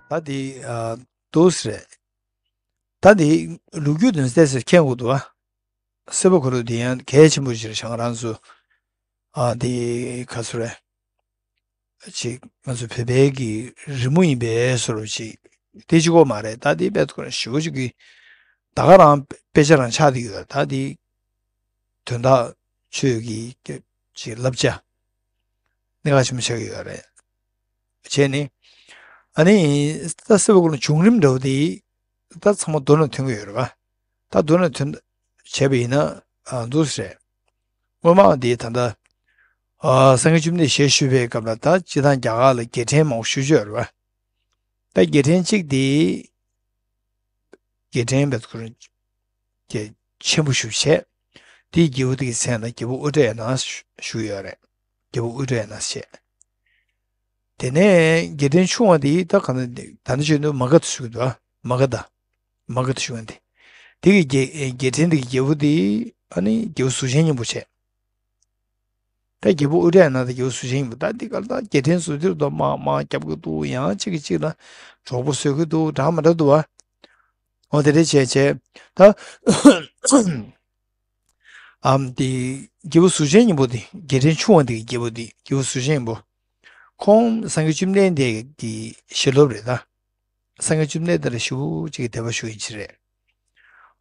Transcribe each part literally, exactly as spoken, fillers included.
ད་དེ་ཨ་འདུག་སེ་རེད། ད་དེ་ལོ་རྒྱུས་དོན་ཚན་ཟེར་མཁན་དགོས་འདུག་ཨ། སྲིད་པ་འཁོར་ལོ་དེ་ཡང་གལ་ཆེན་པོ་ཞིག་རེད་ཤག་ང་རང་ཚོ། ཨ་དེ་ག་ཚོད་རེད། ཅིག་ང་ཚོ་བོད་པའི་གི་རི་མོ་ཡིན་པའི་བཟོ་འདྲ་ཅིག་དེ་གཅིག་པོ་མ་རེད། ད་དེ་དཔེ་ཁོ་ན་ཞེ་པོ་ཅིག་གི་ད་ག་རང་དཔེ་ཆ་རང་ཆགས་བསྡད་ཡོད། ད་དེ་དོན་དག་ཆོས་ཀྱི་ཅིག་བསླབ་བྱ་གནད་འགག་ཆེན་པོ་ཆགས་ཀྱི་ཡོད་རེད། བྱས་ནས་ཨ་ནི་ད་སྲིད་པ་འཁོར་ལོ་བྱུང་རིམ་འདྲ་བོ་དེ་ད་ཚང་མ་མདོར་ན་ཐོན་གྱི་ཡོད་རེད་པ། ད་མདོར་ན་ཐོན་བྱས་པ་ཡིན་ན་ཨ་འདུག་སེ་རེད། སྔོན་མ་དེ་ད་ལྟ་ཨ་སངས་རྒྱས་བཅོམ་ལྡན་འདས་ཞལ་བཞུགས་པའི་སྐབས་ལ་ད་སྤྱིར་བཏང་རྒྱ་གར་ལ་རྒྱལ་ཕྲན་མང་པོ་ཞེ་པོ་ཅིག་ཡོད་རེད་པ། ད་རྒྱལ་ཕྲན་གཅིག་དེ་རྒྱལ་ཕྲན་བེད་ཁོ་རང་རྒྱལ་ཆེན་པོ་ཞེ་པོ་ཅིག་བྱས། དེའི་རྒྱལ་པོ་དེ་གི་མཚན་ལ་རྒྱལ་པོ་ཨུ་ཏྲ་ཡ་ན་ཞུ་ཡོད་རེད། རྒྱལ་པོ་ཨུ་ཏྲ་ཡ་ན་ཞེས། དེ་ནས་རྒྱལ་ཕྲན་ཆུང་བ་དེ་ད་ག་ན་ད་ནི་བྱས་ན་མ་ག་དྷ་ཞུ་གི་འདུག་ཨ། མ་ག་དྷ། མ་ག་དྷ་ཞུ་བ་དེ། དེ་གི་རྒྱལ་རྒྱལ་ཕྲན་དེ་གི་རྒྱལ་པོ་དེ་ཨ་ནི་རྒྱལ་པོ་གཟུགས་ཅན་སྙིང་པོ་བྱས། ད་རྒྱལ་པོ་ཨུ་ཏྲ་ཡ་ན་དང་རྒྱལ་པོ་གཟུགས་ཅན་སྙིང་པོ། ད་འདི་ག་ལ་ད་རྒྱལ་ཕྲན་སུ་དེར་དུ་དམག་དམག་རྒྱབ་ཀྱི་འདུག་ཡང་གཅིག་གིས་གཅིག་ལ་གྲོགས་པོ་བཟོ་གི་འདུག་འདྲ་མི་འདྲ་འདུག་བ། འོ་དེ་འདྲ་བྱས་བྱས་ད་ཨམ་དེ་རྒྱལ་པོ་གཟུགས་ཅན་སྙིང་པོ་དེ་རྒྱལ་ཕྲན་ཆུང་བ་དེ་གི་རྒྱལ་པོ་དེ་རྒྱལ་པོ་གཟུགས་ཅན་སྙིང་པོ། ཁོང་སངས་རྒྱས་བཅོམ་ལྡན་འདས་ཀྱི་ཞལ་སློབ་རེད་ད། སངས་རྒྱས་བཅོམ་ལྡན་འདས་ལ་ཞེ་པོ་ཅིག་གི་དད་པ་ཞུ་ཡིན་ཕྱིར་རེད།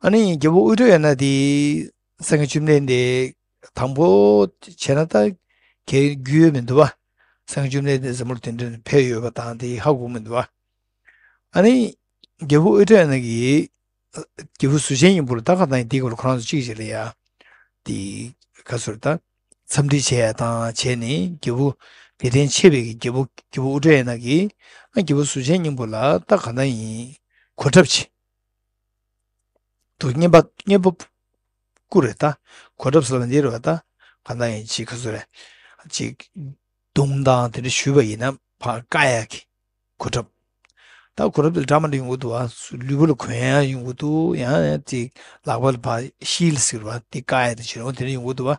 ཨ་ནི་རྒྱལ་པོ་ཨུ་ཏྲ་ཡ་ན་དེ་སངས་རྒྱས་བཅོམ་ལྡན་འདས་དང་པོ་བྱས་ན་ད་གའི་རྒྱུས་ཡོད་མི་འདུག་བ། སངས་རྒྱས་བཅོམ་ལྡན་འདས་འཛམ་བུ་གླིང་དེ་འདྲ་ཕེབས་ཡོད་པ་དང་དེ་ཧ་གོ་མི་འདུག་བ། ཨ་ནི་རྒྱལ་པོ་ཨུ་ཏྲ་ཡ་ན་གིས་རྒྱལ་པོ་གཟུགས་ཅན་སྙིང་པོ་ལ་ད་ག་དང་ཡིན་དེའི་སྐོར་ལ་ཁོ་རང་ཚོ་གཅིག་བྱས་ལ་ཡ། དེ་ག་ཚོད་ད་འཚམས་འདྲི་བྱས་ཡ་དང་བྱས་ནས་རྒྱལ་པོ་དེ་དྲན་ཆེ་བའི་རྒྱལ་པོ་རྒྱལ་པོ་ཨུ་ཏྲ་ཡ་ན་གིས་ཨ་རྒྱལ་པོ་གཟུགས་ཅན་སྙིང་པོ་ལ་ད་ག་ན་ཡིན་གོ་ཁྲབ་བྱས། དུ་བསྙེན་པ་བསྙེན་པ་བསྐུར་རེད་ད། གོ་ཁྲབ་ཟེར་བ་འདི་རེད་བ་ད། གང་ལྟར་ཡིན་ཅིག་ག་ཚོད་རེད། ཅིག་མདུང་དང་དེ་འདྲ་གཞུས་པ་ཡིན་ན་ཕར་བཀག་ཡག་གི་གོ་ཁྲབ། ད་གོ་ཁྲབ་དེ་འདྲ་མི་འདྲ་ཡོང་གི་འདུག་བ། ལུས་པོ་ལ་གོན་ཡག་ཡོང་གི་འདུག་ཡང་ཡང་ཅིག་ལག་པ་ལ་ཕར་ཤིལ་ཟེར་བ་དེ་བཀག་ཡག་དེ་བྱེད་རུང་དེ་འདྲ་ཡོང་གི་འདུག་བ།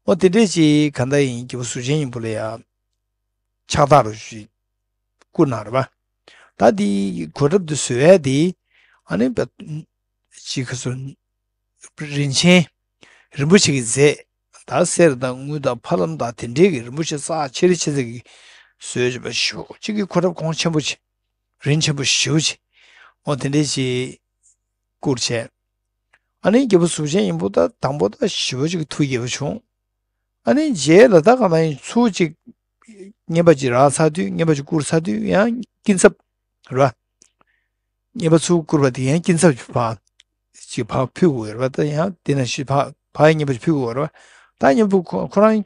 འོ་དེ་འདྲས་ཅིག་གང་ལྟར་ཡིན་རྒྱལ་པོ་གཟུགས་ཅན་སྙིང་པོ་ལ་ཡ། ཕྱག་རྟགས་རུ་ཞིག་བསྐུར་གནང་རེད་པ། ད་འདི་གོ་ཁྲབ་འདི་བཟོ་ཡས་འདི་ཨ་ནི་བ་ཅིག་ག་ཚོད་རིན་ཆེན་རིན་པོ་ཆེ་གི་རྫས་ད་གསེར་དང་དངུལ་དང་ཕ་ལམ་དང་དེ་འདྲའི་གི་རིན་པོ་ཆེ་རྩ་ཆེ་རི་ཆེ་ཚད་ཀྱི་བཟོས་བྱས་པ་ཞེ་པོ་ཅིག་གི་གོ་ཁྲབ་གོང་ཆེན་པོ་ཆེ་རིན་ཆེན་པོ་ཞེ་པོ་ཆེ་འོ་དེ་འདྲའི་ཅིག་བསྐུར་བྱས། ཨ་ནི་རྒྱལ་པོ་གཟུགས་ཅན་སྙིང་པོ་ད་དང་པོ་ད་ཞེ་པོ་ཅིག་ཐུགས་དགྱེས་པ་བྱུང་། ཨ་ནི་རྗེས་ལ་ད་གང་ལྟར་ཡིན་ཚུར་ཅིག་བསྙེན་པ་ཅིག་རག་ཚར་དུས་བསྙེན་པ་ཅིག་བསྐུར་ཚར་དུས་ཡང་སྐྱིན་ཚབ་རེད་བ། བསྙེན་པ་ཚུར་བསྐུར་བ་དེ་ཡང་སྐྱིན་ཚབ་ཅིག་ཕར་ཅིག་ཕར་ཕུལ་དགོས་རེད་བ། ད་ཡང་དེ་ནང་བཞིན་ཕར་ཕར་ཡང་བསྙེན་པ་ཅིག་ཕུལ་དགོས་རེད་བ། ད་སྙིང་པོ་ཁོ་ཁོ་རང་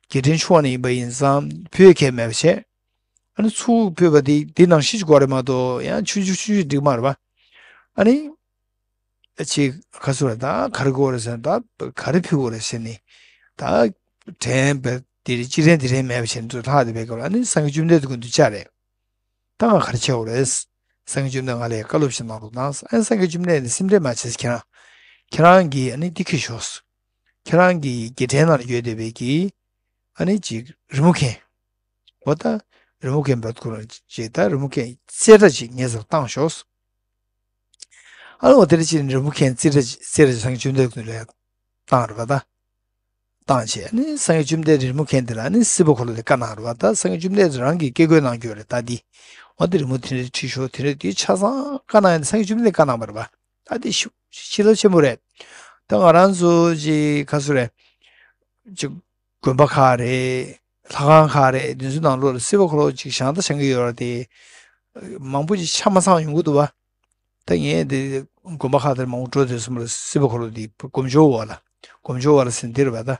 རྒྱལ་ཕྲན་ཆུང་བ་ནས་ཡིན་པ་ཡིན་ཙང་ཕུལ་ཡ་གལ་མེད་པ་བྱས། ཨ་ནི་ཚུར་ཕུལ་བ་དེ་དེ་ནང་བཞིན་ཅིག་དགོས་རེད་མ་གཏོགས་ཡང་ཆུང་ཆུང་ཆུང་ཆུང་འགྲིག་མ་རེད་བ། ཨ་ནི། ཅིག་ག་ཚོད་རེད་ད་ག་རེ་དགོས་རེད་ཟེར་ན་ད་ག་རེ་ཕུལ་དགོས་རེད་ཟེར་ནས་ད་དྲན་པའི་དེ་རེད་ཅི་དྲན་དེ་དྲན་མེད་པ་བྱས་ནས་ལྷག་བསྡད་པའི་སྐབས་ལ་ཨ་ནི་སངས་རྒྱས་བཅོམ་ལྡན་འདས་ཀྱི་མདུན་དུ་བཅར་རེད། ད་ང་ག་རེ་བྱེད་དགོས་རེད། སངས་རྒྱས་བཅོམ་ལྡན་ང་ལ་བཀའ་སློབ་ཞིག་གནང་རོགས་གནང་ཟེར། ཨ་ནི་སངས་རྒྱས་བཅོམ་ལྡན་འདས་སེམས་ཁྲལ་མ་བྱེད་ཟེར། ཁྱེད་རང་ཁྱེད་རང་གིས་ཨ་ནི་འདི་འཁྱེར་ཤོག་ཟེར། ཁྱེད་རང་གི་རྒྱལ་ཕྲན་ནང་ལ་ཡོད་བསྡད་པའི་གི་ཨ་ནི་ཅིག་རི་མོ་མཁན། འོ་ད་རི་མོ་མཁན་བར་དུ་ཁོ་རང་ཅིག་ད་རི་མོ་མཁན་རྩེ་གྲ་ཅིག་ངའི་སར་བཏང་ཤོག་ཟེར། ཨ་ནི་འོ་དེ་འདྲ་བྱས་ནས་རི་མོ་མཁན་རྩེ་གྲ་རྩེ་གྲ་སངས་རྒྱས་བཅོམ་ལྡན་འདས་ལ་བཏང་རེད་པ་ད། བཏང་བྱས་ཨ་ནི་སངས་རྒྱས་བཅོམ་ལྡན་འདས་རི་མོ་མཁན་དེ་ལ་ཨ་ནི་སྲིད་པ་འཁོར་ལོ་དེ་བཀའ་གནང་རེད་པ། ད་སངས་རྒྱས་བཅོམ་ལྡན་འདས་རང་གིས་སྐྱེ་དགོས་གནང་རྒྱུ་རེད་ད་འདི། འོ་དེ་རི་མོ་དེ་འདྲ་བྲིས་ཤོག་དེ་འདྲ་དེ་ཆ་ཚང་བཀའ་གནང་ཡ་ནི་སངས་རྒྱས་བཅོམ་ལྡན་འདས་བཀའ་གནང་བ་རེད་པ། ད་དེ་ཤུ་ཤེས་རབ་ཆེན་པོ་རེད། ད་ང་རང་ཚོ་ཅིག་ག་ཚོད་རེད། ཅིག་དགོན་པ་ཁག་རེད། ལྷ་ཁང་ཁག་རེད། དེ་ཚོའི་ནང་ལོགས་ལ་སྲིད་པ་འཁོར་ལོ་ཅིག་བཞེངས་ད་བཞེངས་ཀྱི་ཡོད་རེད་དེ། མང་པོ་ཅིག་ཆ་མ་ཚང་ཡོང་གི་འདུག་བ། ད་ངས་དེ་དགོན་པ་ཁག་དེར་མང་པོ་འགྲོ་བསྡད་སོང་བ་ལ་སྲིད་པ་འཁོར་ལོ་དེ་སྒོམ་ཆུང་བ་ལ། སྒོམ་ཆུང་བ་ལ་ཟེར་འདི་རེད་པ་ད།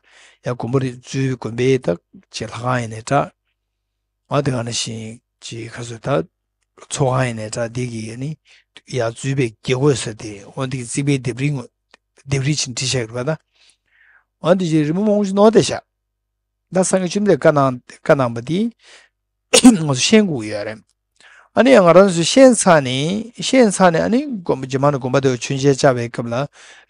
ཡ་དགོན་པ་རེ་འཛུལ་དགོན་པའི་ད་ཅིག་ལྷ་ཁང་ཡིན་ནའི་འདྲ། ཨ་དེ་ག་ནང་བཞིན་ཅིག་ག་ཚོད་ད། ཚོགས་ཁང་ཡིན་ནའི་འདྲ་འདི་གི་ཨ་ནི། ཡར་འཛུལ་བའི་དགེ་བསྐོས་ཟེར་དེ་འོ་འདི་གི་རྩིག་པའི་ལྡེབས་རིས་ངོ་། ལྡེབས་རིས་ཅིག་བྲིས་བཞག་གི་རེད་པ་ད། འོ་འདི་ཅིག་རི་མོ་མང་པོ་ཅིག་བསྣོལ་བསྡད་བཞག་ད་སངས་རྒྱས་བཅོམ་ལྡན་འདས་བཀའ་གནང་བཀའ་གནང་བ་འདི་ང་ཚོ་ཤེས་དགོས་ཀྱི་ཡོད་རེད། ཨ་ནི་ཡང་ང་རང་ཚོ་ཤེས་ཚར་ནས་ཤེས་ཚར་ནས་ཨ་ནི་དགོན་པ་རྗེས་མ་ནས་དགོན་པ་དེར་མཆོད་མཇལ་བཅར་བའི་སྐབས་ལ་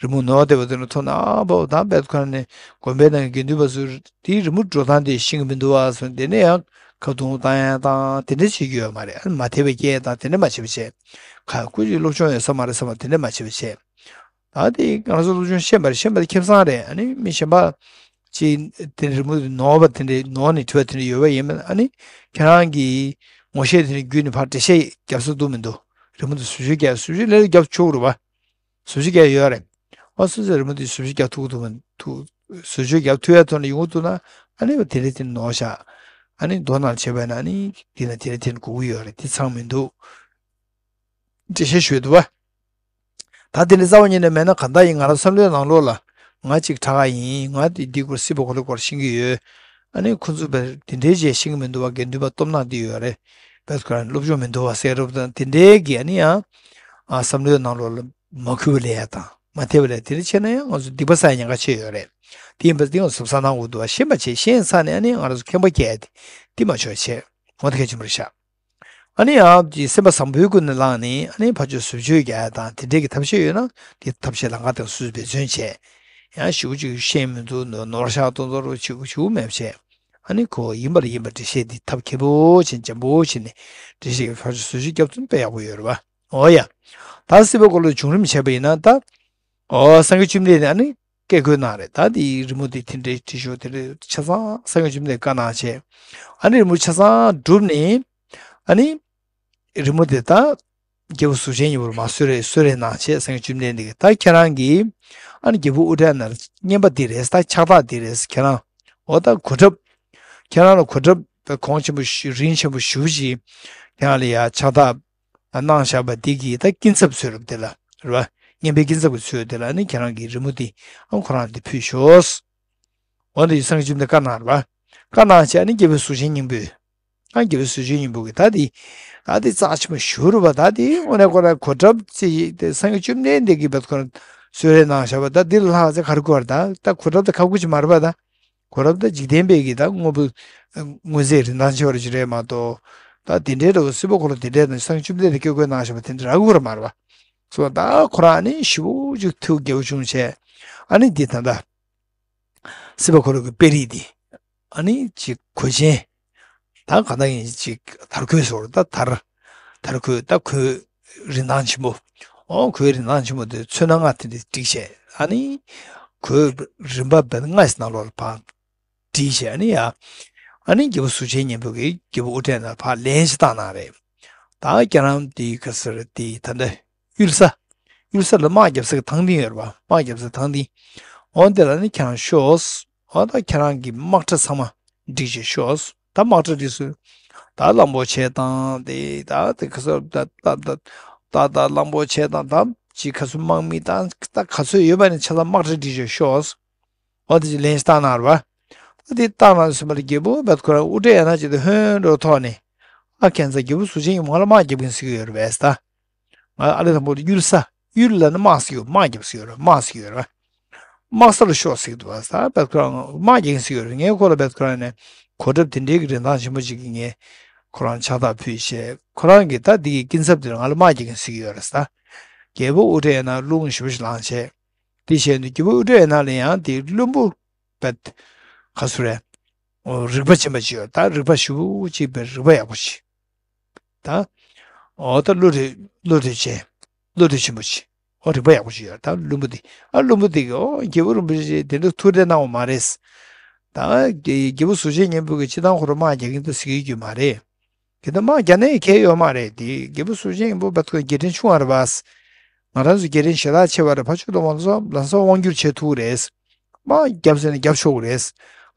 རི་མོ་བསྣོལ་བསྡད་པ་དེ་ནས་མཐོང་ན་ཨ་ཕོ་ད་བེད་ཁོ་ནས་དགོན་པའི་ནང་གི་དགེ་འདུན་པ་ཚོས་དེའི་རི་མོ་འགྲོ་སྟངས་དེ་ཤེས་ཀྱི་མི་འདུག་ཨ་སོང་། དེ་ནས་ཡང་ ཁ་རྡུང་བཏང་ཡ་དང་དེ་འདྲ་བྱེད་རྒྱུ་ཡོད་མ་རེད། ཨ་ནི་མ་དད་པའི་སྐད་དང་དེ་འདྲ་མ་བྱེད་པ་བྱས། ཁ་ཁུ་ཅིག་སློབ་སྦྱོང་ཡོད་ས་མ་རེད་བསམ་པ་དེ་འདྲ་མ་བྱེད་པ་བྱས། ད་དེ་ང་ཚོ་སློབ་སྦྱོང་ཤེས་པ་རེད། ཤེས་པ་དེ་ཁེ་བཟང་རེད། ཨ་ནི་མི་གཞན་པ་ཅིག་དེ་རི་མོ་དེ་ནོར་བ་དེ་འདྲ་ནོར་ནས་བྲིས་པ་དེ་འདྲ་ཡོད་པ་ཡིན་ན། ཨ་ནི་ཁྱེད་རང་གིས་ངོ་ཤེས་དེ་འདྲ་བརྒྱུད་ནས་ཕར་འགྲེལ་བཤད་རྒྱབ་ས་འདུག་མི་འདུག་རི་མོ་དེ་བཟོ་བཅོས་རྒྱབ་བཟོ་བཅོས་ལས་རྒྱབ་ཆོག་རེད་པ། བཟོ་བཅོས་རྒྱག་ཡོད་རེད། ཨོ་སོ་སོའི་རི་མོ་དེ་བཟོ་བཅོས་རྒྱག་ཐུབ་ཐུབ་མི་ཐུབ། བཟོ་བཅོས་རྒྱག་ཐུབ་ཡ་ཐོག་ནས་ཡོང་གི་འདུག་ན། ཨ་ནི་དེ་རིང་དེ་ནོར་བཞག་ཨ་ནི་མདོར་ན་བྱས་པ་ན་ཨ་ནི་དེ་ན་དེ་རིང་དེ་ནས་དགོས་ཀྱི་ཡོད་རེད། དེ་ཚང་མི་འདུག་འགྲེལ་བཤད་ཞུས་འདུག་བ། ད་དེ་ནས་རྩ་བ་ཉིད་ནས་མེད་ན་གང་ལྟར་ཡིན། ང་རང་བསམ་བློའི་ནང་ལོགས་ལ་ང་གཅིག་དྲག་ཡིན། ང་དེ་འདི་སྐོར་སྲིད་པ་གོ་ལའི་སྐོར་ཤེས་ཀྱི་ཡོད། ཨ་ནི་ཁོ་ཚོ་བས་དེ་འདྲའི་རྗེས་ཤེས་ཀྱི་མི་འདུག་བ། དགེ་འདུན་པ་སྟོབས་ནག་འདི་ཡོད་རེད། བས་ཁོ་རང་སློབ་སྦྱོང་མི་འདུག་བ་ཟེར་རབས་དང་དེ་འདྲའི་གི་ཨ་ནི་ཡང་ཨ་བསམ་བློའི་ནང་ལོགས་ལ་མ་གུས་པ་ལས་ཡ་དང་མ་དད་པ་ལས་དེ་འདྲ་བྱས་ན་ཡང་ང་ཚོ་སྡིག་པ་བསགས་ཉེན་ཁ་ཆེ་ཡོད་རེད། དེ་ཡིན་པ་དེ་ང་ཚོ་བསམ་བློ་གཏོང་དགོས་འདུག་བ། ཤེས་པ་བྱས་ཤེས་ཚར་ནས་ཨ་ནི་ང་རང་ཚོ་ཁེངས་པ་སྐྱེ་ཡ་དེ་དེ་མ་བྱོས་བྱས་འོ་དེ་གལ་ཆེན་པོ་རེད་ཤག་ཨ་ནི་ཡང་དེ་སེམས་པ་བཟང་པོའི་སྒོ་ནས་བླངས་ནས་ཨ་ནི་ཕར་ཕྱོགས་བཟོ་བཅོས་རྒྱག་ཡ་དང་དེ་འདྲའི་གི་ཐབས་ཤེས་ཡོད་ན་དེ་ཐབས་ཤེས་ལམ་ཁ་དང་སུས་འབད་བརྩོན་བྱས། ཡང་ཞེ་པོ་ཅིག་ཤེས་མི་འདུག་ནོར་ནོར་ཤག་ཏོག་ཏོག་རུ་ཆུ་ཆུ་མེད་བྱས། ཨ་ནི་ཁོ་ཡིན་པར་ཡིན་པར་འགྲེལ་བཤད་འདི་ཐབས་མཁས་པོ་བྱས་འཇམ་པོ་བྱས་ནས་འགྲེལ་བཤད་ཀྱི་ཕར་ཕྱོགས་བཟོ་བཅོས་རྒྱབ་ཐུབ་ན་དཔེ་ཡག་པོ་ཡོད་རེད་བ། འོ་ཡ། ད་སྲིད་པ་གོ་ལའི་བྱུང་རིམ་བྱས་པ་ཡིན་ན་ད། འོ་སངས་རྒྱས་བཅོམ་ལྡན་འདས་ཨ་ནི་སྐད་བཀོད་གནང་རེད། ད་འདི་རི་མོ་འདི་དེ་འདྲའི་བྲིས་ཤོག་དེ་འདྲའི་ཆ་ཚང་སངས་རྒྱས་བཅོམ་ལྡན་འདས་བཀའ་གནང་བྱས། ཨ་ནི་རི་མོ་ཆ་ཚང་བསྒྲུབས་ནས། ཨ་ནི། རི་མོ་དེ་ད། རྒྱལ་པོ་གཟུགས་ཅན་སྙིང་པོར་མར་གསོལ་རས་གསོལ་རས་གནང་བྱས་སངས་རྒྱས་བཅོམ་ལྡན་འདས་ཀྱིས་ད་ཁྱེད་རང་གིས། ཨ་ནི་རྒྱལ་པོ་ཨུ་ཏྲ་ནཱི་ལ་རྔན་པ་འདི་རེད། ད་ཕྱག་རྟགས་འདི་རེད། ཁྱེད་རང་། འོ་ད་གོ་ཁྲབ། ཁྱེད་རང་ལ་གོ་ཁྲབ་གོང་ཆེན་པོ་ཞུ་རིན་ཆེན་པོ་ཞུ་ཅིག་ཁྱེད་རང་ལ་ཡ་ཕྱག་རྟགས་གནང་བཞག་པ་འདི་གིས་ད་སྐྱིན་ཚབ་ཚོད་རེད་དེ་ལ་རེད་བ། རྔན་པའི་སྐྱིན་ཚབ་ཀྱི་ཚོད་དེ་ལ་ནི་ཁྱེད་རང་གིས་རི་མོ་འདི་ཨ་ཁོ་རང་འདི་ཕུལ་ཤོག་འོ་འདི་སངས་རྒྱས་བཅོམ་ལྡན་བཀའ་གནང་རེད་བ། བཀའ་གནང་བྱས་ཨ་ནི་རྒྱལ་པོའི་གཟུགས་ཅན་སྙིང་པོས། ཨ་རྒྱལ་པོའི་གཟུགས་ཅན་སྙིང་པོ་གིས་ད་འདི། ད་འདི་རྩ་ཆེན་པོ་ཞུ་རུ་བ། ད་འདི་དངོས་གནས་ཁོ་ར་གོ་ཁྲབ་ཙི་ཡིས་དེ་སངས་རྒྱས་བཅོམ་ལྡན་འདས་ཀྱིས་བེད་ཁོ་ར་གསོལ་རས་གནང་བཞག་པ། ད་འདི་ལ་ལྷག་ཙེ་ག་རེ་དགོས་རེད། ད་ད་གོ་ཁྲབ་ད་ཁ་ཁུ་ཅིག་མ་རེད་པ། ད་གོ་ཁྲབ་ད་འཇིག་རྟེན་པའི་གི་ད་དངོས་པོ་དངོས་རྫས་རིན་ཐང་ཆེ་བ་རེ་ཅིག་རེད་མ་གཏོགས། ད་དེ་འདྲའི་ར་བ་སྲིད་པ་གོ་ལ་དེ་འདྲའི་ད་སངས་རྒྱས་བཅོམ་ལྡན་འདས་སྐད་བཀོད་གནང་བཞག་པ་དེ་འདྲ་རག་གི་རེད་མ་རེད་པ། སོ་ད་ཁོ་ར་ཨ་ནི་ཞེ་པོ་ཅིག་ཐུགས་དགྱེས་པོ་བྱུང་བྱས། ཨ་ནི་འདི་ད་ད། སྲིད་པ་འཁོར་ལོ་གི་དཔེ་རིས་འདི། ཨ་ནི་ཅིག་གོས་ཆེན། ད་གང་ལྟར་ཡིན་ཅིག་དར་གོས་ཟེར་བ་ད་དར། དར་གོས་ད་གོས་རིན་ཐང་ཆེན་པོ། ཨོ་གོས་རིན་ཐང་ཆེན་པོ་དེ་ཚོན་སྣ་ལྔ་དེ་འདྲ་བསྒྲིགས་བྱས། ཨ་ནི་གོས་རིམ་པ་བན་ལྔ་ཞིག་ནང་ལོགས་ལ་ཕར་བསྒྲིགས་བྱས། ཨ་ནི་ཡ། ཨ་ནི་རྒྱལ་པོ་གཟུགས་ཅན་སྙིང་པོ་གིས་རྒྱལ་པོ་ཨུ་ཏྲ་ནཱི་ལ་ཕར་ལན་ཞིག་བཏང་གནང་རེད། ད་ཁྱེད་རང་དེའི་ག་ཟེར་དེ་ད་ལྟ་གཡུལ་ས། གཡུལ་ས་ལ་དམག་རྒྱབ་ས་གི་ཐང་སྟེང་ཡོད་རེད་པ། དམག་རྒྱབ་ས་ཐང་སྟེང་། འོ་དེ་ལ་ནི་ཁྱེད་རང་ཤོག་འོ་ད་ཁྱེད་རང་གི་དམག་གྲ་ཚང་མ་བསྒྲིགས་བྱས་ཤོག་ད་དམག་གྲ་བསྒྲིགས་སོང་། ད་གླང་པོ་ཆེ་དང་དེ་ད་དེ་ག་ཟེར་ད་ད་ད་ད་ད་གླང་པོ་ཆེ་དང་ད་ཅི་ག་ཚོད་དམག་མི་དང་ད་ག་ཚོད་ཡོད་པ་ནི་ཆ་ཚང་དམག་གྲ་བསྒྲིགས་བྱས་ཤོག་འོ་དེ་ཅིག་ལན་ཞིག་བཏང་གནང་རེད་པ། ད་དེ་བཏང་གནང་ཟིན་པ་ལ་རྒྱལ་པོ་བད་ཁོ་རང་ཨུ་ཏྲ་ཡ་ན་ཅིག་ཏུ་ཧོན་འགྲོ་ཐོག་ནས། ཨ་ཁྱེད་ཚོ་རྒྱལ་པོ་གཟུགས་ཅན་གྱིས་ང་ལ་དམག་རྒྱབ་གིན་ཟེར་གྱི་ཡོད་རེད་པས་ད། ང་ཨ་ལེ་དང་པོ་དེ་གཡུལ་ས། གཡུལ་ལ་ནི་དམག་ཟེར་གྱི་ཡོད། དམག་རྒྱབ་ཟེར་གྱི་ཡོད་རེད། དམག་ཟེར་གྱི་ཡོད་རེད་པ། དམག་ས་ལ་ཤོག་ཟེར་གྱི་འདུག་པ། ད་བད་ཁོ་རང་དམག་རྒྱབ་གིན་ཟེར་གྱི་ཡོད་རེད། ངས་ཁོ་ལ་བད་ཁོ་རང་ནས་གོ་ཁྲབ་དེ་འདྲའི་གི་རིན་ཐང་ཆེན་པོ་ཅིག་གི་ངས་ཁོ་རང་ཕྱག་རྟགས་ཕུལ་བྱས། ཁོ་རང་གིས་ད་འདི་གི་སྐྱིན་ཚབ་དེ་ང་ལ་དམག་རྒྱབ་གིན་ཟེར་གྱི་ཡོད་རེད་ད། རྒྱལ་པོ་ཨུ་ཏྲ་ཡ་ན་རླུང་ཞེ་པོ་ཞིག་ལངས་བྱས། དེ་བྱས་ནས་རྒྱལ་པོ་ཨུ་ཏྲ་ཡ་ན་ལ་ཡང་དེ་བློན་པོ་བད། ག་ཟེར་རེད། འོ་རིག་པ་ཅན་པ་ཅིག་ཡོད། ད་རིག་པ་ཞེ་པོ་ཅིག་པའི་རིག་པ་ཡག་པོ་ཅིག་ད། འོ་ད་བློ་གྲོས་བློ་གྲོས་ཅན། བློ་གྲོས་ཆེན་པོ་ཅིག་འོ་རིག་པ་ཡག་པོ་ཅིག་ཡོད། ད་བློན་པོ་དེ། ཨ་བློན་པོ་དེ་གིས་འོ་རྒྱལ་པོ་རིན་པོ་ཆེ་དེ་འདྲ་ཐུགས་ཁྲལ་གནང་བ་མ་རེད། ད་རྒྱལ་རྒྱལ་པོ་གཟུགས་ཅན་སྙིང་པོ་གིས་སྤྱིར་བཏང་ཁོ་རང་དམག་རྒྱག་གིན་འདུག་ཟེར་གྱི་ཡོད་མ་རེད། གལ་ཏེ་དམག་རྒྱག་ནའི་གལ་ཡོད་མ་རེད་དེ། རྒྱལ་པོ་གཟུགས་ཅན་སྙིང་པོ་བད་ཁོ་རྒྱལ་ཕྲན་ཆུང་བ་རེད་པ། ང་རང་ཚོ་རྒྱལ་ཕྲན་ཞེ་དྲག་ཆེ་བ་རེད། ཕར་ཕྱོགས་ལ་ལམ་སང་ལམ་སང་དབང་བསྒྱུར་བྱེད་ཐུབ་རེད། དམག་རྒྱབ་ཟེར་ན་རྒྱབ་ཆོག་གི་རེད།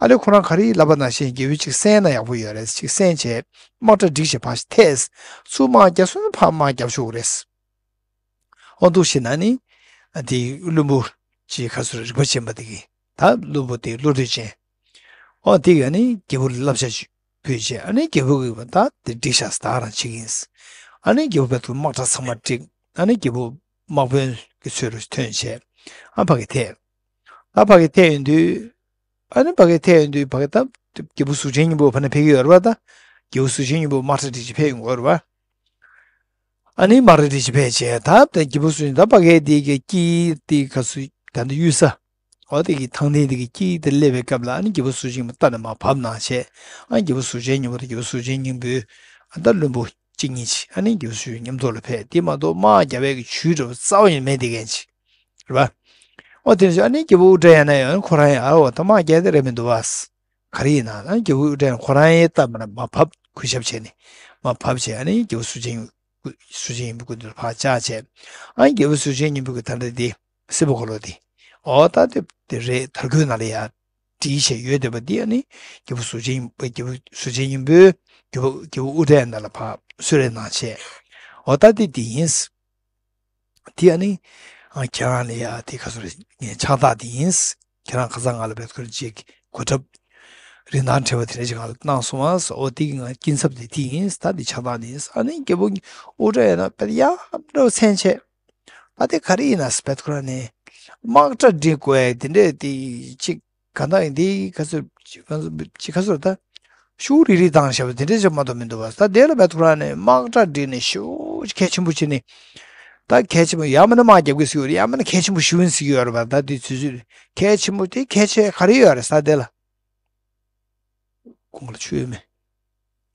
ཨ་ལེ་ཁོ་རང་ག་རེ་ལབ་པ་ནང་བཞིན་རྒྱལ་པོ་གཅིག་གསན་ན་ཡག་པོ་ཡོད་རེད། གཅིག་གསན་བྱས་དམག་གྲ་བསྒྲིགས་བྱས་ཕར་ཐད། ཚུར་དམག་རྒྱབ་སོང་ན་ཕར་དམག་རྒྱབ་ཆོག་གི་རེད། འོ་འདུག་བྱས་ན་ནི། དེ་བློན་པོ་ཅིག་ག་ཟེར་རིག་པ་ཅན་པ་དེ་གིས། ད་བློན་པོ་དེ་བློ་གྲོས་ཅན། འོ་དེ་གིས་ནི་རྒྱལ་པོ་ལ་བསླབ་བྱ་ཞིག་ཕུལ་བྱས། ཨ་ནི་རྒྱལ་པོ་གིས་ད་དེ་བསྒྲིགས་བཞག་ད་རང་བྱེད་ཀྱི་ཡིན། ཨ་ནི་རྒྱལ་པོ་བད་ཁོ་དམག་གྲ་ཚང་མ་བསྒྲིགས། ཨ་ནི་རྒྱལ་པོ་དམག་དཔོན་གྱི་ཚུལ་དུ་ཐོན་བྱས། ཨ་ཕ་གི་ཐད། ད་ཕ་གི་ཐད་ཡོང་དུས། ཨ་ནི་ཕ་གི་ཐད་ཡོང་དུས་ཕ་གི་ད་རྒྱལ་པོ་གཟུགས་ཅན་སྙིང་པོ་ཕ་ནས་ཕེབས་ཀྱི་ཡོད་རེད་པ། ད་རྒྱལ་པོ་གཟུགས་ཅན་སྙིང་པོ་དམག་གྲ་བསྒྲིགས་བྱས་ཕེབས་ཡོང་གི་ཡོད་རེད་པ། ཨ་ནི་དམག་གྲ་བསྒྲིགས་བྱས་ཕེབས་བྱས་ད་ད་རྒྱལ་པོ་གཟུགས་ཅན་ད་ཕ་གི་དེ་གི་དཀྱིལ་དེ་ག་ཚོད་ད་འདི་གཡུལ་ས། འོ་དེ་གི་ཐང་ལྡན་དེ་གི་དཀྱིལ་དེ་སླེབས་པའི་སྐབས་ལ་ཨ་ནི་རྒྱལ་པོ་གཟུགས་ཅན་སྙིང་པོ་རྟ་ནས་མར་བབས་གནང་བྱས། ཨ་ནི་རྒྱལ་པོ་གཟུགས་ཅན་སྙིང་པོ་དང་རྒྱལ་པོ་གཟུགས་ཅན་སྙིང་པོའི་ཨ་ད་བློན་པོ་གཅིག་གཉིས་ཅིག་ཨ་ནི་རྒྱལ་པོ་གཟུགས་ཅན་མཉམ་ཐོག་ལ་ཕེབས། དེ་མ་གཏོགས་དམག་རྒྱག་པའི་གི་ཇུས་འདྲ་པོ་རྩ་བ་ཉིད་མེད་དེ་མཁན་ཅིག་རེད་པ། འོ་དེ་ནས་ཨ་ནི་རྒྱལ་པོ་ཨུ་ཏྲ་ཡ་ན་ཡང་ཁོ་རང་ཡང་ཨ་འོ་ད་དམག་རྒྱག་དེ་རེད་མི་འདུག་པ། ག་རེ་ཡིན་ན་ཨ་ནི་རྒྱལ་པོ་ཨུ་ཏྲ་ཡ་ན་ཁོ་རང་ཡང་སྟབས་མ་ན་མར་བབས། གུས་ཞབས་བྱས་ནས་མར་བབས་བྱས། ཨ་ནི་རྒྱལ་པོ་གཟུགས་ཅན་གཟུགས་ཅན་སྙིང་པོའི་སྐུ་མདུན་ལ་ཕར་བཅར་བྱས། ཨ་ནི་རྒྱལ་པོ་གཟུགས་ཅན་སྙིང་པོའི་སྐུ་ད་ལྟ་དེ་སྲིད་པ་འཁོར་ལོ་དེ། འོ་ད་དེ་དེ་རེད། དར་གོས་ནང་ལ་ཡ་བྲིས་བྱས་ཡོད་བསྡད་པ་འདི་ཨ་ནི་རྒྱལ་པོ་གཟུགས་ཅན་རྒྱལ་པོ་གཟུགས་ཅན་སྙིང་པོས་རྒྱལ་པོ་རྒྱལ་པོ་ཨུ་ཏྲ་ཡ་ན་ལ་ཕར་གསོལ་རས་གནང་བྱས། འོ་ད་དེ་འདི་ཡིན། དེ་ཨ་ནི་ཨ་ཁྱེད་རང་ལ་ཡ་དེ་ག་ཚོད་རེད། ངའི་ཕྱག་རྟགས་དེ་ཡིན། ཁྱེད་རང་ཁ་སང་ང་ལ་བེད་ཁོ་ར་ཅིག་གོ་ཁྲབ་རིན་ཐང་བྲལ་བ་དེ་འདྲ་ཅིག་ང་ལ་གནང་སོང་བ། འོ་དེ་གི་ང་སྐྱིན་ཚབ་དེ་དེ་ཡིན། ད་དེ་ཕྱག་རྟགས་དེ་ཡིན། ཨ་ནི་རྒྱལ་པོ་ཨུ་ཏྲ་ཡ་ན་བེད་ཡ་འདྲ་བོ་མཚན་བྱས། ད་དེ་ག་རེ་ཡིན་ན་བེད་ཁོ་ར་ནས་དམག་གྲ་སྒྲིག་དགོས་ཡ་དེ་འདྲས་དེ་ཅིག་གང་ལྟར་ཡིན་དེ་ག་ཚོད་ཅིག་ག་ཚོད་ཅིག་ག་ཚོད་ད་ཤུགས་རིག་རིག་བཏང་བཞག་པ་དེ་འདྲས་ཅིག་མ་གཏོགས་མི་འདུག་པ། ད་དེ་ལ་བེད་ཁོ་ར་ནས་དམག་གྲ་སྒྲིག་ནས་ཤུགས་གལ་ཆེན་པོ་བྱས་ནས། ད་གལ་ཆེན་པོ་ཡང་མིན་ན་དམག་རྒྱབ་གི་ཟེར་གྱི་ཡོད་རེད། ཡང་མིན་ན་གལ་ཆེན་པོ་ཞུ་ཡིན་ཟེར་གྱི་ཡོད་རེད་པ། ད་དེ་ཚོད་ཚོད་གལ་ཆེན་པོ་དེ་གལ་ཆེ་ག་རེ་ཡོད་རེད་ས་དེ་ལ། ཁོང་ལ་ཆུ་ཡོད་མེད།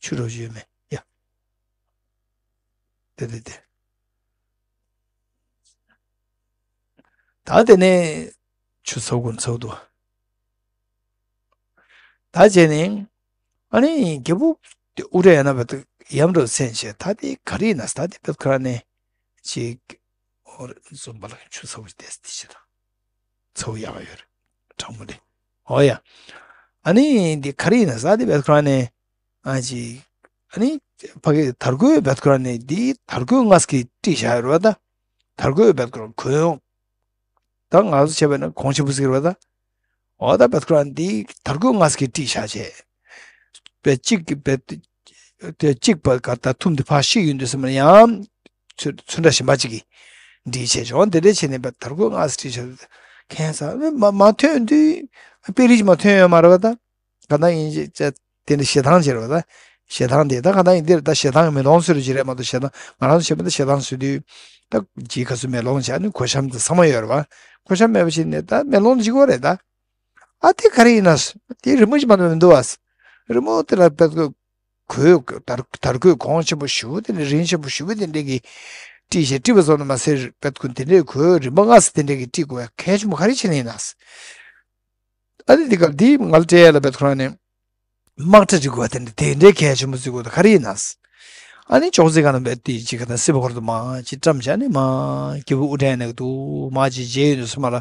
ཆུ་རོ་ཡོད་མེད་ཡ། དེ་དེ་དེ། ད་དེ་ནས་ཆུ་ཚ་པོ་ཚ་པོ་འདུག་ད་བྱས་ནས་ཨ་ནི་རྒྱལ་པོ་དེ་ཨུ་ཏྲ་ཡ་ན་བེད་ཡ་འདྲ་བོ་མཚན་བྱས། ད་དེ་ག་རེ་ཡིན་ན་ད་དེ་བེད་ཁོ་ར་ནས་ཅིག་འོ་རེད། འཛོམས་པ་ལ་ཆུ་ཚ་པོ་ཞིག་བལྟས་དེ་ཤི་ད། ཚ་པོ་ཡག་ཡོད་རེད། གྲང་མོ་ལས། འོ་ཡ། ཨ་ནི་འདི་ག་རེ་ཡིན་ན་ས་དེ་བེད་ཁོ་ར་ནས་ཨ་ཅི། ཨ་ནི་ཕ་གི་དར་གོས་བེད་ཁོ་ར་ནས་འདི་དར་གོས་ལྔ་ཟིག་དཀྲིས་བཞག་ཡོད་རེད་པ། ད་དར་གོས་བེད་ཁོ་ར་གོས་ཡོང་། ད་ང་ཚོ་བྱས་པ་ན་གོང་ཆེན་པོ་ཟེར་བ་ད། འོ་ད་བེད་ཁོ་ར་འདི་དར་གོས་ལྔ་ཟིག་དཀྲིས་བཞག་བྱས། བེད་གཅིག་གི་བེད་དེ་གཅིག་པ་ག་ད་ཐུམ་དེ་ཕར་བཤིག་ཡོང་དུས་ཙམ་ལ་ཡང་ཚོན་ཚོན་ཁྲ་གཞན་པ་གཅིག་གིས་འདྲིས་བྱས་བྱུང་། དེ་འདྲས་བྱས་ནས་བེད་དར་གོས་ལྔ་ཟིག་དཀྲིས་བྱས། ཁྱད་མཚར་མ་མ་ཐོན་དུས་དཔེ་རིས་མ་ཐོན་ཡོད་མ་རེད་པ་ད། ག་ད་ཡིན་ཅེ་དེ་འདྲ་ཞེ་སྡང་བྱེད་རེད་པ་ད། ཞེ་སྡང་དེ་ད་ག་ད་ཡིན་འདིར་ད་ཞེ་སྡང་གི་མེ་ལོང་བཟོས་རེད་ཅེ་རེད་མ་གཏོགས་ཞེ་སྡང་ང་རང་ཚོ་བྱས་པ་ད་ཞེ་སྡང་བཟོས་དུས། ད་ཅིག་ག་ཚོད་མེ་ལོང་བྱས་ནས་གོས་ཤམ་དེ་ཚང་མ་ཡོད་རེད་པ། གོས་ཤམ་མེད་པ་བྱས་ནས་ད་མེ་ལོང་འཇིག་གོ་རེད་ད། ཨ་དེ་ག་རེ་ཡིན་ན། དེ་རི་མོ་ཅིག་མ་གཏོགས་མི་འདུག་བ། རི་མོ་དེ་ལ་བེད་ཁོ་གོས་དར་དར་གོས་གོང་ཆེན་པོ་ཞེ་པོ་དེ་འདྲ་རིན་ཆེན་པོ་ཞེ་པོ་དེ་འདྲ་གི་དཀྲིས་བྱས་དཀྲིས་པ་ཙམ་དུ་མ་ཟད་བེད་ཁོ་དེ་འདྲའི་གོས་རིན་པ་ལྔ་ཙམ་དེ་འདྲ་གི་དཀྲིས་དགོས་གལ་ཆེན་པོ་ག་རེ་བྱས་ནས་ཡིན་ན། ཨ་ནི་འདི་ག་འདི་ང་ལ་སྤྲད་ཡ་ལ་བེད་ཁོ་རང་ནས་དམག་གྲ་སྒྲིག་དགོས་པ་དེ་འདྲ་དེ་འདྲའི་གལ་ཆེན་པོ་བརྩི་དགོས་དེ་ག་རེ་ཡིན་ན། ཨ་ནི་ཅོག་ཙེ་ག་ན་བེད་དེ་ཅིག་ག་ད་སྲིད་པ་འཁོར་དུ་མ་ཅིག་བཀྲམ་བྱས་ནས་མ་རྒྱལ་པོ་ཨུ་ཏྲ་ཡ་ན་གི་འདུག་མ་ཅིག་མཇལ་ཡོང་དུས་ཙམ་ལ།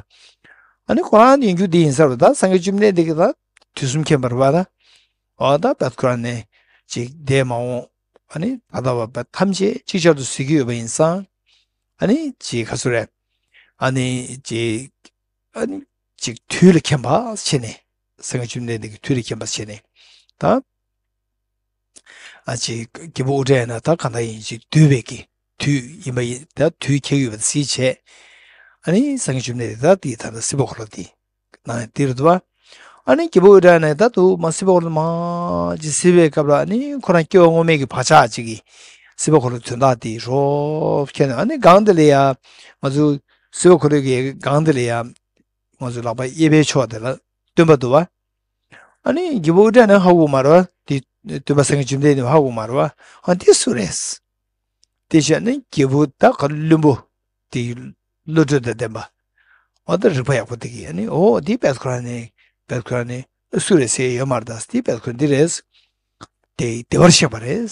ཨ་ནི་ཁོ་རང་ཡིན་རྒྱུ་འདི་ཡིན་ས་རེད་པ་ད། སངས་རྒྱས་བཅོམ་ལྡན་འདས་ཀྱིས་ད་དུས་གསུམ་མཁྱེན་པ་རེད་པ་ད། འོ་ད་བེད་ཁོ་རང་ནས་ཅིག་འདས་མ་འོངས་ཨ་ནི་ད་ལྟ་བ་བེད་ཐམས་ཅད་ཅིག་ཅར་དུ་གཟིགས་ཀྱི་ཡོད་པ་ཡིན་ཙང་། ཨ་ནི་ཅིག་ག་ཚོད་རེད། ཨ་ནི་ཅིག་ཨ་ནི་ཅིག་དུས་ལ་མཁྱེན་པ་བྱས་ནས། སངས་རྒྱས་བཅོམ་ལྡན་འདས་ཀྱིས་དུས་ལ་མཁྱེན་པ་བྱས་ནས། ད། ཨ་ཅེ་རྒྱལ་པོ་ཨུ་ཏྲ་ཡ་ན་ད་གང་ལྟར་ཡིན་ཅིག་འདུས་པའི་གི་དུས་ཡིན་པ་ཡིན། ད་དུས་འཁེལ་ཡོད་པ་གཟིགས་བྱས། ཨ་ནི་སངས་རྒྱས་བཅོམ་ལྡན་འདས་ད་དེའི་ད་ལྟ་སྲིད་པ་འཁོར་ལོ་དེ་ནང་དེ་རུ་འདུག་པ། ཨ་ནི་རྒྱལ་པོ་ཨུ་ཏྲ་ཡ་ན་ད་དུ་མ་སྲིད་པ་འཁོར་ལོ་མ་ཅིག་གཟིགས་པའི་སྐབས་ལ་ཨ་ནི་ཁོ་རང་སྐྱེ་བ་སྔོན་མའི་གི་བག་ཆགས་ཅིག་གིས་སྲིད་པ་འཁོར་ལོ་དོན་དག་དེ་རོབ་ཁྱེར་ནས་ཨ་ནི་སྒང་དེ་ལ་ཡ་ང་ཚོ་སྲིད་པ་འཁོར་ལོ་གི་སྒང་དེ་ལ་ཡ། ང་ཚོའི་ལག་པ་གཡས་པའི་ཕྱོགས་དེ་ལ་སྟོན་པ་འདུག་པ། ཨ་ནི་རྒྱལ་པོ་ཨུ་ཏྲ་ནི་ཧ་གོ་མ་རེད་པ། དེ་སྟོན་པ་སངས་རྒྱས་བཅོམ་ལྡན་འདས་ཧ་གོ་མ་རེད་པ། ཨ་འདི་སུ་རེད། དེ་བྱས་ནས་རྒྱལ་པོ་ད་ག་བློན་པོ་དེ་བློ་གྲོས་དང་ལྡན་པ། ཨ་ད་རིག་པ་ཡག་པོ་དེ་གིས་ཨ་ནི་ཨོ་དེ་བེད་ཁོ་རང་ནི་བེད་ཁོ་རང་ནི་སུ་རེད་ཟེར་ཡོད་མ་རེད། ད་དེ་བེད་ཁོ་འདི་རེད། དེ་བདེ་བར་གཤེགས་པ་རེད།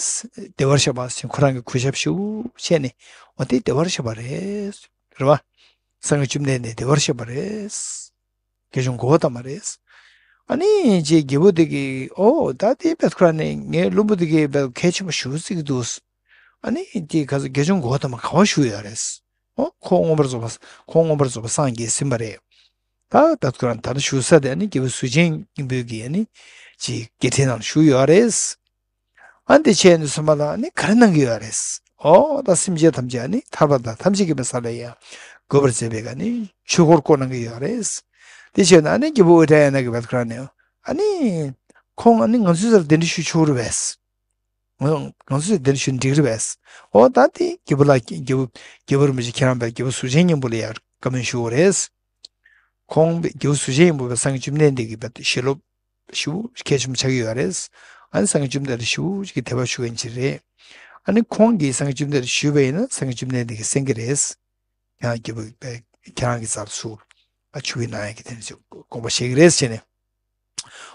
བདེ་བར་གཤེགས་པ་ཟེར་ཁོ་རང་གི་གུས་ཞབས་ཞུ་བྱས་ནས་ཨོ་དེ་བདེ་བར་གཤེགས་པ་རེད། རེད་པ། སངས་རྒྱས་བཅོམ་ལྡན་འདས་བདེ་བར་གཤེགས་པ་རེད། དགེ་སྦྱོང་གོའུ་ཏ་མ་རེད། ཨ་ནི་རྗེ་རྒྱལ་པོ་དེ་གིས་ཨོ་ད་དེ་བེད་ཁོ་རང་ནས་ངའི་བློན་པོ་དེ་གིས་བེད་གལ་ཆེན་པོ་ཞུ་རྩིས་ཀྱི་འདུག་ཨ་ནི་དེ་ག་ཚོད་དགེ་སྦྱོང་གོའུ་ཏ་མ་ག་པར་བཞུགས་ཡོད་རེད། ཨོ་ཁོང་མངོན་པར་རྫོགས་པ་ཁོང་མངོན་པར་རྫོགས་པ་སངས་རྒྱས་ཟིན་པ་རེད། ད་བེད་ཁོ་རང་ད་ལྟ་བཞུགས་ས་དེ་ཨ་ནི་རྒྱལ་པོ་གཟུགས་ཅན་སྙིང་པོའི་གི་ཨ་ནི་ཅིག་དགེ་ཕྲེང་ནང་བཞུགས་ཡོད་རེད། ཨ་འདི་བྱས་ནས་སོང་བ་ལ་ཨ་ནི་ག་རེ་གནང་གི་ཡོད་རེད། ཨོ་ད་སེམས་ཅན་ཐམས་ཅད་ཨ་ནི་ཐར་པ་དང་ཐམས་ཅད་མཁྱེན་པའི་ས་ལ་ཡང་འགོད་པར་མཛད་པའི་ཨ་ནི་ཆོས་འཁོར་བསྐོར་གནང་གི་ཡོད་རེད། དེ་བྱས་ན་ཨ་ནི་རྒྱལ་པོ་ཨུ་ཏྲ་ཡ་ན་གི་བེད་ཁོ་རང་ནས་ཨ་ནི་ཁོང་ཨ་ནི་ང་ཚོའི་སར་གདན་འདྲེན་ཞུ་ཆོག་རེད་པས། ང་ང་ཚོའི་གདན་འདྲེན་ཞུ་འགྲིག་རེད་པས། ཨོ་ད་དེ་རྒྱལ་པོ་ལ་རྒྱལ་པོ་རྒྱལ་པོ་རིན་པོ་ཆེ་ཁྱེད་རང་བས་རྒྱལ་པོ་གཟུགས་ཅན་སྙིང་པོ་ལ་ཡང་བཀའ་མོལ་ཞུ་དགོས་རེད། ཁོང་རྒྱལ་པོ་གཟུགས་ཅན་སྙིང་པོ་བའི་སངས་རྒྱས་བཅོམ་ལྡན་འདས་ཀྱི་བྱིན་རླབས་ཞེ་པོ་གལ་ཆེན་པོ་ཆགས་ཀྱི་ཡོད་རེད། ཨ་ནི་སངས་རྒྱས་བཅོམ་ལྡན་འདས་ཞེ་པོ་ཅིག་གི་དད་པ་ཞུ་མཁན་ཅིག་རེད། ཨ་ནི་ཁོང་གིས་སངས་རྒྱས་བཅོམ་ལྡན་འདས་ཞུས་པ་ཡིན་ན་སངས་རྒྱས་བཅོམ་ལྡན་འདས་ཀྱིས་གསན་གྱི་རེད། ཁྱེད་རང་རྒྱལ་པོ་ཁྱེད་རང་གི་རྩར་ཚུར་ཨ་ཆིབས་ཀྱིས་གནང་ཡག་གི་དེ་འདྲ་ཅིག་དགོངས་པ་བཞེས་ཀྱི་རེད་ཟེར་ནས།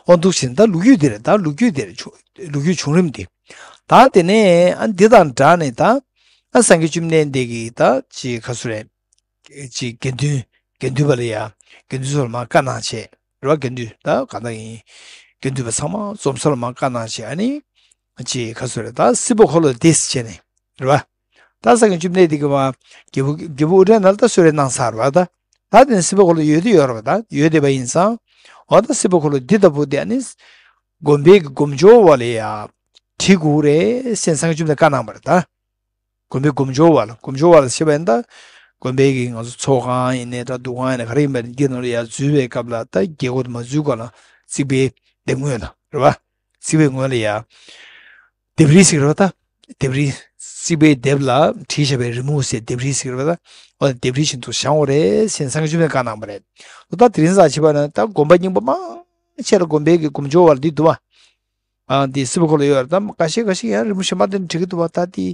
འོ་འདུག་ཟེར་ནས་ད་ལོ་རྒྱུས་དེ་རེད། ད་ལོ་རྒྱུས་དེ་རེད། ཆུ་ལོ་རྒྱུས་བྱུང་རིམ་དེ། ད་དེ་ནས་ཨ་འདི་དང་སྦྲགས་ནས་ད་ཨ་སངས་རྒྱས་བཅོམ་ལྡན་འདས་ཀྱིས་ད་ཅིག་ག་ཚོད་རེད། ཅིག་དགེ་འདུན། དགེ་འདུན་པ་ལ་ཡ། དགེ་འདུན་ཚོ་ལ་མར་བཀའ་གནང་བྱས། རེད་བ། དགེ་འདུན་ད་ག་འདྲ་ཡིན། དགེ་འདུན་པ་ཚང་མ་འཛོམས་ས་ལ་མར་བཀའ་གནང་བྱས། ཨ་ནི། ཅིག་ག་ཚོད་རེད། ད་སྲིད་པ་འཁོར་ལོ་འདི་བྱས་ནས། རེད་བ། ད་སངས་རྒྱས་བཅོམ་ལྡན་འདས་ཀྱིས་མར་རྒྱལ་པོ་རྒྱལ་པོ་ཨུ་ཏྲ་ནང་ལ་ད་གསོལ་རས་གནང་ཚར་བ་ད། ད་དེ་ནས་སྲིད་པ་འཁོར་ལོ་ཡོད་དུ་ཡོད་རེད་བ། ད་ཡོད་བསྡད་པ་ཡིན་ཙང་། འོ་ད་སྲིད་པ་འཁོར་ལོ་འདི་ལྟ་བུ་དེ་ཨ་ནི། དགོན་པའི་གི་སྒོ་མཆོད་པ་ལ་ཡ། བྲི་དགོས་རེད་ཟེར་སངས་རྒྱས་བཅོམ་ལྡན་འདས་བཀའ་གནང་བ་རེད་ད། དགོན་པའི་སྒོ་མཆོད་པ་ལ། སྒོ་མཆོད་པ་ལ་ཞེས་པ་ཡིན་ད། དགོན་པའི་གི་ང་ཚོ་ཚོགས་ཁང་ཡིན་ནའི་འདྲ། འདུ་ཁང་ཡིན་ནའི་ག་རེ་ཡིན་པ་ཡིན། འདི་ནང་ལ་ཡ་འཛུལ་བའི་སྐབས་ལ་ད་རྒྱལ་སྒོ་དེ་མ་འཛུལ་གོང་ལ་རྩིག་པའི་ལྡེབས་ངོས་ལ། རེད་བ། རྩིག་པའི་ངོས་ལ་ཡ། ལྡེབས་རིས་ཤིག་རེད་བ་ད། ལྡེབས་རིས། རྩིག་པའི་ལྡེབས་ལ་བྲིས་བཞག་པའི་རི་མོ་ཟེར། ལྡེབས་རིས་ཤིག་རེད་བ་ད། འོ་ལྡེབས་རིས་བཞིན་དུ་བཞེངས་དགོས་རེད་ཟེར་སངས་རྒྱས་བཅོམ་ལྡན་འདས་བཀའ་གནང་བ་རེད། འོ་ད་དེ་རིང་ཙམ་བྱས་པ་ན་ད་དགོན་པ་རྙིང་པ་མང་ཆེ་ལ་དགོན་པའི་གི་སྒོ་མཆོད་པ་ལ་འདི་འདུག་བ། ཨ་འདི་སྲིད་པ་འཁོར་ལོ་ཡོད་རེད་ད། ཁ་ཤས་ཁ་ཤས་ཡང་རི་མོ་གཞན་པ་དེ་འདྲ་བྲིས་ཀྱི་འདུག་བ། ད་འདི་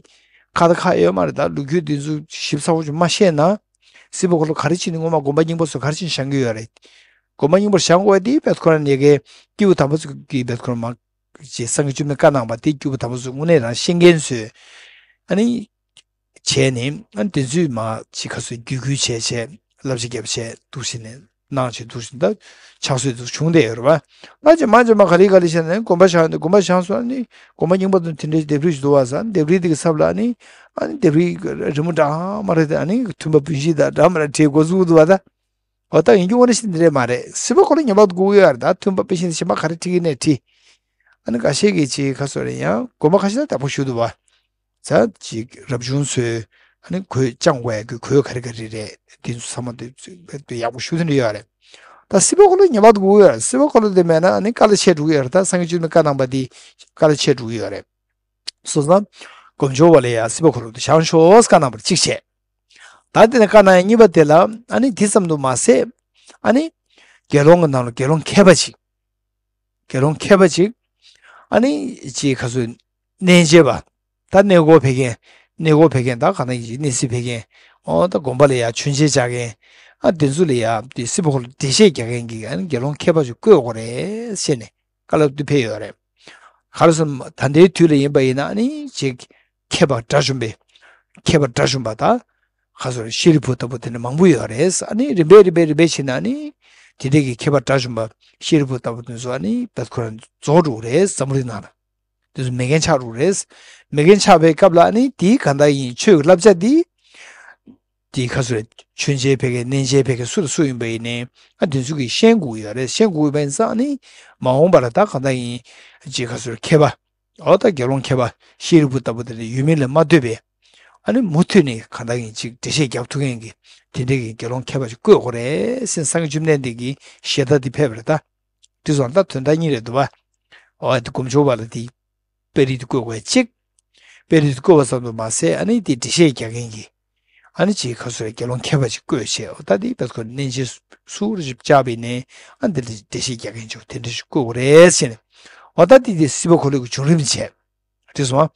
ཁ་ད་ཁ་ཡོད་མ་རེད། ད་ལོ་རྒྱུས་འདི་ཚོ་ཞིབ་ཚགས་པོ་ཅིག་མ་ཤེས་ན། སྲིད་པ་འཁོར་ལོ་ག་རེ་བྱས་ནས་སྔོན་མ་དགོན་པ་རྙིང་པ་ཚོ་ག་རེ་བྱས་ནས་བཞེངས་ཀྱི་ཡོད་རེད། དགོན་པ་རྙིང་པར་བཞེངས་དགོས་དེ་བེད་ཁོ་རང་ཉེ་གའི་སྐྱེས་བུ་དམ་པ་ཚོ་གིས་བེད་ཁོ་རང་མ་ཅེས་སངས་རྒྱས་བཅོམ་ལྡན་བཀའ་གནང་བ་དེ་སྐྱེས་བུ་དམ་པ་ཚོ་དངོས་གནས་རང་ཤེས་མཁན་ཚོས། ཨ་ནི། བྱས་ནས་ཨ་ནི་དེ་ཚོས་མ་ཅིག་ག་ཚོད་བརྒྱུད་སྐུལ་བྱས་བྱས་བསླབ་བྱ་བརྒྱབ་བྱས་འདུག་བྱས་ནས་གནང་བྱས་འདུག་བྱས་ད་ཕྱག་སྲོལ་དུ་བྱུང་བསྡད་ཡོད་རེད་བ། ད་ཅི་མ་ཅི་མ་ག་ལེ་ག་ལེ་བྱས་ནས་དགོན་པ་བཞེངས་ནས་དགོན་པ་བཞེངས་སོང་། ཨ་ནི་དགོན་པ་རྙིང་པ་དང་དེ་འདྲའི་ལྡེབས་རིས་ཞིག་འདུག་བ་ཟེར། ལྡེབས་རིས་དེ་གི་ཚབ་ལ་ཨ་ནི་ཨ་ནི་ལྡེབས་རིས་རི་མོ་འདྲ་མ་རེད་དེ། ཨ་ནི་མཐུན་པ་སྤུན་བཞི་དང་འདྲ་མི་འདྲ་བྲིས་འགོ་བཙུགས་འདུག་བ་ད། འོ་ད་ཡིན་རྒྱུ་དངོས་གནས་ཅིག་འདི་རེད་མ་རེད། སྲིད་པ་འཁོར་ལོ་ཉམས་པ་དགོས་ཀྱི་ཡོད་རེད། ད་མཐུན་པ་སྤུན་བཞི་དང་གཞན་པ་ག་རེ་བྲིས་ཀྱི་ནས་བྲིས། ཨ་ནི་འགའ་ཤས་ཀྱིས་ཅིག་ཁ་སོ་རེད། ཡང་དགོན་པ་ཁ་ཤས་ལ་དག་པོ་ཞུ་འདུག་བ། ས་ཅིག་རབ་བྱུང་ཚོས་ཨ་ནི་གོས་བཅང་དགོས་ཡ་གི་གོས་ག་རེ་ག་རེ་རེད། དེ་ཚོ་ཚང་མ་དེ་ཡག་པོ་ཞུ་ཐུབ་ནི་ཡོད་རེད། ད་སྲིད་པ་འཁོར་ལོ་ཉམས་པ་དགོས་ཀྱི་ཡོད་རེད། སྲིད་པ་འཁོར་ལོ་དེ་མེད་ན་ཨ་ནི་དཀའ་ལས་ཆེ་འགྲོ་གི་ཡོད་རེད། ད་སངས་རྒྱས་བཅོམ་ལྡན་བཀའ་གནང་བ་དེ་དཀའ་ལས་ཆེ་འགྲོ་གི་ཡོད་རེད། སོང་ཙང་། དགོན་མཆོད་པ་ལ་ཡ་སྲིད་པ་འཁོར་ལོ་དེ་བཞེངས་ཤོག་བཀའ་གནང་བ་གཅིག་བྱས། ད་དེ་ནས་བཀའ་གནང་ཡ་གཉིས་པ་དེ་ལ་ཨ་ནི་དེ་ཙམ་དུ་མ་ཟད། ཨ་ནི། དགེ་སློང་གི་ནང་ལ་དགེ་སློང་མཁས་པ་ཅིག་དགེ་སློང་མཁས་པ་ཅིག་ཨ་ནི་ཅིག་ག་ཚོད་གནས་མཇལ་བ། ད་གནས་སྐོར་ཕེབས་མཁན། གནས་སྐོར་ཕེབས་མཁན། ད་ག་ནང་ཡིན་གནས་གཟིགས་ཕེབས་མཁན། ཨོ་ད་དགོན་པ་ལ་ཡ་མཆོད་མཇལ་བྱ་མཁན། ཨ་དེ་ཚོ་ལ་ཡ་དེ་སྲིད་པ་འཁོར་ལོ་འགྲེལ་བཤད་རྒྱག་མཁན་གྱི་ཨ་ནི་དགེ་སློང་མཁས་པ་ཅིག་བསྐོ་དགོས་རེད་ཟེར་ནས་བཀའ་སློབ་དེ་ཕེབས་ཡོད་རེད། ག་རེ་ཟེར་ན་ད་ལྟའི་དུས་ལ་ཡིན་པ་ཡིན་ན་ཨ་ནི་ཅིག་མཁས་པ་དགྲ་བཅོམ་པའི། མཁས་པ་དགྲ་བཅོམ་པ་དང་། ཁ་སོར་ཤེས་རིག་པུ་ལྟ་བུ་དེ་འདྲ་མང་པོ་ཡོད་རེད། ཨ་ནི་རིམ་པས་རིམ་པས་རིམ་པས་ཕྱིན་ན་ཨ་ནི། དེ་འདྲས་ཀྱི་མཁས་པ་དགྲ་བཅོམ་པ་ཤེས་རིག་པུ་ལྟ་བུ་དེ་ཚོ་ཨ་ནི་བད་ཁོ་རང་རྫོགས་འགྲོ་གི་རེད། འཛམ་བུ་གླིང་ནང་ལ། དེ་ཚོ་མེད་མཁན་ཆགས་འགྲོ་གི་རེད། མེད་མཁན་ཆགས་པའི་སྐབས་ལ་ཨ་ནི་དེའི་གང་ལྟར་ཡིན་ཆོས་ཀྱི་བསླབ་བྱ་དེ། དེའི་ཁ་སོར་མཆོད་མཇལ་ཕེབས་མཁན་གནས་མཇལ་ཕེབས་མཁན་སུ་དང་སུ་ཡིན་པ་ཡིན་ནའི་ཨ་དེ་ཚོ་གིས་ཤེས་དགོས་ཀྱི་ཡོད་རེད། ཤེས་དགོས་པ་ཡིན་ཙང་ཨ་ནི། མ་འོངས་པ་ལ་ད་གང་ལྟར་ཡིན། ཅིག་ཁ་སོར་མཁས་པ། འོ་ད་དགེ་སློང་མཁས་པ་ཤེས་རིག་པུ་ལྟ་བུ་དེ་འདྲ་ཡོད་མིན་ལ་མ་ལྟོས་པའི། ཨ་ནི་མུ་མཐུད་ནས་གང་ལྟར་ཡིན་ཅིག་འགྲེལ་བཤད་རྒྱག་ཐུབ་མཁན་གྱི་དེ་འདྲའི་གི་དགེ་སློང་མཁས་པ་ཅིག་བསྐོ་དགོས་རེད་ཟེར་སངས་རྒྱས་བཅོམ་ལྡན་འདས་ཀྱི་ཞལ་ཏ་དེ་ཕེབས་པ་རེད་ད། དེ་སོང་ད་དོན་དག་གཉིས་རེད་འདུག་བ། འོ་དེ་སྒོམ་ཆུང་བ་ལ་དེ། དཔེ་རིས་དེ་བསྐོ་དགོས་གཅིག་དཔེ་རིས་དེ་བསྐོ་བ་ཙམ་དུ་མ་ཟད་ཨ་ནི་དེ་འགྲེལ་བཤད་རྒྱག་མཁན་གྱི། ཨ་ནི་ཅིག་ཁ་སོ་རེ་དགེ་སློང་མཁས་པ་ཅིག་བསྐོས་བྱས། འོ་ད་དེ་བེད་ཁོ་གནས་མཇལ་སུ་རུ་ཅིག་བཅར་བས་ནས་ཨ་འདི་ལ་འགྲེལ་བཤད་རྒྱག་མཁན་ཅིག་དེ་འདྲ་ཞིག་བསྐོ་དགོས་རེད་ཟེར་ནས། འོ་ད་དེ་དེ་སྲིད་པ་འཁོར་ལོ་གི་བྱུང་རིམ་བྱས། དེ་སོང་ཨ།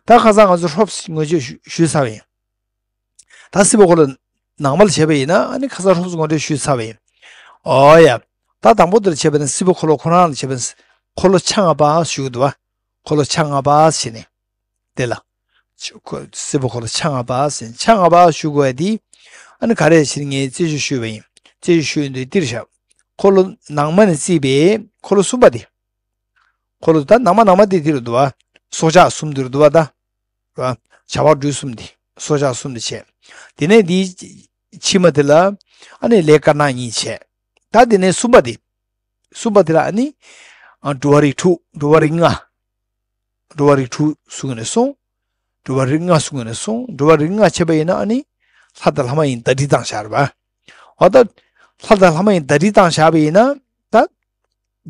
ད་ཁ་སང་ང་ཚོ་ཧྲོབ་ངོས་བརྗོད་ཞུ་ཞུས་ཚར་བ་ཡིན། ད་སྲིད་པ་འཁོར་ལོ་ནང་མ་ལ་བྱས་པ་ཡིན་ན་ཨ་ནི་ཁ་སང་ཧྲོབ་ངོས་འགྲེལ་ཞུས་ཚར་བ་ཡིན། འོ་ཡ། ད་དང་པོ་དེ་ལ་བྱས་པ་ནི་སྲིད་པ་འཁོར་ལོ་ཁོ་རང་ལ་བྱས་པ་ནི་འཁོར་ལོ་ཆ་ལྔ་པ་ཞུ་གི་འདུག་བ། འཁོར་ལོ་ཆ་ལྔ་པ་ཟེར་ནས། དེ་ལ། ཆ་ཁོ་སྲིད་པ་འཁོར་ལོ་ཆ་ལྔ་པ་ཟེར། ཆ་ལྔ་པ་ཞུ་དགོས་ཡ་དེ། ཨ་ནི་ག་རེ་ཟེར་ངས་རྩད་གཅོད་ཞུས་པ་ཡིན། རྩད་གཅོད་ཞུས་ཡོང་དུས་འདིར་བཞག་འཁོར་ལོ་ནང་མ་ནས་བརྩིས་པའི་འཁོར་ལོ་གསུམ་པ་དེ། འཁོར་ལོ་ད་ནང་མ་ནང་མ་དེ་དེ་རུ་འདུག་བ། སྲོག་ཆགས་གསུམ་དེ་རུ་འདུག་བ་ད། ར། བྱ་བ་སྦྲུལ་གསུམ་དེ། སྲོག་ཆགས་གསུམ་དེ་བྱས། དེ་ནས་དེའི་ཕྱི་མ་དེ་ལ། ཨ་ནི་ལས་དཀར་ནག་གཉིས་བྱས། ད་དེ་ནས་གསུམ་པ་དེ། གསུམ་པ་དེ་ལ་ཨ་ནི། ཨ་འགྲོ་བ་རིགས་དྲུག་འགྲོ་བ་རིགས་ལྔ། འགྲོ་བ་རིགས་དྲུག་གསུངས་ནས་སོང་། འགྲོ་བ་རིགས་ལྔ་གསུངས་ནས་སོང་། འགྲོ་བ་རིགས་ལྔ་བྱས་པ་ཡིན་ན་ཨ་ནི། ལྷ་དང་ལྷ་མ་ཡིན་ཟླ་སྒྲིལ་བཏང་བཞག་རེད་པ། འོ་ད། ལྷ་དང་ལྷ་མ་ཡིན་ཟླ་སྒྲིལ་བཏང་བཞག་པ་ཡིན་ན། ད།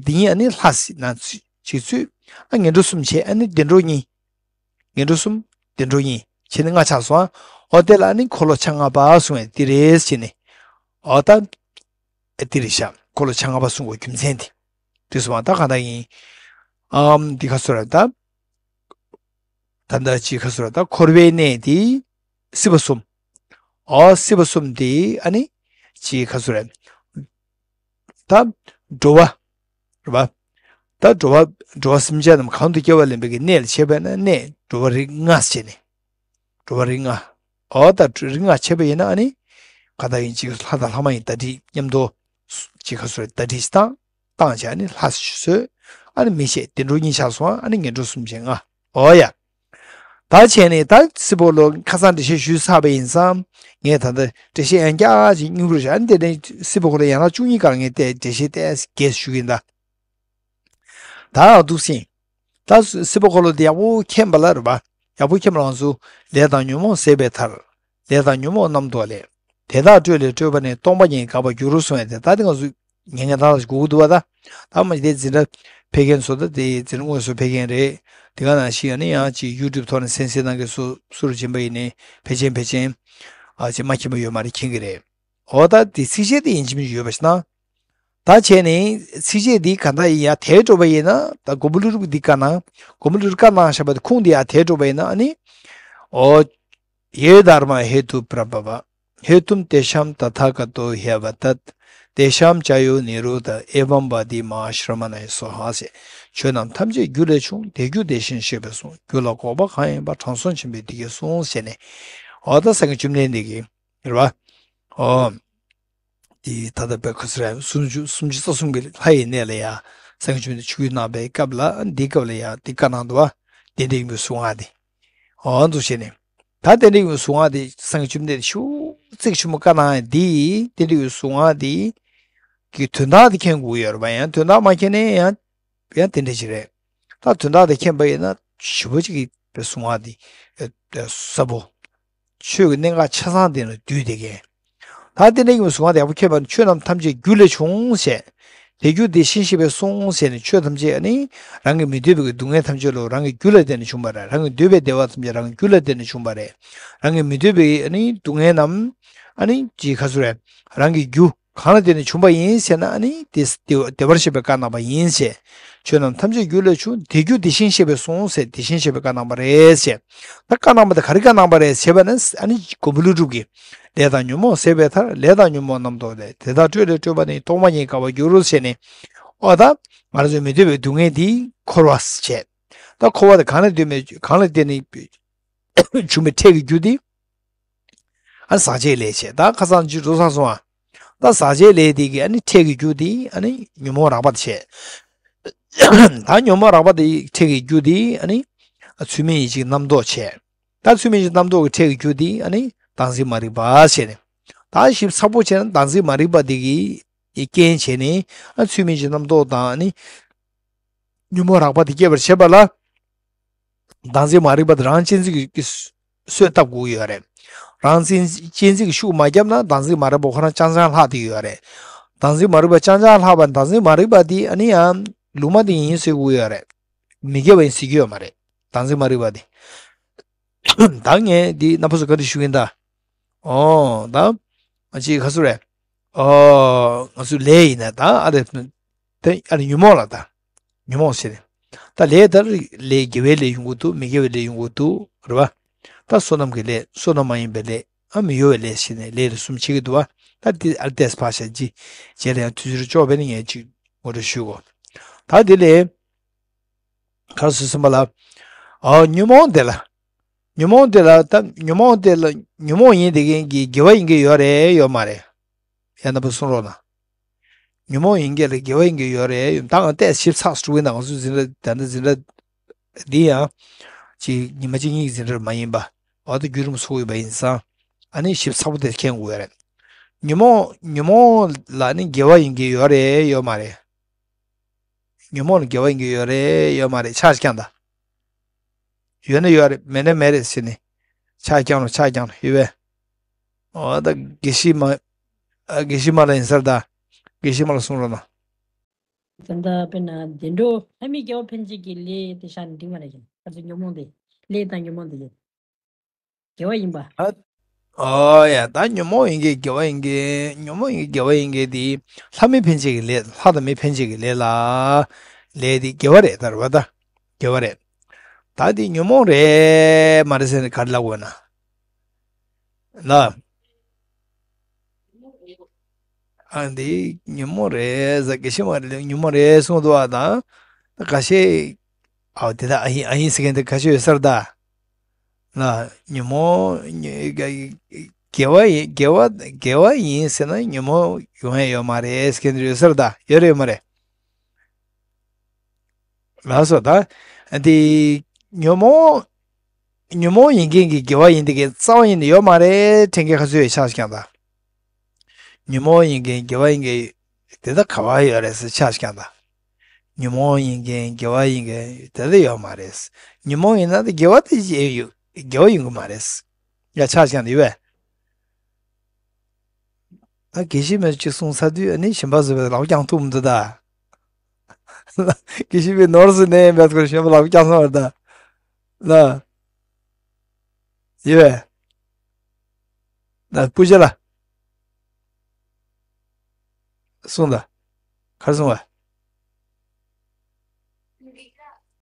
འདི་ཡིན་ཨ་ནི་ལྷ་སྲིད་ན་ཚུ་ཅིག་ཚུད། ཨ་ངན་འགྲོ་གསུམ་བྱས་ཨ་ནི་བདེ་འགྲོ་གཉིས། ངན་འགྲོ་གསུམ། བདེ་འགྲོ་གཉིས། བྱས་ནས་ལྔ་ཆགས་སོང་ཨ། འོ་དེ་ལ་ཨ་ནི་འཁོར་ལོ་ཆ་ལྔ་པ་གསུངས་པས་འདི་རེད་བྱས་ནས། འོ་ད། ཨ་འདི་རེད་ཤག་འཁོར་ལོ་བྱ་ལྔ་པ་གསུང་དགོས་རྒྱུ་མཚན་དེ། འདི་སོང་བ་ད་གང་ལྟར་ཡིན། ཨམ་འདི་ག་སོ་ར་ད། ད་ལྟ་ཅི་ག་སོ་ར་ད་འཁོར་བའི་གནས་དེ་སྲིད་པ་གསུམ། ཨོ་སྲིད་པ་གསུམ་དེ་ཨ་ནི་ཅི་ག་སོ་ར། ད་འགྲོ་བ། རེད་པ། ད་འགྲོ་བ་འགྲོ་བ་སེམས་ཅན་རྣམས་གང་དུ་སྐྱེ་བ་ལེན་པའི་གི་གནས་ལ་བྱེད་པས་ན་གནས་འགྲོ་བ་རིགས་ལྔ་བྱས་ནས། འགྲོ་བ་རིགས་ལྔ། འོ་ད་རིགས་ལྔ་བྱས་པ་ཡིན་ན་ཨ་ནི། ག་ད་ཡིན་ཅིག་ལྷ་དང་ལྷ་མ་ཡིན་ད་དྲི་མཉམ་དུ། ཅིག་ག་སོ་ར་ད་དྲི་བཏང་། བཏང་བྱས་ཨ་ནི་ལྷ་བཟོས། ཨ་ནི་མི་བྱས་བདེ་འགྲོ་གཉིས་ཆགས་སོང་ཨ་ནི་ངན་འགྲོ་གསུམ་བྱས་ལྔ། འོ་ཡ། ད་བྱས་ནས་ད་སྲིད་པ་འཁོར་ལོ་ཁ་སང་འགྲེལ་བཤད་ཞུས་ཚར་བ་ཡིན་ཙང་། ངས་ད་ལྟ་འགྲེལ་བཤད་ཡང་བསྐྱར་ཅིག་སྙིང་པོར་བཞག་ཨ་ནི་དེ་ནས་སྲིད་པ་འཁོར་ལོ་ཡན་ལག་བཅུ་གཉིས་སྒང་ངས་བལྟས་འགྲེལ་བཤད་བལྟས་རྒྱས་ཞུ་གི་ཡིན་ད། ད་འདུག་སེ། ད་སྲིད་པ་འཁོར་ལོ་འདི་ཡག་པོ་མཁྱེན་པ་ལ་རེད་པ། ཡག་པོ་མཁྱེན་པ་ལ་ང་ཚོ་ལས་དང་ཉོན་མོངས་ཟད་པའི་མཐར། ལས་དང་ཉོན་མོངས་རྣམ་རྟོག་ལས། དེ་དག་སྤྲོས་ལས་སྤྲོས་པ་ནི་སྟོང་པ་ཉིད་དགག་པར་འགྱུར་རོ་གསུངས་ཡ་དེ་ད་དེ་ང་ཚོ་ཉན་མཁན་ད་ལ་གོ་གི་འདུག་པ་ད། ད་མ་གཞི་དེ་འཛིན་གྲྭ་ཕེབས་མཁན་ཚོ་ད་དེ་འཛིན་གྲྭ་དངོས་སུ་ཕེབས་མཁན་རེད། དེ་ག་ནང་བཞིན་ཡང་ན་ཡང་ཅིག་ཡུ་ཊུབ་ཐོག་ནས་གསན་གཟིགས་གནང་མཁན་སུ་སུ་རུ་སྦྱིན་པ་ཡིན་ནའི་ཕལ་ཆེན་ཕལ་ཆེན། ཨ་ཅིག་མ་མཁྱེན་པ་ཡོད་མ་རེད་མཁྱེན་གི་རེད། འོ་ད་དེ་ཚིགས་བཅད་དེ་ཡིན་གཅིག་མིན་གཅིག་ཡོད་པ་ཞིག་ན། ད་བྱས་ནས་ཚིགས་བཅད་འདི་ག་འདྲ་ཡིན་ཡ་དེ་འགྲོ་བ་ཡིན་ན་ད་མགོན་པོ་ཀླུ་སྒྲུབ་འདི་བཀའ་གནང་། མགོན་པོ་ཀླུ་སྒྲུབ་བཀའ་གནང་བཞག་པ་དེ་ཁུངས་འདི་ཡ་དེ་འགྲོ་བ་ཡིན་ན་ཨ་ནི། འོ། ཡེ་དྷརྨཱ་ཧེ་ཏུ་པྲ་བྷ་བ། ཧེ་ཏུམ་ཏེ་ཤཱམ་ཏ་ཐཱ་ག་ཏོ་ཧེ་བ་ཏད། ཏེ་ཤཱམ་ཅཱ་ཡོ་ནི་རོ་དྷ། ཨེ་བམ་བ་དི་མ་ཧཱ་ཤྲ་མ་ཎ་ཡེ་སྭཱ་ཧཱ་ཟེར། ཆོས་རྣམས་ཐམས་ཅད་རྒྱུ་ལས་བྱུང་། དེ་རྒྱུ་དེ་བཞིན་གཤེགས་པས་གསུངས། རྒྱུ་ལ་འགོག་པ་གང་ཡིན་པ། དྲང་སྲོང་ཆེན་པོས་འདི་སྐད་གསུངས་ཟེར་ནས། འོ་ད་སངས་རྒྱས་བཅོམ་ལྡན་འདས་ཀྱིས། རེད་པ། ཨོ། དེ་ད་ལྟ་བའི་ཁ་སར་སུམ་ཅུ་སུམ་ཅུ་རྩ་གསུམ་གྱི་ལྷ་ཡི་གནས་ལ་ཡ། སངས་རྒྱས་བཅོམ་ལྡན་འདས་ཆིབས་བསྒྱུར་གནང་བའི་སྐབས་ལ་འདིའི་སྐབས་ལ་ཡ་འདི་བཀའ་གནང་འདུག་བ། རྟེན་འབྲེལ་ཡོན་གྱི་གཟུངས་སྔགས་འདི། ཨོ་འདུག་བྱས་ནས། ད་རྟེན་འབྲེལ་ཡོན་གྱི་གཟུངས་སྔགས་འདི་སངས་རྒྱས་བཅོམ་ལྡན་འདས་ཆུ་ཚིག་ཆུ་མོ་བཀའ་གནང་ཡ་འདི་རྟེན་འབྲེལ་ཡོན་གྱི་གཟུངས་སྔགས་འདི་གི་དོན་དག་འདི་མཁྱེན་དགོས་ཡོད་རེད་པ། ཡང་དོན་དག་མ་མཁྱེན་ནས་ཡང་། ཡང་དེ་འདྲ་ཞིག་རེད། ད་དོན་དག་དེ་མཁྱེན་པ་ཡིན་ན་ཞེ་པོ་ཅིག་གི་གསུང་བ་དེ་ཨ་ཨ་ཟབ་པོ། ཆོས་ཀྱི་གནད་འགག་ཆ་ཚང་དེ་ལ་བསྡུས་ཏེ་མཁྱེན། ད་དེ་འདྲ་ཡིན་པའི་གསུང་བ་དེ་ཡག་པོ་མཁྱེན་པ་ནི་ཆོས་རྣམས་ཐམས་ཅད་རྒྱུ་ལས་བྱུང་ཞེས། དེ་རྒྱུ་དེ་བཞིན་གཤེགས་པས་གསུངས་ཞེས་ནས་ཆོས་ཐམས་ཅད་ནི་རང་གི་མི་འདོད་པའི་སྡུག་བསྔལ་ཐམས་ཅད་ལོ་རང་གི་རྒྱུ་ལ་བརྟེན་ནས་བྱུང་བ་རེད། རང་གི་འདོད་པའི་བདེ་བ་ཐམས་ཅད་རང་གི་རྒྱུ་ལ་བརྟེན་ནས་བྱུང་བ་རེད། རང་གི་མི་འདོད་པའི་ནི་སྡུག་བསྔལ་རྣམས་ཨ་ནི་ཅི་ག་ཚོད་རེད། རང་གི་རྒྱུ། གང་ལ་བརྟེན་ནས་བྱུང་བ་ཡིན་ཟེར་ན་ཨ་ནི་དེ་དེ་བདེ་བར་གཤེགས་པའི་བཀའ་གནང་བ་ཡིན་ཞེས། ཆོས་རྣམས་ཐམས་ཅད་རྒྱུ་ལས་བྱུང་། དེ་རྒྱུ་དེ་བཞིན་གཤེགས་པས་གསུངས་ཟེར་དེ་བཞིན་གཤེགས་པའི་བཀའ་གནང་བ་རེད་ཞེས། ད་བཀའ་གནང་བ་དེ་ག་རེ་བཀའ་གནང་བ་རེད་ཟེར་བ་ན་ཨ་ནི་མགོན་པོ་ཀླུ་སྒྲུབ་ཀྱིས། ལས་དང་ཉོན་མོངས་ཟད་པའི་མཐར། ལས་དང་ཉོན་མོངས་རྣམ་རྟོག་ལས། དེ་དག་སྤྲོས་ལས་སྤྲོས་པ་ནི། སྟོང་པ་ཉིད་དགག་པར་འགྱུར་རོ་ཞེས་ནས། ཨོ་ད། ང་རང་ཚོའི་མི་འདོད་པའི་སྡུག་བསྔལ་འདི་འཁོར་བ་ཞེས། ད་འཁོར་བ་དེ་གང་ལ་ལྟོས་མེད་གང་ལ་བརྟེན་ནས་བྱུང་བའི་འཕྲལ་གྱི་རྒྱུ་དེ། ཨ་ཟག་བཅས་ལས་བྱས། ད་ཁ་སང་ཅི་འགྲོ་ས་སོང་ཨ། ད་ཟག་བཅས་ལས་དེ་གི་ཨ་ནི་འཕྲལ་གྱི་རྒྱུ་དེ་ཨ་ནི་ཉོན་མོངས་རགས་པ་དེ་བྱས། ད་ཉོན་མོངས་རགས་པ་དེ་འཕྲལ་གྱི་རྒྱུ་དེ་ཨ་ནི་ཚུལ་མིན་ཡིད་བྱེད་རྣམ་རྟོག་བྱས། ད་ཚུལ་མིན་ཡིད་བྱེད་རྣམ་རྟོག་གི་འཕྲལ་གྱི་རྒྱུ་དེ་ཨ་ནི་བདག་འཛིན་མ་རིག་པ་བྱས་ནས། ད་ཞིབ་ཚགས་པོ་བྱས་ན་བདག་འཛིན་མ་རིག་པ་དེ་གི་རྐྱེན་བྱས་ནས་ཨ་ཚུལ་མིན་ཡིད་བྱེད་རྣམ་རྟོག་དང་ཨ་ནི། ཉོན་མོངས་རགས་པ་དེ་སྐྱེད་པར་བྱེད་པ་ལ། བདག་འཛིན་མ་རིག་པ་དེ་རང་གཅེས་འཛིན་གྱི་གསོས་བཏབ་དགོས་ཀྱི་ཡོད་རེད། རང་གཅེས་འཛིན་གྱི་ཤུགས་མ་བརྒྱབ་ན་བདག་འཛིན་མ་རིག་པ་ཁོ་རང་རྐྱང་རྐྱང་ལྷག་བསྡད་ཀྱི་ཡོད་རེད། བདག་འཛིན་མ་རིག་པ་རྐྱང་རྐྱང་ལྷག་པ་བདག་འཛིན་མ་རིག་པ་དེ་ཨ་ནི་ཡང་ལུང་མ་དེ་ཡིན་ཟེར་དགོས་ཀྱི་ཡོད་རེད། མི་དགེ་བ་ཡིན་ཟེར་གྱི་ཡོད་མ་རེད། བདག་འཛིན་མ་རིག་པ་དེ། ད་ངས་འདི་རྣམ་པ་ཚོ་བཀའ་འདྲི་ཞུ་གིན་ད། ཨོ་ད། ང་ཅིག་ག་ཚོད་རེད། ཨོ་ང་ཚོའི་ལས་ཡིན་ན་ད་ཨ་རེ། དེ་ཨ་རེ་ཉོན་མོངས་ལ་ད། ཉོན་མོངས་ཟེར་ནས། ད་ལས་ད་ལས་དགེ་བའི་ལས་ཡོང་གི་འདུག་མི་དགེ་བའི་ལས་ཡོང་གི་འདུག་རེད་བ། ད་བསོད་ནམས་ཀྱི་ལས་བསོད་ནམས་མ་ཡིན་པའི་ལས་ཨ་མི་གཡོ་བའི་ལས་ཟེར་ནས་ལས་ལ་གསུམ་ཕྱེ་གི་འདུག་བ། ད་འདི་ཨ་རེ་ཏེས་ཕ་ཤ་ཅི། རྗེས་ལ་ཡང་དུས་ཚོད་ལྕོགས་པས་ནི་ངས་ཅིག་ངོ་སྤྲོད་ཞུ་གོ། ད་འདི་ལས། ག་རེ་ཟེར་སོང་བ་ལ། ཨ་ཉོན་མོངས་དེ་ལ། ཉོན་མོངས་དེ་ལ་ད་ཉོན་མོངས་དེ་ལ་ཉོན་མོངས་ཡིན་དེ་གིན་གྱི་དགེ་བ་ཡིན་གྱི་ཡོད་རེད་ཡོད་མ་རེད། ཡང་ན་བུ་གསུང་རོགས་གནང་། ཉོན་མོངས་ཡིན་གྱི་ལ་དགེ་བ་ཡིན་གྱི་ཡོད་རེད་ཡོད་ད་ང་ལྟས་ཞིབ་ཚགས་སུ་འགྲོ་གི་ན་ང་ཚོ་འཛིན་གྲྭ་ད་ནི་འཛིན་གྲྭ་འདི་ཡང་ཅིག་ཉི་མ་གཅིག་གཉིས་ཀྱི་འཛིན་གྲྭ་མ་ཡིན་པ་འོ་ད་བརྒྱུད་རིམ་ཚོགས་ཡོད་པ་ཡིན་ཙང་ཨ་ནི་ཞིབ་ཚགས་པོ་དེ་མཁྱེན་དགོས་ཡོད་རེད། ཉོན་མོངས་ཉོན་མོངས་ལ་ནི་དགེ་བ་ཡིན་གྱི་ཡོད་རེད་ཡོད་མ་རེད། ཉོན་མོངས་ལ་དགེ་བ་ཡིན་གྱི་ཡོད་རེད་ཡོད་མ་རེད་ཆ་རྐྱང་ད། ཡོད་ན་ཡོད་རེད་མེད་ན་མེད་རེད་ཟེར་ནས། ཆ་རྐྱང་རོ་ཆ་རྐྱང་རོ་ཡོད་པས། འོ་ད་དགེ་བཤེས་མ། ཨ་དགེ་བཤེས་མ་ལ་ཡིན་ས་རེད་ད། དགེ་བཤེས་མ་ལ་གསུང་རོགས་གནང་། ད་ལྟ་དཔེར་ན་བདེ་འགྲོ་ལྷ་མི་དགེ་བ་འཕེན་བྱེད་ཀྱི་ལས་དེ་བཞག་ནས་འགྲིག་མ་རེད་ཀྱང་ཁ་ཚོ་ཉོན་མོངས་དེ། ལས་དང་ཉོན་མོངས་དེ་ཡོད། དགེ་བ་ཡིན་པ། ཨ། ཨོ་ཡ། ད་ཉོན་མོངས་ཡིན་མཁན་དགེ་བ་ཡིན་མཁན། ཉོན་མོངས་ཡིན་མཁན་དགེ་བ་ཡིན་མཁན་དེ་ལྷ་མི་ཕན་ཆད་ཀྱི་ལས། ལྷ་དང་མི་ཕན་ཆད་ཀྱི་ལས་ལ། ལས་དེ་དགེ་བ་རེད། ད་རེད་བ། ད་དགེ་བ་རེད། ད་དེ་ཉོན་མོངས་རེད་མ་རེད་ཟེར་ནས་ག་རེ་ལབ་དགོས་ན། ལ། ཨ་འདི་ཉོན་མོངས་རེད་ཟེར། དགེ་བཤེས་མ་རེད་ཉོན་མོངས་རེད་གསུངས་འདུག་བ། དང་ད་ཁ་ཤས། ཨའོ་དེ་ད་ཨ་ཡིན་ཨ་ཡིན་ཟེར་མཁན་དེ་ཁ་ཤས་ཡོད་ས་རེད་ད། ལ། ཉོན་མོངས་དགེ་བ་ཡིན་དགེ་བ་དགེ་བ་ཡིན་ཟེར་ན་ཉོན་མོངས་ཡོང་ཡ་ཡོད་མ་རེད་ཟེར་མཁན་དེ་ཡོད་ས་རེད་ད། ཡོད་རེད་ཡོད་མ་རེད། ལགས་སོ། ད་འདི་ཉོན་མོངས་ཉོན་མོངས་ཡིན་མཁན་གྱི་དགེ་བ་ཡིན་དེ་གའི་རྩ་བ་ཉིད་ནས་ཡོད་མ་རེད་དྲན་མཁན་ཁ་ཚོད་ཡོད་ཆགས་ཀྱང་ད། ཉོན་མོངས་ཡིན་མཁན་དགེ་བ་ཡིན་མཁན་དེ་ད་ག་བ་ཡོད་རེད་ཟེར་ཆགས་ཀྱང་ད། ཉོན་མོངས་ཡིན་མཁན་དགེ་བ་ཡིན་མཁན་དེ་ད་ཡོད་མ་རེད། ཉོན་མོངས་ཡིན་ན་ད་དགེ་བ་དེ་ཅི་ཡོད་དགེ་བ་ཡོང་གི་མ་རེད། ཡ་ཆགས་ཀྱང་ད་ཡོད་པས། ད་དགེ་བཤེས་མས་གཅིག་གསུངས་ཚར་དུས་ཨ་ནི་གཞན་པ་བཟོ་བའི་ལག་པ་བརྐྱང་ཐུབ་མི་འདུག་ད། དགེ་བཤེས་པའི་ནོར་སུ་ནས་མེད་ཁར་གཞན་པ་ལག་པ་བརྐྱང་སོང་བ་ད། ལ། ཡི་བས། ད་སྤུ་ཅ་ལ། གསུངས་ད། གར་སོང་བ།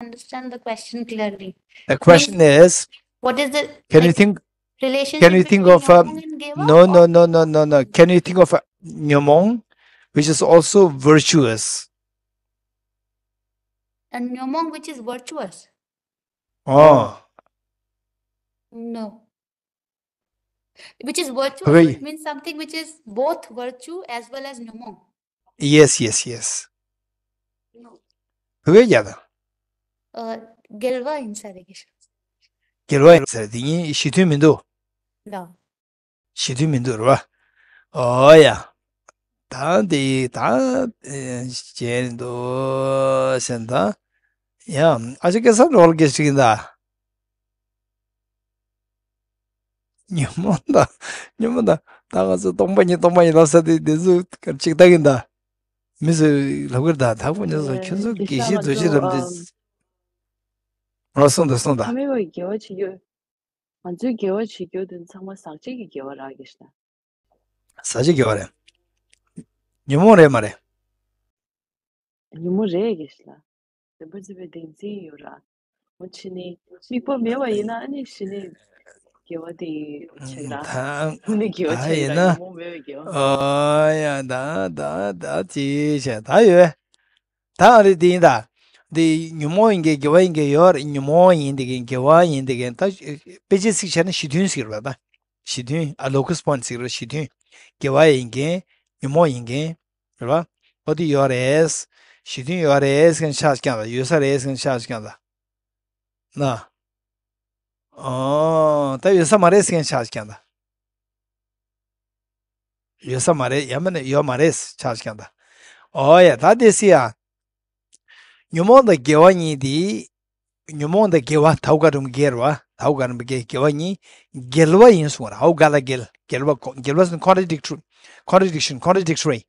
Understand the question clearly. The question is, what is the, can you like, think, can you think of a, no, no, no, no, no, no. Can you think of a nyomong, which is also virtuous? A nyomong which is virtuous? Oh. No. Which is virtuous, okay. It means something which is both virtue as well as nyomong. Yes, yes, yes. ཕ་གིའི་རྒྱ་དང་། ཨ། དགེ་བ་ཡིན་ས་རེད་གི། དགེ་བ་ཡིན་ས་རེད། དེ་གཉིས་གཞི་མཐུན་མི་འདུག་ལགས། གཞི་མཐུན་མི་འདུག་རེད་བ། ཨོ་ཡ། ད་འདི་ད་གཞན་འདུག་ཟེར་ན་ད། ཡ། ཨ་ཅག་སྐལ་བཟང་རོལ་གྱི་ཞིག་ཡིན་ད། ཉོན་མོངས་དང་། ཉོན་མོངས་དང་། ད་ང་ཚོ་སྟོང་པ་ཉིད་སྟོང་པ་ཉིད་ལབ་ས་དེ་དེ་ཚོ་གཅིག་ལྟ་གི་ད། མི་ཚོས་ལབ་གི་ད། ད་ཁོ་ཉོན་ཚོ་ཁྱོད་ཚོ་དགེ་བཤེས་རྡོ་རྗེ་རབ་འདི། ཨ། སོང་ད་སོང་ད། ཕ་མེས་པའི་དགེ་བ་བྱེད་རྒྱུ། ང་ཚོའི་དགེ་བ་བྱེད་རྒྱུ་དེ་ཚང་མ་ཟག་བཅས་ཀྱི་དགེ་བ་རག་གི་ཤི་ན། ཟག་བཅས་དགེ་བ་རེད། ཉོན་མོངས་རེད་མ་རེད། ཉོན་མོངས་རེད་གི་ཤི་ལ། བདེན་པར་འཛིན་པའི་བདེན་འཛིན་ཡོད་ར། འོ་ཕྱི་ནི་དམིགས་པ་མེད་པ་ཡིན་ན་ཨ་ནི་ཤི་ནི་དགེ་བ་དེ་ཆེ་ར། ད་ཨ་ནི་དགེ་བ་ད་ཆེ་ཡིན་ར་ན། ཉོན་མོངས་མེད་པའི་དགེ་བ། ཨ་ཡ་ད་ད་ད་ཅི་བྱས་ད་ཡོད། ད་ཨ་རི་དེ་ཡིན་ད། འདི་ཉོན་མོངས་ཡིན་གྱི་དགེ་བ་ཡིན་གྱི་ཡོད་རེད། ཉོན་མོངས་ཡིན་དེ་གིན་དགེ་བ་ཡིན་དེ་གིན་ད། དཔེ་ཆའི་ཚིག་བྱས་ན་གཞི་མཐུན་ཟེར་བ་ད། གཞི་མཐུན། ཨ། ལོ་ཀས་པོན་ཟེར་བ་གཞི་མཐུན། དགེ་བ་ཡིན་གྱི། ཉོན་མོངས་ཡིན་གྱི། རེད་བ། ཨོ་དེ་ཡོད་རེད། གཞི་མཐུན་ཡོད་རེད་ཟེར་མཁན་ཆགས་ཀྱང་ད། ཡོད་ས་རེད་ཟེར་མཁན་ཆགས་ཀྱང་ད། ན། ཨོ། ད་ཡོད་ས་མ་རེད་ཟེར་མཁན་ཆགས་ཀྱང་ད། ཡོད་ས་མ་རེད། ཡང་མིན་ན་ཡོད་མ་རེད་ཆགས་ཀྱང་ད། ཨོ་ཡ། ད་དེ་སི་ཡ། ཉོན་མོངས་དང་དགེ་བ་གཉིས་དེ། ཉོན་མོངས་དང་དགེ་བ་དའུ་ག་རིམ་དགེ་རེད་བ། དའུ་ག་རིམ་དགེ། དགེ་བ་གཉིས་འགལ་བ་ཡིན་གསུངས་ར། ཧའུ་ག་ལ་འགལ། འགལ་བ་ཁོ། འགལ་བ་ཟེར་ན་contradict། contradiction། contradictory།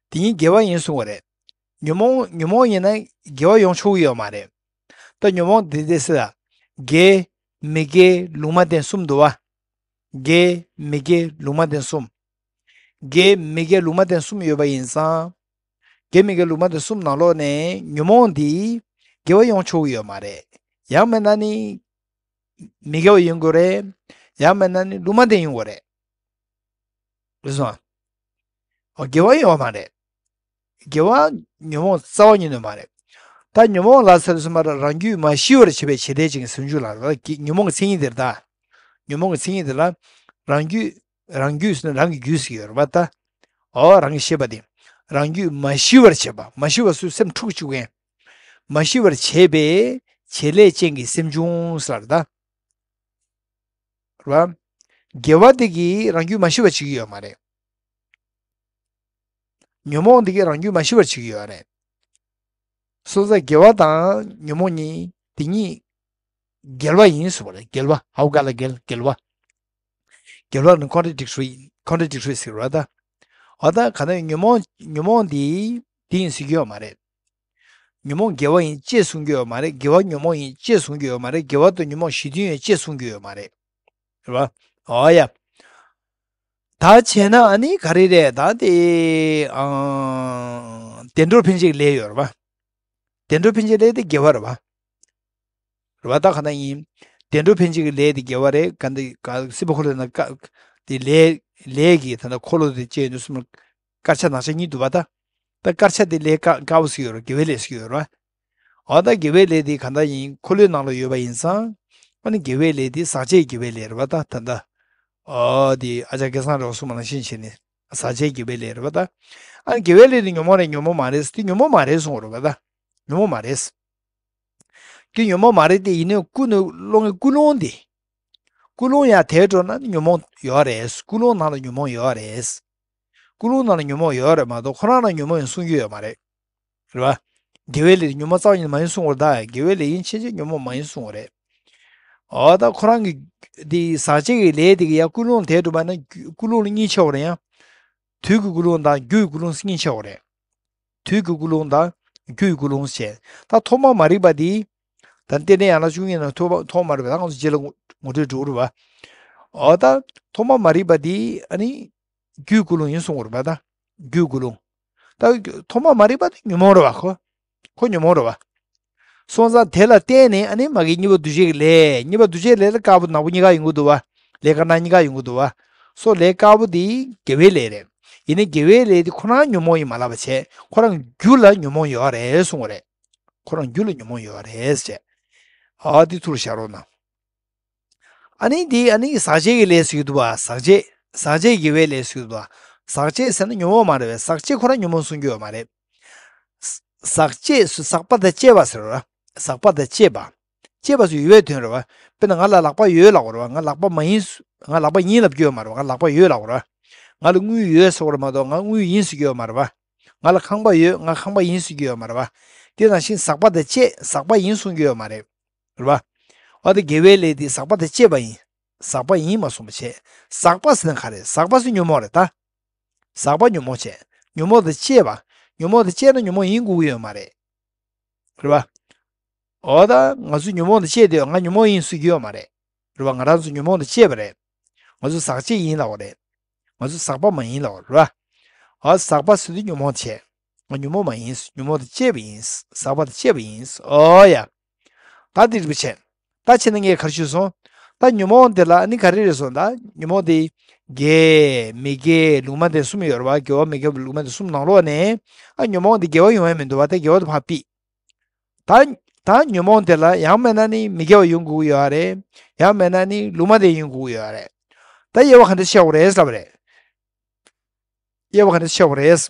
དེ་གཉིས་འགལ་བ་ཡིན་གསུངས་པ་རེད། ཉོན་མོངས། ཉོན་མོངས་ཡིན་ན་དགེ་བ་ཡོང་ཆོག་གི་ཡོད་མ་རེད། ད་ཉོན་མོངས་དེ་དེ་སི་ལ། དགེ། མི་དགེ། ལུང་མ་བསྟན་གསུམ་འདུག་བ། དགེ། མི་དགེ། ལུང་མ་བསྟན་གསུམ། དགེ། མི་དགེ། ལུང་མ་བསྟན་གསུམ་ཡོད་པ་ཡིན་ཙང་། དགེ་མི་དགེ་ལུང་མ་བསྟན་གསུམ་ནང་ལོགས་ནས་ཉོན་མོངས་འདི་དགེ་བ་ཡོང་ཆོག་གི་ཡོད་མ་རེད། ཡང་མིན་ན་ནི་མི་དགེ་བ་ཡོང་དགོས་རེད། ཡང་མིན་ན་ནི་ལུང་མ་བསྟན་ཡོང་དགོས་རེད། རེད་སོང་། ཨོ་དགེ་བ་ཡོང་བ་མ་རེད། དགེ་བ་ཉོན་མོངས་རྩ་བ་ཉིད་ནས་མ་རེད། ད་ཉོན་མོངས་ལ་ཟེར་དུས་ཙམ་པ་རང་རྒྱུད་མ་ཞི་བར་བྱེད་པའི་བྱེད་ལས་ཅན་གྱི་སེམས་བྱུང་ལ་རེད། ཉོན་མོངས་ཀྱི་མཚན་ཉིད་དེ་རེད་ད། ཉོན་མོངས་ཀྱི་མཚན་ཉིད་དེ་ལ་རང་རྒྱུད། རང་རྒྱུད་ཟེར་ན་རང་གི་རྒྱུད་ཟེར་གྱི་ཡོད་རེད་པ་ད། ཨོ་རང་གི་ཤེས་པ་དེ། རང་རྒྱུད་མ་ཞི་བར་བྱེད་པ། མ་ཞི་བ་སུ་སེམས་འཁྲུག་བཅུག་མཁན། མ་ཞི་བར་བྱེད་པའི་བྱེད་ལས་ཅན་གྱི་སེམས་བྱུང་ཟེར་ད། རེད་བ། དགེ་བ་དེ་གིས་རང་རྒྱུད་མ་ཞི་བར་བྱེད་ཀྱི་ཡོད་མ་རེད། ཉོན་མོངས་དེ་གིས་རང་རྒྱུད་མ་ཞི་བར་བྱེད་ཀྱི་ཡོད་རེད། སོང་ཙང་དགེ་བ་དང་ཉོན་མོངས་གཉིས་དེ་གཉིས་འགལ་བ་ཡིན་ཟེར་བ་རེད། འགལ་བ། ཧའུ་ག་ལ་འགལ། འགལ་བ། འགལ་བ་ནི་contradictory། contradictory ཟེར་བ་ད། འོ་ད་ག་ནས་ཉོན་མོངས། ཉོན་མོངས་འདི་འདི་ཡིན་ཟེར་གྱི་ཡོད་མ་རེད། ཉོན་མོངས་དགེ་བ་ཡིན་ཅེས་གསུང་གི་ཡོད་མ་རེད། དགེ་བ་ཉོན་མོངས་ཡིན་ཅེས་གསུང་གི་ཡོད་མ་རེད། དགེ་བ་དང་ཉོན་མོངས་གཞི་མཐུན་ཡིན་ཅེས་གསུང་གི་ཡོད་མ་རེད། རེད་བ། ཨོ་ཡ། ད་བྱས་ན་ཨ་ནི་ག་རེ་རེད་ད་དེ། བདེ་འགྲོར་འཕེན་བྱེད་ཀྱི་ལས་ཡོད་རེད་པ། བདེ་འགྲོར་འཕེན་བྱེད་ཀྱི་ལས་དེ་དགེ་བ་རེད་པ། རེད་པ། ད་ག་ན་ཡིན། བདེ་འགྲོར་འཕེན་བྱེད་ཀྱི་ལས་དེ་དགེ་བ་རེད། ག་འདི་ག་སྲིད་པ་འཁོར་ལོ་ན་ཀ་དེ་ལས་ལས་ཀྱི་ད་ལྟ་འཁོར་ལོ་དེ་བཅད་ནས་གསུམ་ལ་དཀར་ཆ་ནག་ཆ་གཉིས་འདུག་པ་ད། ད་དཀར་ཆ་དེ་ལས་དཀར་དཀར་པོ་ཟེར་གྱི་ཡོད་རེད། དགེ་བའི་ལས་ཟེར་གྱི་ཡོད་རེད་པ། འོ་ད་དགེ་བའི་ལས་དེ་ག་འདྲ་ཡིན། འཁོར་ལོའི་ནང་ལ་ཡོད་པ་ཡིན་ཙང་། ཨ་ནི་དགེ་བའི་ལས་དེ་ཟག་བཅས་དགེ་བའི་ལས་རེད་པ་ད་ད་ལྟ། ཨོ་དེ་ཨ་ཅག་སྐལ་བཟང་རེད་པ་གསུངས་པ་ནང་བཞིན་བྱས་ནས་ཟག་བཅས་དགེ་བའི་ལས་རེད་པ་ད། ཨ་ནི་དགེ་བའི་ལས་དེ་ཉོན་མོངས་རེད་ཉོན་མོངས་མ་རེད་དེ་ཉོན་མོངས་མ་རེད་གསུངས་པ་རེད་པ་ད། ཉོན་མོངས་མ་རེད། དེ་ཉོན་མོངས་མ་རེད་དེ་ཡིན་ནའི་ཀུན་ནས་བསླང་བའི་ཀུན་སློང་དེ། ཀུན་སློང་ཡང་དེར་འགྲོ་ན་ཉོན་མོངས་ཡོད་རེད། ཀུན་སློང་ནང་ལ་ཉོན་མོངས་ཡོད་རེད། ཀུན་སློང་ནང་ལ་ཉོན་མོངས་ཡོད་རེད་མ་གཏོགས་ཁོ་རང་ལ་ཉོན་མོངས་ཡིན་གསུང་རྒྱུ་ཡོད་མ་རེད། རེད་པ། དགེ་བའི་ལས་ཉོན་མོངས་རྩ་བ་ཉིད་ནས་མ་ཡིན་གསུང་བར་ད་དགེ་བའི་ལས་ཡིན་ཕྱིན་ཆད་ཉོན་མོངས་མ་ཡིན་གསུང་བ་རེད། འོ་ད་ཁོ་རང་གི་འདི་ཟག་བཅས་ཀྱི་ལས་དེ་གི་ཡང་ཀུན་སློང་དེར་འགྲོ་བ་ན་ཀུན་སློང་ལ་གཉིས་ཕྱེ་བ་རེད་ཡང་། དུས་ཀྱི་ཀུན་སློང་དང་རྒྱུ་ཡི་ཀུན་སློང་གཉིས་ཕྱེ་བ་རེད། དུས་ཀྱི་ཀུན་སློང་དང་རྒྱུ་ཡི་ཀུན་སློང་བྱས། ད་ཐོག་མ་མ་རིག་པ་འདི། ད་རྟེན་འབྲེལ་ཡན་ལག་བཅུ་གཉིས་ནང་ཐོག་མ་ཐོག་མ་རིག་པ་ད་ང་ཚོ་རྗེས་ལ་ངོ་ངོ་སྤྲོད་འགྲོ་གི་རེད་པ། འོ་ད་ཐོག་མ་མ་རིག་པ་འདི་ཨ་ནི་རྒྱུ་ཡི་ཀུན་སློང་ཡིན་གསུང་གི་རེད་པ་ད། རྒྱུ་ཡི་ཀུན་སློང་། ད་ཐོག་མ་མ་རིག་པ་འདི་ཉོན་མོངས་རེད་པ་ཁོ། ཁོ་ཉོན་མོངས་རེད་པ། སོང་ཙང་དེ་ལ་བརྟེན་ནས་ཨ་ནི་མ་གི་གཉིས་པ་འདུ་བྱེད་ཀྱི་ལས། གཉིས་པ་འདུ་བྱེད་ལས་ལ་དཀར་པོ་ནག་པོ་གཉིས་ཀ་ཡོང་གི་འདུག་པ། ལས་དཀར་ནག་གཉིས་ཀ་ཡོང་གི་འདུག་པ། སོ་ལས་དཀར་པོ་འདི་དགེ་བའི་ལས་རེད། ཡིན་ནའི་དགེ་བའི་ལས་འདི་ཁོ་རང་ཉོན་མོངས་ཡིན་མ་ལབ་པ་བྱས་ཁོ་རང་རྒྱུ་ལ་ཉོན་མོངས་ཡོད་རེད་གསུང་བ་རེད། ཁོ་རང་རྒྱུ་ལ་ཉོན་མོངས་ཡོད་རེད་བྱས། ཨ་འདི་ཐུགས་ལ་བཞག་རོགས་གནང་། ཨ་ནི་འདི་ཨ་ནི་ཟག་བཅས་ཀྱི་ལས་ཟེར་གྱི་འདུག་པ། ཟག་བཅས། ཟག་བཅས་དགེ་བའི་ལས་ཟེར་གྱི་འདུག་པ། ཟག་བཅས་ཟེར་ན་ཉོན་མོངས་མ་རེད་པས། ཟག་བཅས་ཁོ་རང་ཉོན་མོངས་གསུང་རྒྱུ་ཡོད་མ་རེད། ཟག་བཅས་སུ་ཟག་པ་དང་བཅས་པ་ཟེར་བ། ཟག་པ་དང་བཅས་པ། བཅས་པ་སུ་ཡོད་པའི་དོན་རེད་བ། དཔེར་ན་ང་ལ་ལག་པ་ཡོད་ལབ་དགོས་རེད་བ། ང་ལག་པ་མ་ཡིན་སུ། ང་ལག་པ་ཡིན་ལབ་རྒྱུ་ཡོད་མ་རེད་བ། ང་ལག་པ་ཡོད་ལབ་དགོས་རེད་བ། ང་ལ་དངུལ་ཡོད་ཟེར་བ་རེད་མ་གཏོགས་ང་དངུལ་ཡིན་ཟེར་རྒྱུ་ཡོད་མ་རེད་བ། ང་ལ་ཁང་པ་ཡོད། ང་ཁང་པ་ཡིན་ཟེར་རྒྱུ་ཡོད་མ་རེད་བ། དེ་ནང་བཞིན་ཟག་པ་དང་བཅས་ཟག་པ་ཡིན་གསུང་རྒྱུ་ཡོད་མ་རེད། རེད་བ། འོ་དེ་དགེ་བའི་ལས་དེ་ཟག་པ་དང་བཅས་པ་ཡིན། ཟག་པ་ཡིན་མ་གསུངས་པ་བྱས། ཟག་པ་ཟེར་ན་ག་རེ། ཟག་པ་ཟེར་ཉོན་མོངས་རེད་ད། ཟག་པ་ཉོན་མོངས་བྱས། ཉོན་མོངས་དང་བཅས་པ། ཉོན་མོངས་དང་བཅས་ན་ཉོན་མོངས་ཡིན་དགོས་ཀྱི་ཡོད་མ་རེད། རེད་བ། འོ་ད་ང་ཚོ་ཉོན་མོངས་དང་བཅས་ཏེ་ང་ཉོན་མོངས་ཡིན་ཟེར་གྱི་ཡོད་མ་རེད། རེད་བ། ང་རང་ཚོ་ཉོན་མོངས་དང་བཅས་པ་རེད། ང་ཚོ་ཟག་བཅས་ཡིན་ལབ་པ་རེད། ང་ཚོ་ཟག་པ་མ་ཡིན་ལབ་པ་རེད་བ། འོ་ཟག་པ་ཟེར་དུས་ཉོན་མོངས་བྱས། ང་ཉོན་མོངས་མ་ཡིན། ཉོན་མོངས་དང་བཅས་པ་ཡིན། ཟག་པ་དང་བཅས་པ་ཡིན། འོ་ཡ། ད་འདི་རིག་པ་བྱས། ད་བྱས་ན་ངས་ག་རེ་ཞུས་སོང་། ད་ཉོན་མོངས་དེ་ལ་ནི་ག་རེ་རེད་སོང་། ད་ཉོན་མོངས་དེ་དགེ་མི་དགེ་ལུང་མ་བསྟན་གསུམ་ཡོད་རེད་བ། དགེ་བ་མི་དགེ་བ་ལུང་མ་བསྟན་གསུམ་ནང་ལོགས་ནས་ཨ་ཉོན་མོངས་དེ་དགེ་བ་ཡོང་ཡ་མི་འདུག་བ། དེ་དགེ་བ་དེ་ཕར་ཕུད། ད་ད་ཉོན་མོངས་དེ་ལ་ཡང་མིན་ན་ནི་མི་དགེ་བ་ཡོང་དགོས་ཀྱི་ཡོད་རེད། ཡང་མིན་ན་ནི་ལུང་མ་བསྟན་ཡོང་དགོས་ཀྱི་ཡོད་རེད། ད་དབྱེ་བ་ག་འདྲ་ཕྱེ་དགོས་རེད་ལབ་པ་རེད། དབྱེ་བ་ག་འདྲ་ཕྱེ་དགོས་རེད།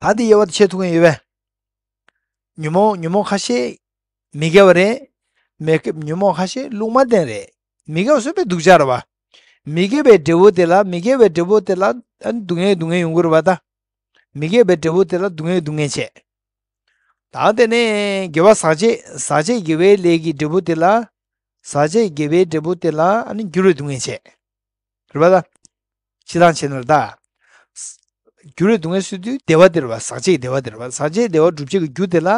ད་འདི་དབྱེ་བ་དེ་ཕྱེ་ཐུབ་མཁན་ཡོད་པས། ཉོན་མོངས་ཉོན་མོངས་ཁ་ཤས་མི་དགེ་བ་རེད། མི་དགེ་ཉོན་མོངས་ཁ་ཤས་ལུང་མ་བསྟན་རེད། མི་དགེ་བ་སུ་དཔེ་སྡུག་ཅག་རེད་བ། མི་དགེ་བའི་འབྲས་བུ་དེ་ལ་མི་དགེ་བའི་འབྲས་བུ་དེ་ལ་ཨ་ནི་སྡུག་བསྔལ་སྡུག་བསྔལ་ཡོང་གི་རེད་བ་ད། མི་དགེ་བའི་འབྲས་བུ་དེ་ལ་སྡུག་བསྔལ་སྡུག་བསྔལ་བྱས། ད་དེ་ནས་དགེ་བ་ཟག་བཅས་ཟག་བཅས་དགེ་བའི་ལས་ཀྱི་འབྲས་བུ་དེ་ལ། ཟག་བཅས་དགེ་བའི་འབྲས་བུ་དེ་ལ་ཨ་ནི་འགྱུར་བའི་སྡུག་བསྔལ་བྱས། རེད་པ་ད། སྤྱིར་བཏང་བྱས་ན་རེད་ད། འགྱུར་བའི་སྡུག་བསྔལ་ཟེར་དུས་བདེ་བ་དེ་རེད་པ། ཟག་བཅས་ཀྱི་བདེ་བ་དེ་རེད་པ། ཟག་བཅས་བདེ་བ་སྒྲུབ་བྱེད་ཀྱི་རྒྱུ་དེ་ལ་ཨ་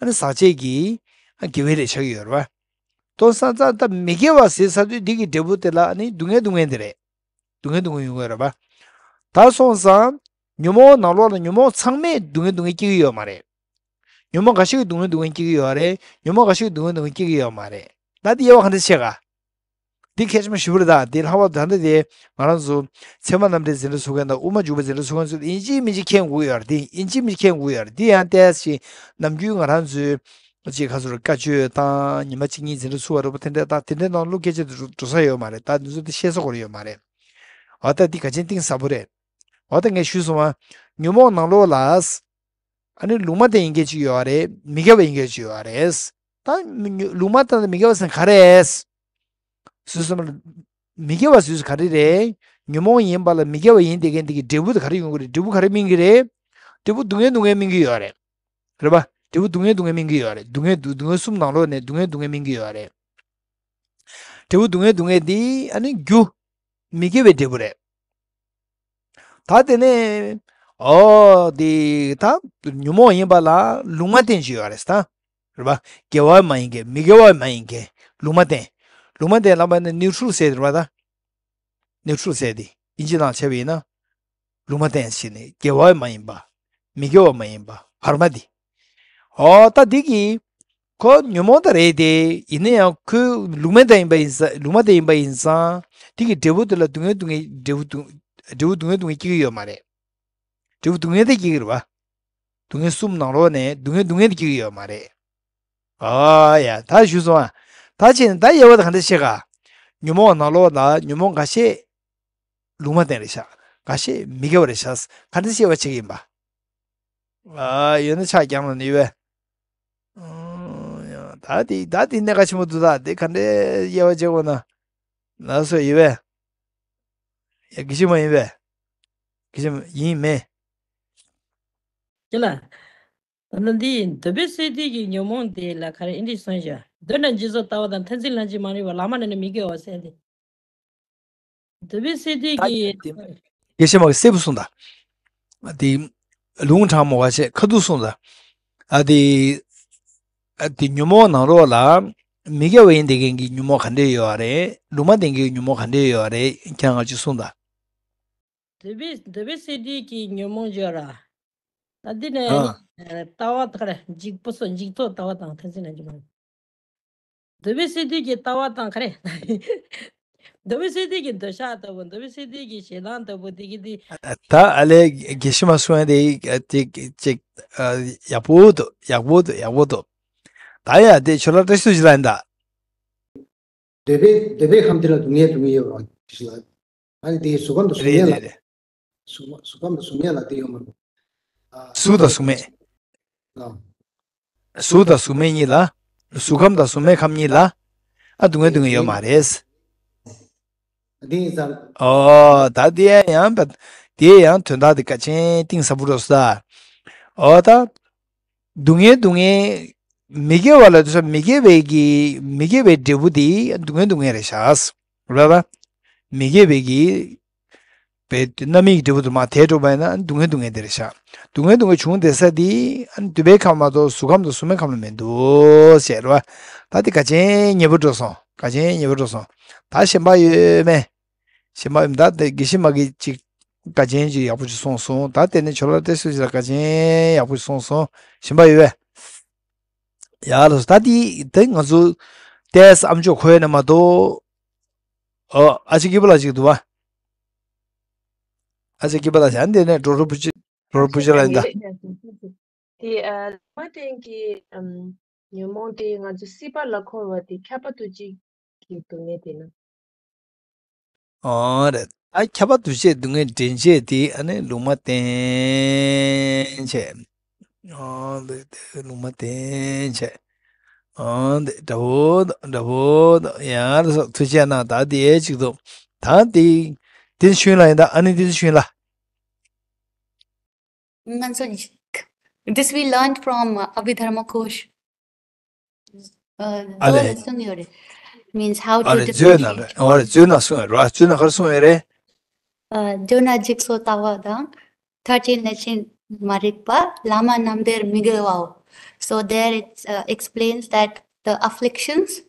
ནི་ཟག་བཅས་ཀྱི་ཨ་དགེ་བའི་ལས་ཆགས་ཀྱི་ཡོད་རེད་པ། དོན་སང་ཙང་ད་མི་དགེ་བ་ཟེར་ས་དུས་འདི་གི་འབྲས་བུ་དེ་ལ་ཨ་ནི་སྡུག་བསྔལ་སྡུག་བསྔལ་དེ་རེད། སྡུག་བསྔལ་སྡུག་བསྔལ་ཡོང་གི་ཡོད་རེད་པ། ད་སོང་ཙང་ཉོན་མོངས་ནང་ལོགས་ལ་ཉོན་མོངས་ཚང་མས་སྡུག་བསྔལ་སྡུག་བསྔལ་སྐྱེ་གི་ཡོད་མ་རེད། ཉོན་མོངས་འགའ་ཞིག་གིས་སྡུག་བསྔལ་སྡུག་བསྔལ་སྐྱེ་གི་ཡོད་རེད། ཉོན་མོངས་འགའ་ཞིག་གིས་སྡུག་བསྔལ་སྡུག་བསྔལ་སྐྱེ་གི་ཡོད་མ་རེད། ད་འདི་དབྱེ་བ་ག་འདྲ་ཕྱེ་ག་འདི་གལ་ཆེན་པོ་ཞེ་པོ་རེད་ད། འདི་ལྷག་པར་དུ་ད་ལྟ་དེ་ང་རང་ཚོ་ཚད་མ་རྣམ་འགྲེལ་འཛིན་གྲྭ་ཚུགས་མཁན་དང་དབུ་མ་འཇུག་པ་འཛིན་གྲྭ་ཚུགས་མཁན་ཚོས་ཡིན་གཅིག་མིན་གཅིག་མཁྱེན་དགོས་ཡོད་རེད། དེ་ཡིན་གཅིག་མིན་གཅིག་མཁྱེན་དགོས་ཡོད་རེད། དེ་ཡང་ཏོག་ཙམ་ནམ་རྒྱུན་ང་རང་ཚོའི་ཅིག་ག་ཚོད་བཀའ་ཆོས་དང་ཉི་མ་གཅིག་གཉིས་འཛིན་གྲྭ་ཚུགས་པ་རེད་པ། དེ་འདྲ་དང་དེ་འདྲའི་ནང་བློ་སྐད་ཆ་དེ་འགྲོ་འགྲོ་ས་ཡོད་མ་རེད། ད་འདི་ཚོ་དེ་བཤད་ས་གོ་རེ་ཡོད་མ་རེད། འོ་ད་འདི་ག་ཅན་གཏིང་ཟབ་པོ་རེད། འོ་ད་ངས་ཞུས་སོང་བ། ཉོན་མོངས་ནང་ལོགས་ལ། ཨ་ནི་ལུང་མ་བསྟན་ཡིན་མཁན་ཅིག་ཡོད་རེད། མི་དགེ་བ་ཡིན་མཁན་ཅིག་ཡོད་རེད། ད་མི་ཉོ་ལུང་མ་བསྟན་དང་མི་དགེ་བ་ཟེར་ག་རེ་རེད། སུས་སོང་མི་དགེ་བ་སུས་ག་རེ་རེད། ཉོན་མོངས་ཡིན་པ་ལ་མི་དགེ་བ་ཡིན་བསྡད་མཁན་དེ་གི་འབྲས་བུ་དེ་ག་རེ་ཡོང་གི་རེད། འབྲས་བུ་ག་རེ་སྨིན་གི་རེད། འབྲས་བུ་སྡུག་བསྔལ་སྡུག་བསྔལ་སྨིན་གི་ཡོད་རེད། རེད་པ། འབྲས་བུ་སྡུག་བསྔལ་སྡུག་བསྔལ་སྨིན་གི་ཡོད་རེད། སྡུག་བསྔལ་སྡུག་སྡུག་བསྔལ་གསུམ་ནང་ལོགས་ནས་སྡུག་བསྔལ་སྡུག་བསྔལ་སྨིན་གི་ཡོད་རེད། འབྲས་བུ་སྡུག་བསྔལ་སྡུག་བསྔལ་འདི་ཨ་ནི་རྒྱུ། མི་དགེ་བའི་འབྲས་བུ་རེད། ད་དེ་ནས། ཨོ་དེ་ད་ཉོན་མོངས་ཡིན་པ་ལ་ལུང་མ་བསྟན་ཅིག་ཡོད་རེད་ད། རེད་པ། དགེ་བ་མ་ཡིན་མཁན་མི་དགེ་བ་མ་ཡིན་མཁན་ལུང་མ་བསྟན། ལུང་མ་བསྟན་ལབ་པ་ནི་ནིའུ་ཊི་རལ་ཟེར་རེད་པ་ད། neutral ཟེར་དེ་ཨིན་ཇི་ནང་བྱས་པ་ཡིན་ན། ལུང་མ་བསྟན་ཞེས་ནས་དགེ་བ་མ་ཡིན་པ། མི་དགེ་བ་མ་ཡིན་པ་བར་མ་འདི། འོ་ད་འདི་གིས་ཁོ་ཉོན་མོངས་དང་རེད་དེ། ཡིན་ན་ཡང་ཁོའི་ལུང་མ་བསྟན་ཡིན་པ་ཡིན་ཙང་། ལུང་མ་བསྟན་ཡིན་པ་ཡིན་ཙང་། འདི་གི་འབྲས་བུ་དེ་ལ་སྡུག་བསྔལ་སྡུག་བསྔལ་འབྲས་བུ་སྡུག་འབྲས་བུ་སྡུག་བསྔལ་སྡུག་བསྔལ་སྐྱེ་གི་ཡོད་མ་རེད། འབྲས་བུ་སྡུག་བསྔལ་དེ་སྐྱེ་གི་རེད་པ། སྡུག་བསྔལ་གསུམ་ནང་ལོགས་ནས་སྡུག་བསྔལ་སྡུག་བསྔལ་དེ་སྐྱེ་གི་ཡོད་མ་རེད། ཨ་ཡ་ད་ཞུས་སོང་ཨ། ད་བྱས་ནས་ད་དབྱེ་བ་དེ་ག་འདྲ་ཕྱེ་ག་ཉོན་མོངས་ནང་ལོགས་ལ་ཉོན་མོངས་འགའ་ཤས་ལུང་མ་བསྟན་རེད་ཤག་འགའ་ཤས་མི་དགེ་བ་རེད་ཤག་ག་འདྲ་དབྱེ་བ་ཕྱེ་གི་ཡིན་པ། ཨ་ཡོད་ན་ཕྱག་རྒྱང་ལ་ནི་ཡོད་པས། ཨང་། ཡང་ད་དེ་ད་དེ་གནད་འགག་ཆེན་པོ་འདུག་ད་དེ་ག་འདྲའི་དབྱེ་བ་འབྱེད་དགོས་ན། ལགས་སོ་ཡིན་པས། ཡ་དགེ་བཤེས་མ་ཡིན་པས། དགེ་བཤེས་མ་ཡིན་མེད། ཅི་ལ། ད་ལྟ་འདི་འདོད་པའི་སས་བསྡུས་ཀྱི་ཉོན་མོངས་དེ་ལ་ག་རེ་ཨེ་འདྲ་གསུངས་བཞག་འདོད་ན་འཇིག་ཚོགས་ལྟ་བ་དང་། མཐར་འཛིན་ལྷན་ཅིག་མ་རིག་པ། ལམ་མ་ན་ནི་མི་དགེ་བ་ཟེར་ཏེ། འདོད་པའི་སས་བསྡུས་ད་ཀྱི། དེ་དགེ་བཤེས་མ་གིས་གསལ་པོ་གསུངས་ད། དེ་ལུང་དྲངས་མོ་བ་ཆེ་ཁ་ཐུག་གསུངས་ད། ཨ་དེ་ཨ་དེ་ཉོན་མོངས་ནང་ལོགས་ལ་མི་དགེ་བ་ཡིན་བསྡད་མཁན་གྱི་ཉོན་མོངས་ག་འདྲས་ཡོད་རེད། ལུང་མ་བསྟན་མཁན་གྱི་ཉོན་མོངས་ག་འདྲས་ཡོད་རེད། ཁྱེད་རང་ཅིག་གསུངས་ད། འདོད་པའི་འདོད་པའི་སས་བསྡུས་ཀྱི་ཉོན་མོངས་ཡོད་ར། ད་འདི་ནས་ཨ་ནི་ལྟ་བ་དག་རེད། འཇིགས་པ་སོགས་འཇིག་ཚོགས་ལྟ་བ་དང་། མཐར་འཛིན་ལྷན་ཅིག་མ་རིག་འདོད་པའི་སས་བསྡུས་ཀྱི་ལྟ་བ་དང་ག་རེ། འདོད་པའི་སས་བསྡུས་ཀྱི་འདོད་ཆགས་ལྟ་བུ། འདོད་པའི་སས་བསྡུས་ཀྱི་ཞེ་སྡང་ལྟ་བུ་དེ་གི་དེ། ད་ཨ་ལས་དགེ་བཤེས་མ་གསུང་ཡ་དེ་ཅིག་ཅིག་ཡག་པོ་འདུག་ཡག་པོ་འདུག་ཡག་པོ་འདུག་ད་ཡ་དེ་ཁྱོད་ལ་བཀྲ་ཤིས་ཐུགས་རྗེ་ལ་ཡིན་ད། འདོད་པའི་འདོད་པའི་ཁམས་དེ་ལ་སྡུག་བསྔལ་སྡུག་བསྔལ་ཡོད་རེད་བ། ཨ་ནི་དེ་གཟུགས་ཁམས་དང་གཟུགས་རེད་མེད་ལ། རེད་རེད། གཟུགས་གཟུགས་ཁམས་དང་གཟུགས་མེད་ལ་དེ་ཡོད་མ་རེད། ཨ་གཟུགས་དང་གཟུགས་མེད། ཨ་གཟུགས་དང་གཟུགས་མེད་གཉིས་ལ། གཟུགས་ཁམས་དང་གཟུགས་མེད་ཁམས་གཉིས་ལ། ཨ་སྡུག་བསྔལ་སྡུག་བསྔལ་ཡོད་མ་རེད། དེ་ཡིན་ཙང་། ཨོ་ད་དེ་ཡང་དེ་ཡང་དོན་དག་དེ་ག་ཅན་གཏིང་ཟབ་པོ་འགྲོ་སོང་ད། ཨོ་ད། སྡུག་བསྔལ་སྡུག་བསྔལ། མི་དགེ་བ་ལ་དུ་ས་མི་དགེ་བའི་གི་མི་དགེ་བའི་འབྲས་བུ་དེ་སྡུག་བསྔལ་སྡུག་བསྔལ་རེད་ཤག་རེད་པ། མི་དགེ་བའི་གི་བའི་རྣམ་སྨིན་གྱི་འབྲས་བུ་དུ་མ་དེ་འགྲོ་བ་ཡིན་ན་སྡུག་བསྔལ་སྡུག་བསྔལ་དེ་རེད་ཤག་སྡུག་བསྔལ་སྡུག་བསྔལ་བྱུང་བསྡད་ས་དེ་འདོད་པའི་ཁམས་མ་གཏོགས་གཟུགས་ཁམས་དང་གཟུགས་མེད་ཁམས་ལ་མི་འདུག་ཟེར་བ། ད་དེ་ག་ཅན་ཉེ་པོ་འགྲོ་སོང་། ག་ཅན་ཉེ་པོ་འགྲོ་སོང་། ད་ཞེན་པ་ཡོད་མེད། ཞེན་པ་ཡོད་མེད། ད་དེ་དགེ་བཤེས་མ་གིས་ཅིག་ག་ཅན་ཅིག་ཡག་པོ་ཅིག་གསུངས་སོང་། ད་དེ་ནས་ཁྱོད་ལ་བཀྲ་ཤིས་ལ་ག་ཅན་ཡག་པོ་ཅིག་གསུངས་སོང་། ཞེན་པ་ཡོད་པས། ཡ་ལགས་སོ། ད་དེ་དེ་ང་ཚོ་ཏེས་ཨམ་ཅོག་ཁོའི་ནས་མ་གཏོགས། ཨོ་ཨ་ཅེ་སྐྱིད་པ་ལགས་ཅིག་འདུག་བ། ཨ་ཅེ་སྐྱིད་པ་ལགས་ཅིག་ཨ་འདི་ནས་གྲོགས་རོ་བུ་ཅི་གྲོགས་རོ་བུ་ཅི་ལ་ཡིན་ད། དེ་ཨ་ལུང་མ་བསྟན་གྱི་ཨམ་ཉོན་མོངས་དེ་ང་ཚོ་སྲིད་པ་ལ་འཁོར་བ་དེ་ཁྱབ་པ་དུ་གཅིག་གི་སྡུག་བསྔལ་དེ་ན། ཨོ་རེད། ཨ་ཁྱབ་པ་འདུ་བྱེད་སྡུག་བསྔལ་འདྲེན་བྱེད་དེ་ཨ་ནི་ལུང་མ་བསྟན་བྱས། ཨོ་འདི་དེ་ལུང་མ་བསྟན་བྱས། ཨོ་འདི་འདྲ་བོ་འདྲ་བོ་ཡང་ལ་སོགས་ཐུགས་རྗེ་གནང་། ད་དེ་ཅིག་འདུག་ད་དེ་དེ་ཤུན་ལ་ཡིན་ད། ཨ་ནི་དེ་ཤུན་ལ། ང་ཚོ་འཇིག This we learned from uh, Abhidharma Kosh. Uh, ཨ་ལེ། མཛོད་ལ་གསུངས་ཡོད་རེད། Means how to ཨ་རེ་མཛོད་ན་རེད། differentiate. ཨ་རེ་མཛོད་ན་གསུངས་ཡོད་རེད། མཛོད་ན་ག་རེ་གསུངས་ཡོད་རེད། Uh, མཛོད་ན་འཇིག་ཚོགས་ལྟ་བ་དང་། མཐར་འཛིན་ལྷན་ཅིག་མ་རིག་པ། ལམ་མ་རྣམས་དེར་མི་དགེ་བའོ། So there it uh, explains that the afflictions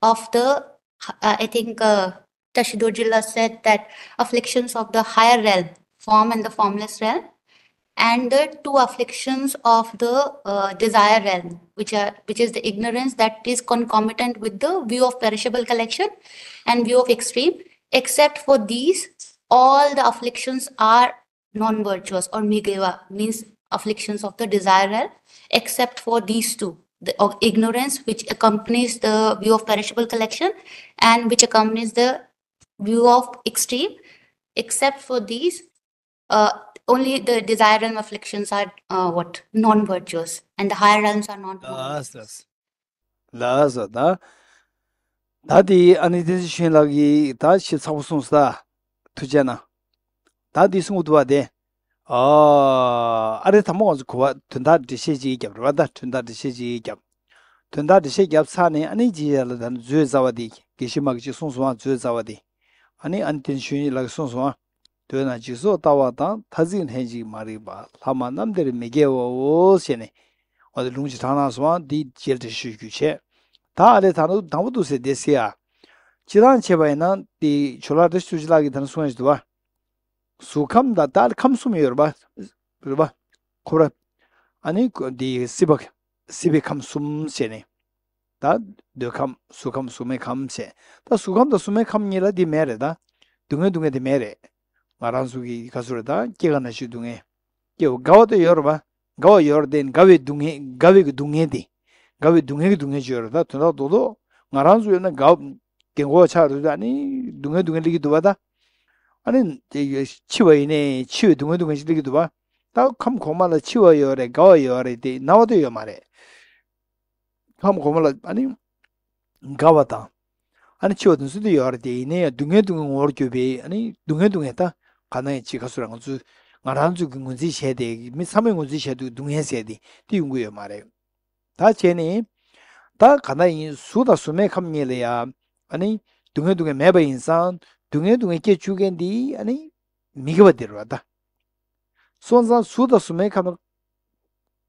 of the, uh, I think uh, Tashi Dorjee said that afflictions of the higher realm, form and the formless realm, and the two afflictions of the uh, desire realm, which are which is the ignorance that is concomitant with the view of perishable collection and view of extreme. Except for these, all the afflictions are non-virtuous or migeva, means afflictions of the desire realm, except for these two, the of ignorance which accompanies the view of perishable collection and which accompanies the view of extreme. Except for these, uh, only the desire realm afflictions are uh, what non-virtuous, and the higher realms are non-virtuous. ལགས་སོ། ད་ད་དེ་ཨ་ནི་བསྟན་འཛིན་ཆོས་དབྱིངས་ལགས་ཀྱིས་ད་ཞིབ་ཚགས་པོ་གསུངས་སོང་ད། ཐུགས་རྗེ་གནང་། ད་དེ་གསུང་གི་འདུག་བ་དེ། ཨ་ཨ་རེ་དང་པོ་ང་ཚོ་གོ་བ་དོན་དག་འགྲེལ་བཤད་ཅིག་བརྒྱབ་རེད་བ། ད་དོན་དག་འགྲེལ་བཤད་ཅིག་བརྒྱབ། དོན་དག་འགྲེལ་བཤད་བརྒྱབ་ཚར་ནས་ཨ་ནི་རྗེས་ལ་ད་ནི་མཛོད་རྩ་བ་དེ་དགེ་བཤེས་མ་གིས་ཅིག་གསུངས་སོང་བ། མཛོད་རྩ་བ་དེ། ཨ་ནི་ཨ་ནི་བསྟན་འཛིན་ཆོས་དབྱིངས་ལགས་ཀྱིས་གསུངས་སོང་བ། འདོད་ན་འཇིག་ཚོགས་ལྟ་བ་དང་། མཐར་འཛིན་ལྷན་ཅིག་མ་རིག་པ། ལྷག་མ་རྣམས་དེར་མི་དགེ་བའོ་ཞེས་ནས། འོ་དེ་ལུང་ཅིག་དྲངས་གནང་སོང་བ། འདི་རྗེས་ལ་འགྲེལ་བཤད་ཞུ་རྒྱུ་བྱས། ད་ཨ་ལས་ད་ནི་དང་པོ་འདུག་ཟེར་བསྡད་ཟེར་ཡ། སྤྱིར་བཏང་བྱས་པ་ཡིན་ན་དེ་ཇོ་ལགས་བཀྲ་ཤིས་ཐུགས་རྗེ་ལགས་ཀྱིས་ད་ནི་གསུང་ཡ་ཞིག་འདུག་བ། གཟུགས་ཁམས་དང་ད་ཁམས་གསུམ་ཡོད་རེད་པ། རེད་པ། ཁོ་ར། ཨ་ནི་འདི་སྲིད་པ། སྲིད་པའི་ཁམས་གསུམ་ཟེར་ནས། ད་འདོད་ཁམས་གཟུགས་ཁམས་གཟུགས་མེད་ཁམས་ཟེར། ད་གཟུགས་ཁམས་དང་གཟུགས་མེད་ཁམས་གཉིས་ལ་འདི་མེད་རེད་ད། སྡུག་བསྔལ་སྡུག་བསྔལ་འདི་མེད་རེད། ང་རང་ཚོ་གི་ག་ཚོད་རེད་ད་སྐྱེ་རྒ་ན་འཆིའི་སྡུག་བསྔལ། སྐྱེ་བ་དགའ་བ་དེ་ཡོད་རེད་པ། དགའ་བ་ཡོད་རེད་དེ་དགའ་བའི་སྡུག་བསྔལ་དགའ་བའི་གི་སྡུག་བསྔལ་དེ། དགའ་བའི་སྡུག་བསྔལ་གྱི་སྡུག་བསྔལ་ཅིག་ཡོད་རེད་ད་དོན་དག་རྡོག་རྡོག་ང་རང་ཚོ་ཡོད་ན་དགའ། རྒན་གོག་ཆགས་རེད་ད་ནི་སྡུག་བསྔལ་སྡུག་བསྔལ་སླེབས་ཀྱི་འདུག་པ་ད། ཨ་ནི་དེ་འཆི་བ་ཡིན་ནའི་འཆི་བའི་སྡུག་བསྔལ་སྡུག་བསྔལ་ཞིག་སླེབས་ཀྱི་འདུག་པ། ད་ཁམས་གོང་མ་ལ་འཆི་བ་ཡོད་རེད་དགའ་བ་ཡོད་རེད་དེ་ན་བ་དེ་ཡོད་མ་རེད། ཁམས་གོང་མ་ལ་ཨ་ནི་དགའ་བ་དང་། ཨ་ནི་འཆི་བ་དེ་ཚོ་དེ་ཡོད་རེད་དེ་ཡིན་ནའི་ཡང་སྡུག་བསྔལ་སྡུག་བསྔལ་ངོ་བོར་གྱུར་པའི་ཨ་ནི་སྡུག་བསྔལ་སྡུག་བསྔལ་ད་ག་ན་ཡང་ཅིག་ག་ཚོད་ར་ང་ཚོ་ང་རང་ཚོ་གི་ངོས་འཛིན་བྱས་ཏེ་མི་ཚང་མས་ངོས་འཛིན་བྱས་འདུག་སྡུག་བསྔལ་ཟེར་དེ་དེ་ཡོང་གི་ཡོད་མ་རེད། ད་བྱས་ནས། ད་ག་ན་ཡིན་གཟུགས་དང་གཟུགས་མེད་ཁམས་གཉིས་ལ་ཡང་ཨ་ནི་སྡུག་བསྔལ་སྡུག་བསྔལ་མེད་པ་ཡིན་ཙང་སྡུག་བསྔལ་སྡུག་བསྔལ་སྐྱེ་བཅུག་མཁན་དེ་ཨ་ནི་མི་དགེ་བ་དེ་རེད་པ་ད། སོང་ཙང་གཟུགས་དང་གཟུགས་མེད་ཁམས།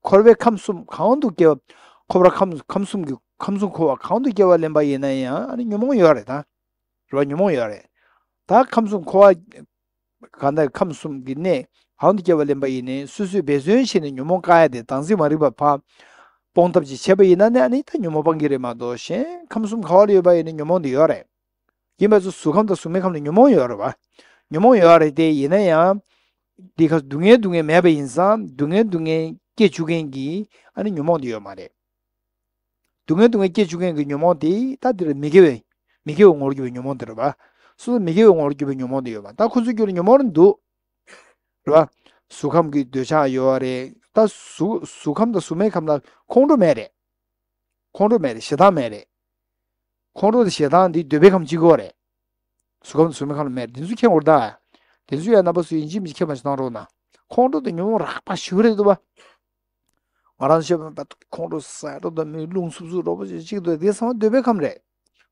འཁོར་བའི་ཁམས་གསུམ་གང་དུ་སྐྱེ་བ། འཁོར་བ་ཁམས་ཁམས་གསུམ་གྱི་ཁམས་གསུམ་འཁོར་བ་གང་དུ་སྐྱེ་བ་ལེན་པ་ཡིན་ན་ཡང་ཨ་ནི་ཉོན་མོངས་ཡོད་རེད་ད། རེད་པ་ཉོན་མོངས་ཡོད་རེད། ད་ཁམས་གསུམ་འཁོར་བ། གང་ལྟར་ཁམས་གསུམ་གྱི་གནས་གང་དུ་སྐྱེ་བ་ལེན་པ་ཡིན་ནའི་སོ་སོས་འབད་བརྩོན་བྱས་ནས་ཉོན་མོངས་བཀག་ཡ་དེ་བདག་འཛིན་མ་རིག་པ་ཕར་སྤོང་ཐབས་ཅིག་བྱས་པ་ཡིན་ན་ནི་ཨ་ནི་ད་ཉོན་མོངས་སྤང་གི་རེད་མ་གཏོགས་གཞན་ཁམས་གསུམ་ག་བ་ལ་ཡོད་པ་ཡིན་ནའི་ཉོན་མོངས་དེ་ཡོད་རེད། ཡིན་པ་ཚོ་གཟུགས་ཁམས་དང་གཟུགས་མེད་ཁམས་ལ་ཉོན་མོངས་ཡོད་རེད་པ། ཉོན་མོངས་ཡོད་རེད་དེ་ཡིན་ན་ཡང་། འདི་ཁ་སྡུག་བསྔལ་སྡུག་བསྔལ་མེད་པ་ཡིན་ཙང་སྡུག་བསྔལ་སྡུག་བསྔལ་སྐྱེ་བཅུག་མཁན་གྱི་ཨ་ནི་ཉོན་མོངས་དེ་ཡོད་མ་རེད། སྡུག་བསྔལ་སྡུག་བསྔལ་སྐྱེ་བཅུག་མཁན་གྱི་ཉོན་མོངས་དེ་ད་འདིར་མི་དགེ་བའི་མི་དགེ་བའི་ངོ་བོར་གྱུར་པའི་ཉོན་མོངས་དེ་རེད་པ། སོ་སོ་མི་དགེ་བའི་ངོ་བོར་གྱུར་པའི་ཉོན་མོངས་དེ་ཡོད་པ་ད་ཁོ་ཚོའི་རྒྱུད་ལ་ཉོན་མོངས་རེ་འདུག་རེད་པ། གཟུགས་ཁམས་ཀྱི་འདོད་ཆགས་ཡོད་རེད་ད་གཟུགས་གཟུགས་ཁམས་དང་གཟུགས་མེད་ཁམས་ལ་ཁོང་ཁྲོ་མེད་རེད། ཁོང་ཁྲོ་མེད་རེད་ཞེ་སྡང་མེད་རེད། ཁོང་ཁྲོ་དང་ཞེ་སྡང་འདི་འདོད་པའི་ཁམས་གཅིག་པོ་རེད། གཟུགས་ཁམས་དང་གཟུགས་མེད་ཁམས་ལ་མེད་རེད་དེ་ཚོ་མཁྱེན་དགོས་རེད་ད། དེ་ཚོ་ཡང་རྣམ་པ་ཚོ་ཡིན་གཅིག་མིན་གཅིག་མཁྱེན་པ་ཞིག་གནང་རོགས་གནང་། ཁོང་ཁྲོ་དང་ཉོན་མོངས་རགས་པ་ཞེ་པོ་རེད་འདུག་པ། ང་རང་ཚོ་བཤད་པ་ཁོང་ཁྲོ་ཟ་འགྲོ་དང་མི་རླུང་འཚུབ་འཚུབ་འགྲོ་པོ་ཅིག་འདུག་དེ་ཚང་མ་འདོད་པའི་ཁམས་རེད།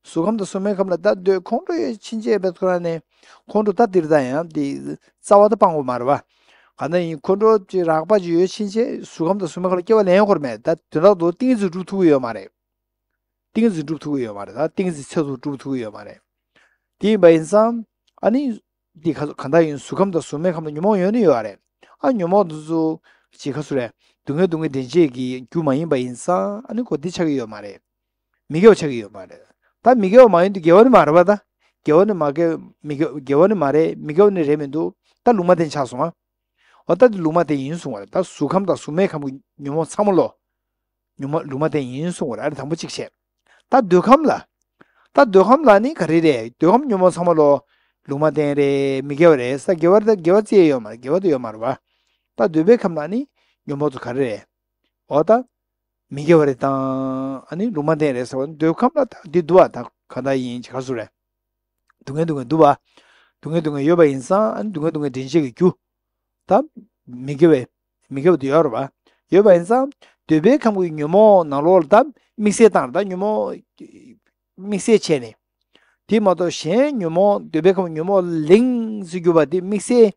གཟུགས་ཁམས་དང་གཟུགས་མེད་ཁམས་ལ་ད་འདོད་ཁོང་ཁྲོ་ཡོད་ཕྱིན་ཆད་བས་ཁོ་རང་ནས་ཁོང་ཁྲོ་ད་དེ་རེད་ད་ཡང་དེ་རྩ་བ་ད་སྤང་དགོས་མ་རེད་པ། གང་ལྟར་ཡིན་ཁོང་ཁྲོ་ཅིག་རགས་པ་ཅིག་ཡོད་ཕྱིན་ཆད་གཟུགས་ཁམས་དང་གཟུགས་མེད་ཁམས་ལ་སྐྱེ་བ་ལེན་ཡོད་ཁོ་ར་མེད་ད་དོན་དག་ཏུ་ཏིང་ངེ་འཛིན་སྒྲུབ་ཐུབ་ཀྱི་ཡོད་མ་རེད། ཏིང་ངེ་འཛིན་སྒྲུབ་ཐུབ་ཀྱི་ཡོད་མ་རེད་ད་ཏིང་ངེ་འཛིན་ཚད་མཐོ་སྒྲུབ་ཐུབ་ཀྱི་ཡོད་མ་རེད། དེ་ཡིན་པ་ཡིན་ཙང་ཨ་ནི། འདི་ག་གང་ལྟར་ཡིན་གཟུགས་ཁམས་དང་གཟུགས་མེད་ཁམས་ལ་ཉོན་མོངས་ཡོད་ནི་ཡོད་རེད། ཨ་ཉོན་མོངས་འདི་ཚོ་ཅིག་ག་ཚོད་རེད། སྡུག་བསྔལ་སྡུག་བསྔལ་འདྲེན་བྱེད་ཀྱི་རྒྱུ་མ་ཡིན་པ་ཡིན་ཙང་ཨ་ནི་ཁོ་འདི་ཆགས་ཀྱི་ཡོད་མ་རེད། མི་དགེ་བ་ཆགས་ཀྱི་ཡོད་མ་རེད། ད་མི་དགེ་བ་མ་ཡིན་དུས་དགེ་བ་ནི་མ་རེད་པ་ད། དགེ་བ་ནི་མ་དགེ་མི་དགེ་དགེ་བ་ནི་མ་རེད་མི་དགེ་བ་ནི་རེད་མི་འདུག་ད་ལུང་མ་བསྟན་ཆགས་སོང་ཨ། འོ་ད་འདི་ལུང་མ་བསྟན་ཡིན་གསུང་བ་རེད་ད་གཟུགས་ཁམས་དང་གཟུགས་མེད་ཁམས་ཀྱི་ཉོན་མོངས་ཚང་མ་ལོ། ཉོན་མོངས་ལུང་མ་བསྟན་ཡིན་གསུང་བ་རེད་ཨ་རེ་དང་པོ་གཅིག་བྱས། ད་འདོད་ཁམས་ལ། ད་འདོད་ཁམས་ལ་ནི་ག་རེ་རེད་འདོད་ཁམས་ཉོན་མོངས་ཚང་མ་ལོ། ལུང་མ་བསྟན་རེད་མི་དགེ་བ་རེད་ས་དགེ་བ་རེད་ད་དགེ་བ་རྩིས་ཡོད་མ་རེད་དགེ་བ་དེ་ཡོད་མ་རེད་བ། ད་འདོད་པའི་ཁམས་ལ་ནི་ཉོན་མོངས་ཚོ་ག་རེ་རེད། འོ་ད། མི་དགེ་བ་རེད་དང་ཨ་ནི་ལུང་མ་བསྟན་རེད་ཟེར་བ་འདོད་ཁམས་ལ་ད་འདི་འདུག་བ་ད་ག་ད་ཡིན་ག་ཚོད་རེད། སྡུག་བསྔལ་སྡུག་བསྔལ་འདུག་བ། སྡུག་བསྔལ་སྡུག་བསྔལ་ཡོད་པ་ཡིན་ཙང་ཨ་ནི་སྡུག་བསྔལ་སྡུག་བསྔལ་འདྲེན་བྱེད་ཀྱི་རྒྱུ། ད། མི་དགེ་བའི། མི་དགེ་བ་དེ་ཡོད་རེད་བ། ཡོད་པ་ཡིན་ཙང་། འདོད་པའི་ཁམས་ཀྱི་ཉོན་མོངས་ནང་ལོགས་ལ་ད་དམིགས་བསལ་བཏང་རེད་ད་ཉོན་མོངས། དམིགས་བསལ་བྱས་ནས། དེ་མ་གཏོགས་གཞན་ཉོན་མོངས་འདོད་པའི་ཁམས་ཉོན་མོངས་ལིང་ཟེར་གྱུར་པ་དེ་དམིགས་བསལ།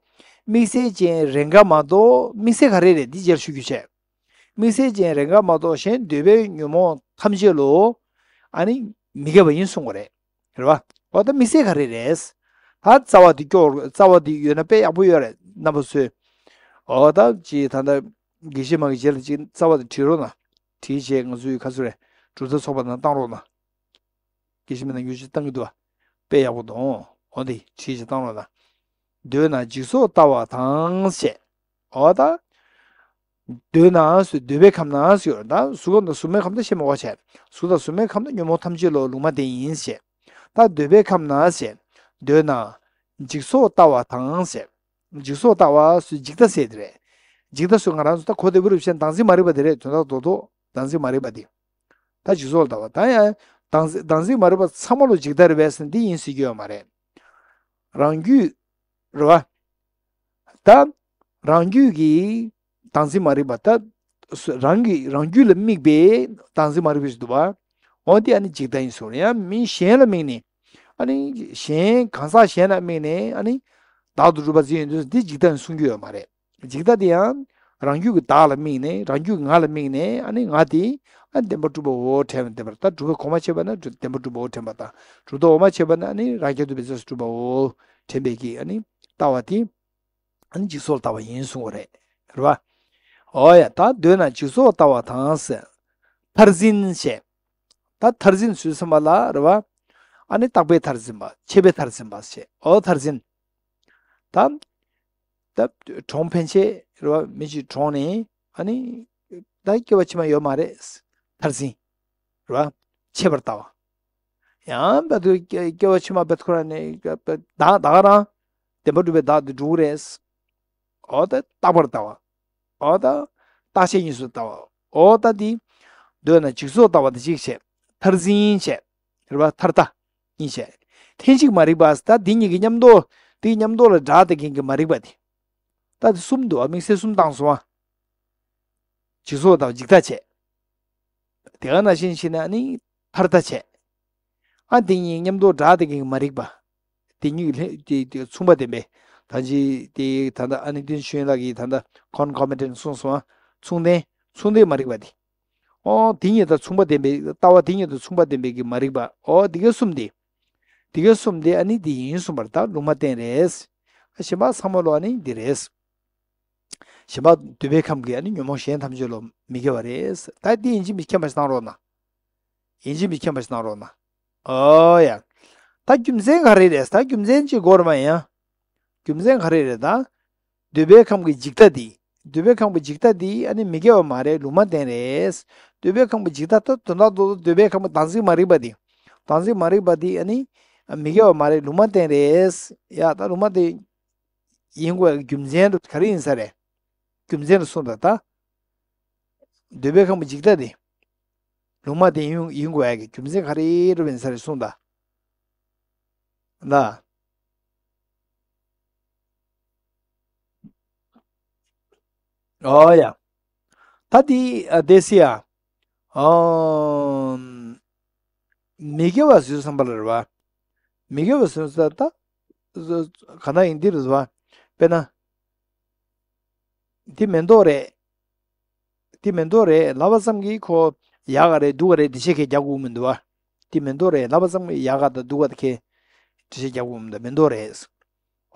དམིགས་བསལ་ཅན་རེ་འགའ་མ་གཏོགས་དམིགས་བསལ་ག་རེ་རེད་འདི་རྗེས་ལ་ཞུ་རྒྱུ་བྱས། དམིགས་བསལ་ཅན་རེ་འགའ་མ་གཏོགས་གཞན་འདོད་པའི་ཉོན་མོངས་ཐམས་ཅད་ལོ། ཨ་ནི་མི་དགེ་བ་ཡིན་གསུང་གི་རེད། རེད་བ། འོ་ད་དམིགས་བསལ་ག་རེ་རེད། ད་རྩ་བ་དེ་སྐྱོར་རྩ་བ་དེ་ཡོད་ན་དཔེ་ཡག་པོ་ཡོད་རེད་རྣམ་པ་ཚོས། འོ་ད་ཅི་ད་ལྟ་དགེ་བཤེས་མ་གི་རྗེས་ལ་ཅིག་རྩ་བ་དེ་བྲིས་རོགས་གནང་། བྲིས་བྱས་ང་ཚོའི་ཁ་སུ་རེད་གྲུབ་མཐའ་ཚོགས་པ་ནང་བཏང་རོགས་གནང་། དགེ་བཤེས་མ་ནང་ཡོད་ཅིག་བཏང་གི་འདུག་བ། དཔེ་ཡག་པོ་འདུག་འོ་འདི་བྲིས་བྱས་བཏང་རོགས་གནང་། འདོད་ན་འཇིག་ཚོགས་ལྟ་བ་དང་ཞེས། འོ་ད། འདོད་ན་ཟེར་འདོད་པའི་ཁམས་ན་ཟེར་ཡོད་ད་གཟུགས་ཁམས་དང་གཟུགས་མེད་ཁམས་དང་ཤེས་མ་དགོས་བྱས། གཟུགས་དང་གཟུགས་མེད་ཁམས་དང་ཉོན་མོངས་ཐམས་ཅད་ལོ་ལུང་མ་བསྟན་ཡིན་ཞེས། ད་འདོད་པའི་ཁམས་ན་ཞེས། འདོད་ན། འཇིག་ཚོགས་ལྟ་བ་དང་ཞེས། འཇིག་ཚོགས་ལྟ་བ་ཟེར་འཇིག་ལྟ་ཟེར་དེ་རེད། འཇིག་ལྟ་ཟེར་ང་རང་ཚོ་ད་གོ་བདེ་པོ་རེད་བཤད་བདག་འཛིན་མ་རིག་པ་དེ་རེད་དོན་དག་རྡོག་རྡོག་བདག་འཛིན་མ་རིག་པ་དེ། ད་འཇིག་ཚོགས་ལ་ལྟ་བ་ད་ཡང་བདག་འཛིན་བདག་འཛིན་མ་རིག་པ་ཚང་མ་ལོ་འཇིག་ལྟ་རེད་པས་ཟེར་འདི་ཡིན་ཟེར་རྒྱུ་ཡོད་མ་རེད། རང་རྒྱུད། རེད་བ། ད། རང་རྒྱུད་ཀྱི་བདག་འཛིན་མ་རིག་པ་ད། རང་གི་རང་རྒྱུད་ལ་དམིགས་པའི་བདག་འཛིན་མ་རིག་པ་ཞིག་འདུག་བ། འོ་དེ་ཨ་ནི་འཇིག་ལྟ་ཡིན་གསུངས་རེད་ཡང་མི་གཞན་ལ་དམིགས་ནས། ཨ་ནི་གཞན་གང་ཟག་གཞན་ལ་དམིགས་ནས་ཨ་ནི། བདག་ཏུ་གྲུབ་པ་འཛིན་ཡོང་དུས་འདི་འཇིག་ལྟ་ཡིན་གསུང་རྒྱུ་ཡོད་མ་རེད། འཇིག་ལྟ་དེ་ཡང་། རང་རྒྱུད་ཀྱི་བདག་ལ་དམིགས་ནས། རང་རྒྱུད་ཀྱི་ང་ལ་དམིགས་ནས། ཨ་ནི་ང་དེ་ཨ་བདེན་པར་གྲུབ་པའོ་དྲན་པ། བདེན་པར་ད་གྲུབ་པའི་གོང་མ་ཕྱེ་བ་ན་བདེན་པར་གྲུབ་པའོ་དྲན་པ་དང་། གྲུབ་མཐའ་འོག་མ་ཕྱེ་བ་ན་ཨ་ནི་རང་རྐྱ་ཐུབ་པའི་རྗེས་སུ་གྲུབ་པའོ་དྲན་པའི་གི་ཨ་ནི་ལྟ་བ་དེ་ཨ་ནི་འཇིག་ཚོགས་ལ་ལྟ་བ་ཡིན་གསུང་བ་རེད། རེད་བ། འོ་ཡ། ད་འདོད་ན་འཇིག་ཚོགས་ལ་ལྟ་བ་དང་ཟེར། མཐར་འཛིན་བྱས། ད་མཐར་འཛིན་ཟེར་དུས་ཙམ་པ་ལ་རེད་བ། ཨ་ནི་རྟག་པའི་མཐར་འཛིན་པ། ཆད་པའི་མཐར་འཛིན་པ་བྱས། འོ་མཐར་འཛིན། ད། ད་གྲོངས་ཕན་ཆད་རེད་བ། མི་ཞིག་གྲོངས་ནས་ཨ་ནི་ད་སྐྱེ་བ་ཕྱི་མ་ཡོད་མ་རེད། མཐར་འཛིན་རེད་བ། ཆད་པར་ལྟ་བ། ཡང་བར་དུ་སྐྱེ་སྐྱེ་བ་ཕྱི་མ་བར་དུ་ཁོ་རང་ནས་བདག་ད་ག་རང་བདེན་པར་གྲུབ་པའི་བདག་དེ་འགྲུབ་རེད། འོ་ད་རྟག་པར་ལྟ་བ། འོ་ད་རྟག་ཆད་གཉིས་སུ་ལྟ་བ། འོ་ད་འདི་འདོད་ན་འཇིག་ཚོགས་ལྟ་བ་དེ་གཅིག་བྱས། མཐར་འཛིན་བྱས། རེད་བ། མཐར་ལྟ་གཉིས་བྱས། ལྷན་ཅིག་མ་རིག་པ། ད་འདི་གཉིས་ཀྱི་མཉམ་དུ་འདི་མཉམ་དུ་ལ་སྒྲ་དེ་གིན་གྱི་མ་རིག་པ་དེ། ད་དེ་གསུམ་འདུག་བ། དམིགས་བསལ་གསུམ་བཏང་སོང་བ། འཇིག་ཚོགས་ལྟ་བ་འཇིག་ལྟ་བྱས། དེ་ག་ནང་བཞིན་བྱས་ན་ནི་མཐར་ལྟ་བྱས། ཨ་དེ་གཉིས་མཉམ་དུ་སྒྲ་དེ་གིན་མ་རིག་པ། དེ་གཉིས་ལྷན་དེ་དེ་མཚུངས་པ་ལྡན་པའི། ད་ཅི་དེ་ད་ལྟ་ཨ་ནི་ཏིན་ཤུན་ལགས་ཀྱིས་ད་ལྟ་ཁོན་ཁོ་མེན་ཊན་གསུངས་སོང་ཨ། མཚུངས་ལྡན། མཚུངས་ལྡན་མ་རིག་པ་དེ། ཨོ་དེ་གཉིས་དང་མཚུངས་པ་ལྡན་པའི་ལྟ་བ། དེ་གཉིས་དང་མཚུངས་པ་ལྡན་པའི་གི་མ་རིག་པ། ཨོ་དེ་ག་གསུམ་དེ། དེ་ག་གསུམ་དེ་ཨ་ནི་དེ་ཡིན་གསུངས་པར་ད་ལུང་མ་བསྟན་རེད། ཨ་གཞན་པ་ཚང་མ་ལོ་ཨ་ནི་འདི་རེད། གཞན་པ་འདོད་པའི་ཁམས་ཀྱི་ཨ་ནི་ཉོན་མོངས་གཞན་ཐམས་ཅད་ལོ་མི་དགེ་བ་རེད། ད་འདི་ཡིན་གཅིག་མིན་གཅིག་མཁྱེན་པ་ཞིག་གནང་རོགས་གནང་། ཡིན་གཅིག་མིན་གཅིག་མཁྱེན་པ་ཞིག་གནང་རོགས་གནང་། ཨོ་ཡ། ད་རྒྱུ་མཚན་ག་རེ་རེད། ད་རྒྱུ་མཚན་ཅིག་གོ་ར་མ་ཡིན་ཡ། རྒྱུ་མཚན་ག་རེ་རེད་ད། འདོད་པའི་ཁམས་ཀྱི་འཇིག་ལྟ་འདི། འདོད་པའི་ཁམས་ཀྱི་འཇིག་ལྟ་འདི་ཨ་ནི་མི་དགེ་བ་མ་རེད། ལུང་མ་བསྟན་རེད། འདོད་པའི་ཁམས་ཀྱི་འཇིག་ལྟ་ད་དོན་དག་ཏོག་ཏོ་འདོད་པའི་ཁམས་ཀྱི་བདག་འཛིན་མ་རིག་པ་འདི། བདག་འཛིན་མ་རིག་པ་འདི་ཨ་ནི་མི་དགེ་བ་མ་རེད། ལུང་མ་བསྟན་རེད། ཡ་ད་ལུང་མ་བསྟན། ཡིན་དགོས་ཡ་གི་རྒྱུ་མཚན་དུ་ག་རེ་ཡིན་ས་རེད། རྒྱུ་མཚན་དུ་གསུངས་དང་ད། འདོད་པའི་ཁམས་ཀྱི་འཇིག་ལྟ་དེ། ལུང་མ་བསྟན་ཡིན་ཡིན་དགོས་ཡ་གི་རྒྱུ་མཚན་ག་རེ་རུ་ཡིན་ས་རེད་གསུངས་དང་། ལ། ཨོ་ཡ། ད་དེ་ཨ་དེ་སི་ཡ། ཨོ། མི་དགེ་བ་ཟེར་བསམ་པ་ལ་རེད་བ། མི་དགེ་བ་ཟེར་ས་ད། ག་ན་ཡིན་འདི་རེད་བ། དཔེར་ན། འདི་མེ་ཏོག་རེད། འདི་མེ་ཏོག་རེད་ལབ་པ་ཙམ་གྱིས་ཁོ་ཡག་ག་རེད་སྡུག་ག་རེད་འགྲེལ་བཤད་ཁས་རྒྱག་དགོས་མི་འདུག་བ། འདི་མེ་ཏོག་རེད་ལབ་པ་ཙམ་གྱིས་ཡག་ག་དང་སྡུག་ག་དང་ཁས་འགྲེལ་བཤད་རྒྱག་དགོས་མི་འདུག་མེ་ཏོག་རེད།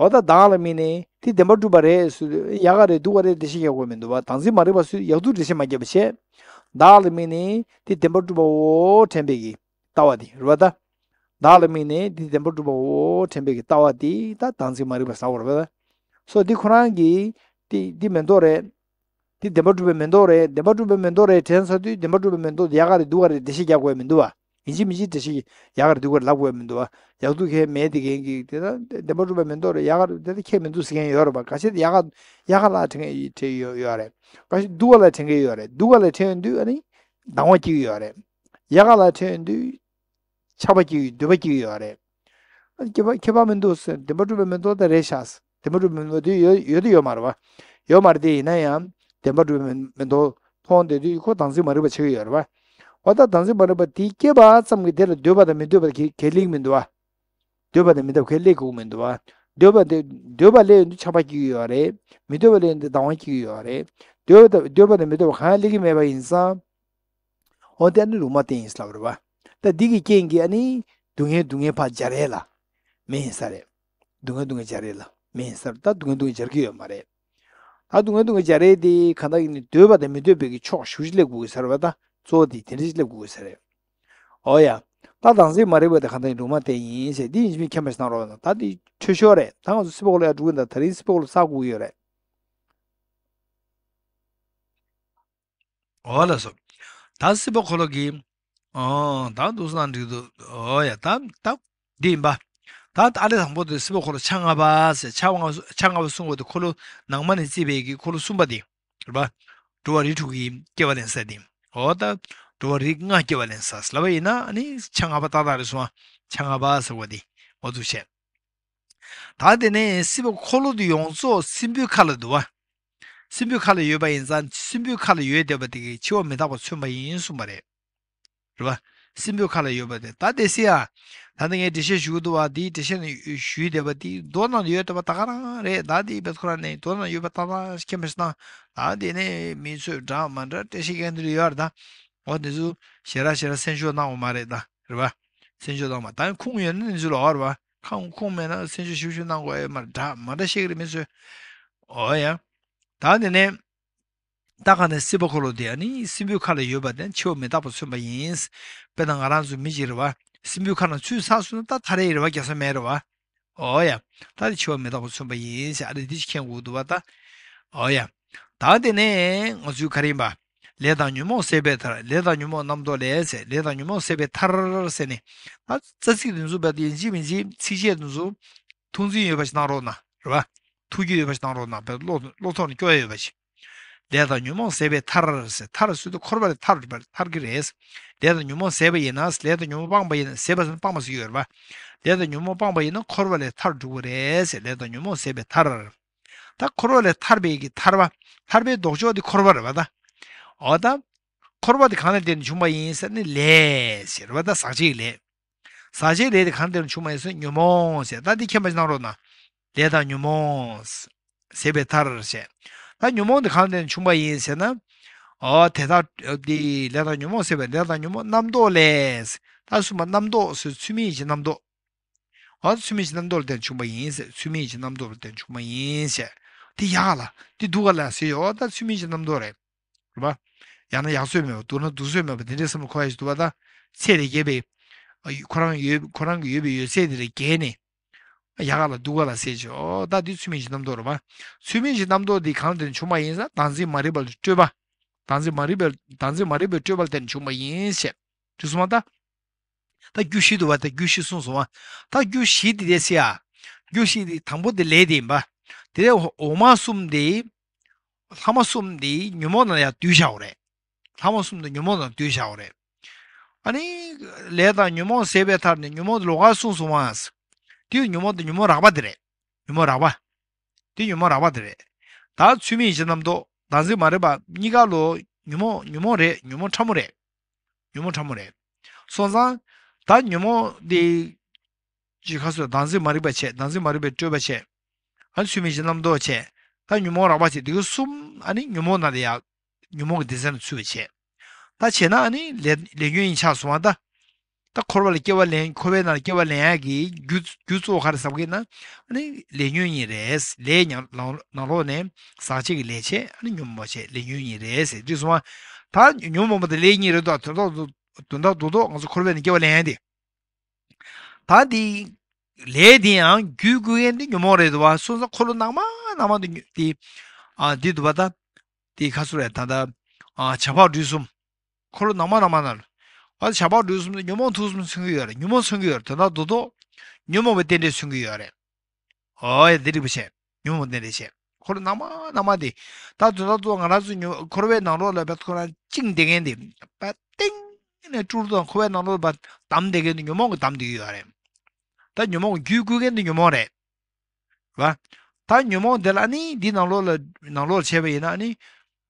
འོ་ད་བདག་ལ་དམིགས་ནས་འདི་བདེན་པར་གྲུབ་པ་རེད་ཟེར་ཡག་ག་རེད་སྡུག་ག་རེད་འགྲེལ་བཤད་རྒྱག་དགོས་མི་འདུག་བ། བདག་འཛིན་མ་རིག་པ་སུས་ཡག་སྡུག་འགྲེལ་བཤད་མ་རྒྱབ་པ་བྱས། བདག་ལ་དམིགས་ནས་འདི་བདེན་པར་གྲུབ་པའོ་དྲན་པའི་གི་ལྟ་བ་འདི་རེད་བ་ད། བདག་ལ་དམིགས་ནས་འདི་བདེན་པར་གྲུབ་པའོ་དྲན་པའི་གི་ལྟ་བ་འདི་ད་བདག་འཛིན་མ་རིག་པ་ཟ་བར་བ་ད། སོ་འདི་ཁོ་རང་གིས་འདི་འདི་མེ་ཏོག་རེད། འདི་བདེན་པར་གྲུབ་པའི་མེ་ཏོག་རེད། བདེན་པར་གྲུབ་པའི་མེ་ཏོག་རེད་དྲན་ཚར་དུས་བདེན་པར་གྲུབ་པའི་མེ་ཏོག་འདི་ཡག་ག་རེད་སྡུག་ག་རེད་འགྲེལ་བཤད་རྒྱག་དགོས་མི་འདུག་བ། ཡིན་གཅིག་མིན་གཅིག་འགྲེལ་བཤད་ཡག་ག་རེད་སྡུག་ག་རེད་ལབ་དགོས་མི་འདུག་བ། ཡག་སྡུག་ཁས་མེད་དེ་གན་གི་དེ་ད་བདེན་པར་གྲུབ་པའི་མེ་ཏོག་རེད་ཡག་ག་རེད་དེ་ད་ཁས་མི་འདུག་ཟེར་མཁན་ཡོད་རེད་པ། ཁ་ཤས་དེ་ཡག་ག་ཡག་ག་ལ་དྲན་མཁན་དྲན་ཡོད་ཡོད་རེད། ཁ་ཤས་སྡུག་ག་ལ་དྲན་མཁན་ཡོད་རེད། སྡུག་ག་ལ་དྲན་ཡོང་དུས་ཨ་ནི་སྡང་བ་སྐྱེ་གི་ཡོད་རེད། ཡག་ག་ལ་དྲན་ཡོང་དུས་ཆགས་པ་སྐྱེ་གི་འདོད་པ་སྐྱེ་གི་ཡོད་རེད། ཁྱད་པར་ཁྱད་པར་མི་འདུག་ཟེར། བདེན་པར་གྲུབ་པའི་མེ་ཏོག་དེ་རེད་ཤག་བདེན་པར་གྲུབ་པའི་མེ་ཏོག་དེ་ཡོད་ཡོད་དེ་ཡོད་མ་རེད་བ། ཡོད་མ་རེད་དེ་ཡིན་ན་ཡང་བདེན་པར་གྲུབ་པའི་མེ་མེ་ཏོག་མཐོང་བསྡད་དུས་ཁོ་བདག་འཛིན་མ་རིག་པ་ཆགས་ཀྱི་ཡོད་རེད་བ། འོ་ད་བདག་འཛིན་མ་རིག་པ་དེ་སྐྱེས་པ་ཙམ་གྱིས་དེ་ལ་འདོད་པ་དང་མི་འདོད་པ་གལ་གལ་སླེབས་མི་འདུག་བ། འདོད་པ་དང་མི་འདོད་པ་གལ་སླེབས་དགོས་མི་འདུག་བ། འདོད་པ་དེ་འདོད་པ་སླེབས་ཡོང་དུས་ཆགས་པ་སྐྱེ་གི་ཡོད་རེད། མི་འདོད་པ་སླེབས་ཡོང་དུས་སྡང་བ་སྐྱེ་གི་ཡོད་རེད། འདོད་པ་དང་འདོད་པ་དང་མི་འདོད་པ་གང་ཡང་སླེབས་ཀྱི་མེད་པ་ཡིན་ཙང་། འོ་དེ་ནི་ལུང་མ་བསྟན་ཡིན་ལབ་རེད་བ། ད་འདི་གི་རྐྱེན་གྱིས་ཨ་ནི་སྡུག་བསྔལ་སྡུག་བསྔལ་ཕར་སྦྱར་ཡས་ལ་མེད་ཡིན་ས་རེད། སྡུག་བསྔལ་སྡུག་བསྔལ་སྦྱར་ཡས་ལ་མེད་ཡིན་ས་རེད། ད་སྡུག་བསྔལ་སྡུག་བསྔལ་སྦྱར་གྱི་ཡོད་མ་རེད། ད་སྡུག་བསྔལ་སྡུག་བསྔལ་སྦྱར་ཡས་དེ་གང་ལྟར་ཡིན་ནི་འདོད་པ་དང་མི་འདོད་པའི་གི་ཕྱོགས་ཞུགས་ཅིག་སླེབས་དགོས་ཀྱི་ས་རེད་བ། ད་གཙོ་བོ་དེ་དེ་འདྲ་ཅིག་སླེབས་དགོས་ཀྱི་ས་རེད། འོ་ཡ། ད་བདག་འཛིན་མ་རིག་པ་དེ་གང་ལྟར་ཡིན་ལུང་མ་བསྟན་ཡིན་ཟེར་འདི་ཡིན་གཅིག་མིན་མཁྱེན་པ་ཞིག་གནང་རོགས་གནང་། ད་འདི་འཕྲོས་ཤོག་རེད། ད་ང་ཚོ་སྲིད་པ་འཁོར་ལོ་ཡར་འགྲོ་གི་ཡིན། ད་ད་རིང་སྲིད་པ་འཁོར་ལོ་བསགས་དགོས་ཀྱི་ཡོད་རེད། འོ་ལགས་སོ། ད་སྲིད་པ་འཁོར་ལོ་གི། ཨོ། ད་འདུག་སེ་ན་འགྲིག་འདུག་འོ་ཡ། ད་ད་འདི་ཡིན་པ། ད་ཨ་ལས་དང་པོ་དེ་སྲིད་པ་འཁོར་ལོ་ཆ་ལྔ་པ་ཟེར། ཆ་ལྔ་ཆ་ལྔ་པ་གསུང་བ་དེ་འཁོར་ལོ་ནང་མ་ནས་བརྩིས་པའི་གི་འཁོར་ལོ་གསུམ་པ་དེ་རེད་པ། འགྲོ་བ་རིགས་དྲུག་གི་སྐྱེ་བ་ལེན་ས་དེ། འོ་ད་འགྲོ་བ་རིགས་ལྔ་སྐྱེ་བ་ལེན་ས་ལབ་པ་ཡིན་ན་ཨ་ནི་ཆ་ལྔ་པ་ཏག་ཏག་རེད་སོང་ཨ། ཆ་ལྔ་པ་ཟེར་བ་དེ་འོ་འདུག་བྱས། ད་དེ་ནས་སྲིད་པ་འཁོར་ལོ་དེ་ཡོངས་རྫོགས་སྲིན་པོའི་ཁ་ལ་འདུག་བ། སྲིན་པོའི་ཁ་ལ་ཡོད་པ་ཡིན་ཙང་སྲིན་པོའི་ཁ་ལ་ཡོད་བསྡད་པ་དེ་གིས་འཆི་བ་མི་རྟག་པ་མཚོན་པ་ཡིན་གསུངས་པ་རེད། རེད་བ། སྲིན་པོའི་ཁ་ལ་ཡོད་པ་དེ་ད་དེ་སྲིད་ཡ། ད་ ད་ནི་ངས་འགྲེལ་བཤད་ཞུ་གི་འདུག་བ། དེའི་འགྲེལ་བཤད་ནི་ཞུས་བསྡད་པ་དེ་མདོ་ནང་དུ་ཡོད་བསྡད་པ་ད་ག་རང་རེད། ད་དེ་བེད་ཁོ་རང་ནས་མདོ་ནང་ཡོད་པ་ཏག་ཏག་མཁྱེན་པ་ཞིག་དང་། ད་དེ་ནས་མི་ཚོས་འདྲ་མ་འདྲ་འགྲེལ་བཤད་མཁན་དེ་འདྲ་ཡོད་རེད་ད། འོ་དེ་ཚོ་ཞེ་དྲག་ཞེ་དྲག་གསན་འཇོག་གནང་བ་མ་རེད་ད། རེད་བ། གསན་འཇོག་གནང་བ་ད་ཁུངས་ཡོད་ན་ནི་ཚུལ་ལ་འོ་རེད་བ། ཁུངས་ཁུངས་མེད་ན་གསན་འཇོག་ཞིབ་ཞིབ་གནང་དགོས་ཡོད་མ་རེད། འདྲ་མ་འདྲ་བཤད་ཀྱི་རེད་མི་ཚོས། འོ་ཡ། ད་དེ་ནས། ད་ག་ནས་སྲིད་པ་འཁོར་ལོ་དེ་ཨ་ནི་སྲིན་པོའི་ཁ་ལ་ཡོད་པ་དེ་འཆི་བ་མི་རྟག་པ་མཚོན་པ་ཡིན། དཔེར་ན་ང་རང་ཚོ་མི་ཅིག་རེད་བ། སྲིན་པོའི་ཁ་ནང་ཚུད་ཚར་སོང་ན་ད་ཐར་ཡས་རེད་བ། རྒྱལ་ས་མེད་རེད་བ། འོ་ཡ། ད་དེ་འཆི་བ་མི་རྟག་པ་མཚོན་པ་ཡིན་ཟེར་ཨ་རེ་འདི་ཅིག་མཁྱེན་དགོས་འདུག་བ་ད། འོ་ཡ། ད་དེ་ནས་ང་ཚོའི་ག་རེ་ཡིན་པ། ལས་དང་ཉོན་མོངས་ཟད་པའི་མཐར། ལས་དང་ཉོན་མོངས་རྣམ་རྟོག་ལས་ཟེར། ལས་དང་ཉོན་མོངས་ཟད་པའི་མཐར་ཟེར་ནས། ད་རྩ་ཚིག་དེ་ཚོ་བས་ཡིན་གཅིག་མིན་གཅིག་ཚིགས་བཅད་དེ་ཚོ་ཐུགས་འཛིན་ཡོད་པ་ཞིག་གནང་རོགས་གནང་། རེད་བ། ཐུགས་རྒྱུས་ཡོད་པ་ཞིག་གནང་རོགས་གནང་། བས་བློ་བློ་ཐོག་ནས་སྐྱོ་ཡ་ཡོད་པ་ཞིག་ལས་དང་ཉོན་མོངས་ཟད་པའི་མཐར་ཟེར། མཐར་ཟེར་དུས་འཁོར་བ་ལས་ཐར་ཐར་གྱི་རེད། ལས་དང་ཉོན་མོངས་ཟད་པ་ཡིན་ན། ལས་དང་ཉོན་མོངས་སྤངས་པ་ཡིན་ན། ཟད་པ་ཟེར་ན་སྤངས་པ་ཟེར་གྱི་ཡོད་རེད་པ། ལས་དང་ཉོན་མོངས་སྤངས་པ་ཡིན་ན་འཁོར་བ་ལས་ཐར་འགྲོ་གི་རེད་ཟེར། ལས་དང་ཉོན་མོངས་ཟད་པའི་མཐར། ད་འཁོར་བ་ལས་ཐར་པའི་གི་ཐར་པ། ཐར་པའི་ལྡོག་ཕྱོགས་དེ་འཁོར་བ་རེད་པ་ད། འོ་ད། འཁོར་བ་དེ་གང་ལ་བརྟེན་ནས་བྱུང་བ་ཡིན་ཟེར་ན་ལས་ཟེར་བ་ད། ཟག་བཅས་ཀྱི་ལས། ཟག་བཅས་ལས་དེ་གང་དེར་བྱུང་བ་ཡིན་ཟེར་ན་ཉོན་མོངས་ཟེར། ད་འདི་མཁྱེན་པ་ཞིག་གནང་རོགས་གནང་། ལས་དང་ཉོན་མོངས་ཟད་པའི་མཐར་ཟེར། ད་ཉོན་མོངས་དེ་གང་དེར་བྱུང་བ་ཡིན་ཟེར་ན། འོ་དེ་དག་འདི་ལས་དང་ཉོན་མོངས་ཟད་པའི། ལས་དང་ཉོན་མོངས་རྣམ་རྟོག་ལས། ད་གསུམ་པ་རྣམ་རྟོག་ཟེར་ཚུལ་མིན་གྱི་རྣམ་རྟོག་འོ་ཚུལ་མིན་གྱི་རྣམ་རྟོག་ལ་བརྟེན་བྱུང་བ་ཡིན་ཟེར། ཚུལ་མིན་གྱི་རྣམ་རྟོག་ལ་བརྟེན་བྱུང་བ་ཡིན་ཟེར། དེ་ཡག་ག་ལ་དེ་སྡུག་ག་ལ་ཟེར་ཡོད། འོ་ད་ཚུལ་མིན་གྱི་རྣམ་རྟོག་རེད། རེད་པ། ཡང་ན་ཡག་བཟོས་མེད་པ། སྡུག་ན་སྡུག་བཟོས་མེད་པ་དེ་འདྲའི་བསམ་བློ་འཁོར་ཡ་ཞིག་འདུག་པ་ད། ཚད་ལས་བརྒལ་བའི། ཁོ་རང་ཡོད་ཁོ་རང་གི་ཡོད་པའི་ཡོད་ཚད་དེ་ལས་བརྒལ་ནས། ཡག་ག་ལ་སྡུག་ག་ལ་ཟེར་ཅིག་འོ་ད་དེ་ཚུལ་མིན་གྱི་རྣམ་རྟོག་རེད་པ། ཚུལ་མིན་གྱི་རྣམ་རྟོག་འདི་གང་ལ་བརྟེན་བྱུང་བ་ཡིན་ཟེར། བདག་འཛིན་མ་རིག་པ་ལ་སྤྲོས་པ། བདག་འཛིན་མ་རིག་པའི་བདག་འཛིན་མ་རིག་པའི་སྤྲོས་པ་ལ་བརྟེན་བྱུང་བ་ཡིན་ཟེར། འགྲིག་སོང་བ་ད། ད་རྒྱུ་བཞི་འདུག་པ། ད་རྒྱུ་བཞི་གསུངས་སོང་བ། ད་རྒྱུ་བཞི་དེ་དེ་སེ་ཡ། རྒྱུ་བཞི་དེ་དང་པོ་དེ་ལས་དེ་ཡིན་པ། དེ་ནས་འོག་མ་གསུམ་དེ། ལྷག་མ་གསུམ་དེ་ཉོན་མོངས་ནང་ཡར་བསྡུས་བཞག་པ་རེད། ལྷག་མ་གསུམ་དེ་ཉོན་མོངས་ནང་བསྡུས་བཞག་པ་རེད། ཨ་ནི། ལས་དང་ཉོན་མོངས་ཟད་པའི་མཐར་ནི་ཉོན་མོངས་དེ་ལོགས་ཀ་གསུངས་སོང་བ། དེ་ཉོན་མོངས་དེ་ཉོན་མོངས་རགས་པ་དེ་རེད། ཉོན་མོངས་རགས་པ། དེ་ཉོན་མོངས་རགས་པ་དེ་རེད། ད་ཚུལ་མིན་གྱི་རྣམ་རྟོག་བདག་འཛིན་མ་རིག་པ་གཉིས་ཀ་ལོ་ཉོན་མོངས་ཉོན་མོངས་རེད། ཉོན་མོངས་ཕྲ་མོ་རེད། ཉོན་མོངས་ཕྲ་མོ་རེད། སོང་ཙང་། ད་ཉོན་མོངས་འདི། ཅི་ཁ་སོ་བདག་འཛིན་མ་རིག་པ་བྱས། བདག་འཛིན་མ་རིག་པའི་སྤྲོས་པ་བྱས། ཨ་ནི་ཚུལ་མིན་གྱི་རྣམ་རྟོག་བྱས། ད་ཉོན་མོངས་རགས་པ་བྱས། འདི་ག་གསུམ་ཨ་ནི་ཉོན་མོངས་ནང་ལ་ཡ། ཉོན་མོངས་ཀྱི་སྡེ་ཚན་ལ་ཚུད་པ་བྱས། ད་བྱས་ན་ཨ་ནི་ལས་ལས་ཉོན་གཉིས་ཆགས་སོང་བ་ད། ད་འཁོར་བ་ལ་སྐྱེ་བ་ལེན། འཁོར་བའི་ནང་ལ་སྐྱེ་བ་ལེན་ཡག་གི་རྒྱུ་རྒྱུ་གཙོ་བོ་ག་རེ་ཟེར་གྱི་ན། ཨ་ནི་ལས་ཉོན་གཉིས་རེད། ལས་ཉོན་ནང་ནང་ལོགས་ནས་ཟག་བཅས་ཀྱི་ལས་བྱས། ཨ་ནི་ཉོན་མོངས་བྱས། ལས་ཉོན་གཉིས་རེད་ཟེར་འགྲིག་སོང་བ། ད་ཉོན་མོངས་པ་དང་ལས་གཉིས་རེད་དོ། དོན་དག་དོན་དག་རྡོག་རྡོག་ང་ཚོ་འཁོར་བའི་ནང་སྐྱེ་བ་ལེན་ཡག་དེ། ད་འདི། ལས་འདི་ཡང་རྒྱུད་བསྐུལ་མཁན་འདི་ཉོན་མོངས་རེད་འདུག་བ། སོང་ཙང་འཁོར་ལོ་ནང་མ་ནང་མ་འདི་ཉོ་འདི། ཨ་འདི་འདུག་བ་ད། འདི་ཁ་སུ་རེད་ད་ད། ཨ་བྱ་བ་སྦྲུལ་གསུམ། འཁོར་ལོ་ནང་མ་ནང་མ་ནང་། ཨ་བྱ་བ་སྦྲུལ་གསུམ་འདི་ཉོན་མོངས་དུག་གསུམ་མཚོན་གྱི་ཡོད་རེད། ཉོན་མོངས་མཚོན་གྱི་ཡོད་རེད། དོན་དག་རྡོག་རྡོག་ཉོན་མོངས་པའི་རྟེན་འབྲེལ་མཚོན་གྱི་ཡོད་རེད། ཨོ་ཡ་འདི་རིགས་པ་བྱས། ཉོན་མོངས་རྟེན་འབྲེལ་བྱས། འཁོར་ལོ་ནང་མ་ནང་མ་དེ། ད་དོན་དག་ཏུ་ང་རང་ཚོ་ཉོ་འཁོར་བའི་ནང་ལོགས་ལ་བས་ཁོ་རང་བཅིངས་བསྡད་མཁན་དེ། བས་སྟེང་ནས་སྤྲུལ་དང་འཁོར་བའི་ནང་ལོགས་ལ་བསྡམས་བསྡད་མཁན་དེ་ཉོན་མོངས་ཀྱིས་བསྡམས་བསྡད་ཀྱི་ཡོད་རེད། ད་ཉོན་མོངས་ཀྱི་རྒྱུད་བསྐུལ་མཁན་དེ་ཉོན་མོངས་རེད། བ། ད་ཉོན་མོངས་དེ་ལ་ནི་འདི་ནང་ལོགས་ལ་ནང་ལོགས་ལ་བྱས་པ་ཡིན་ན་ནི།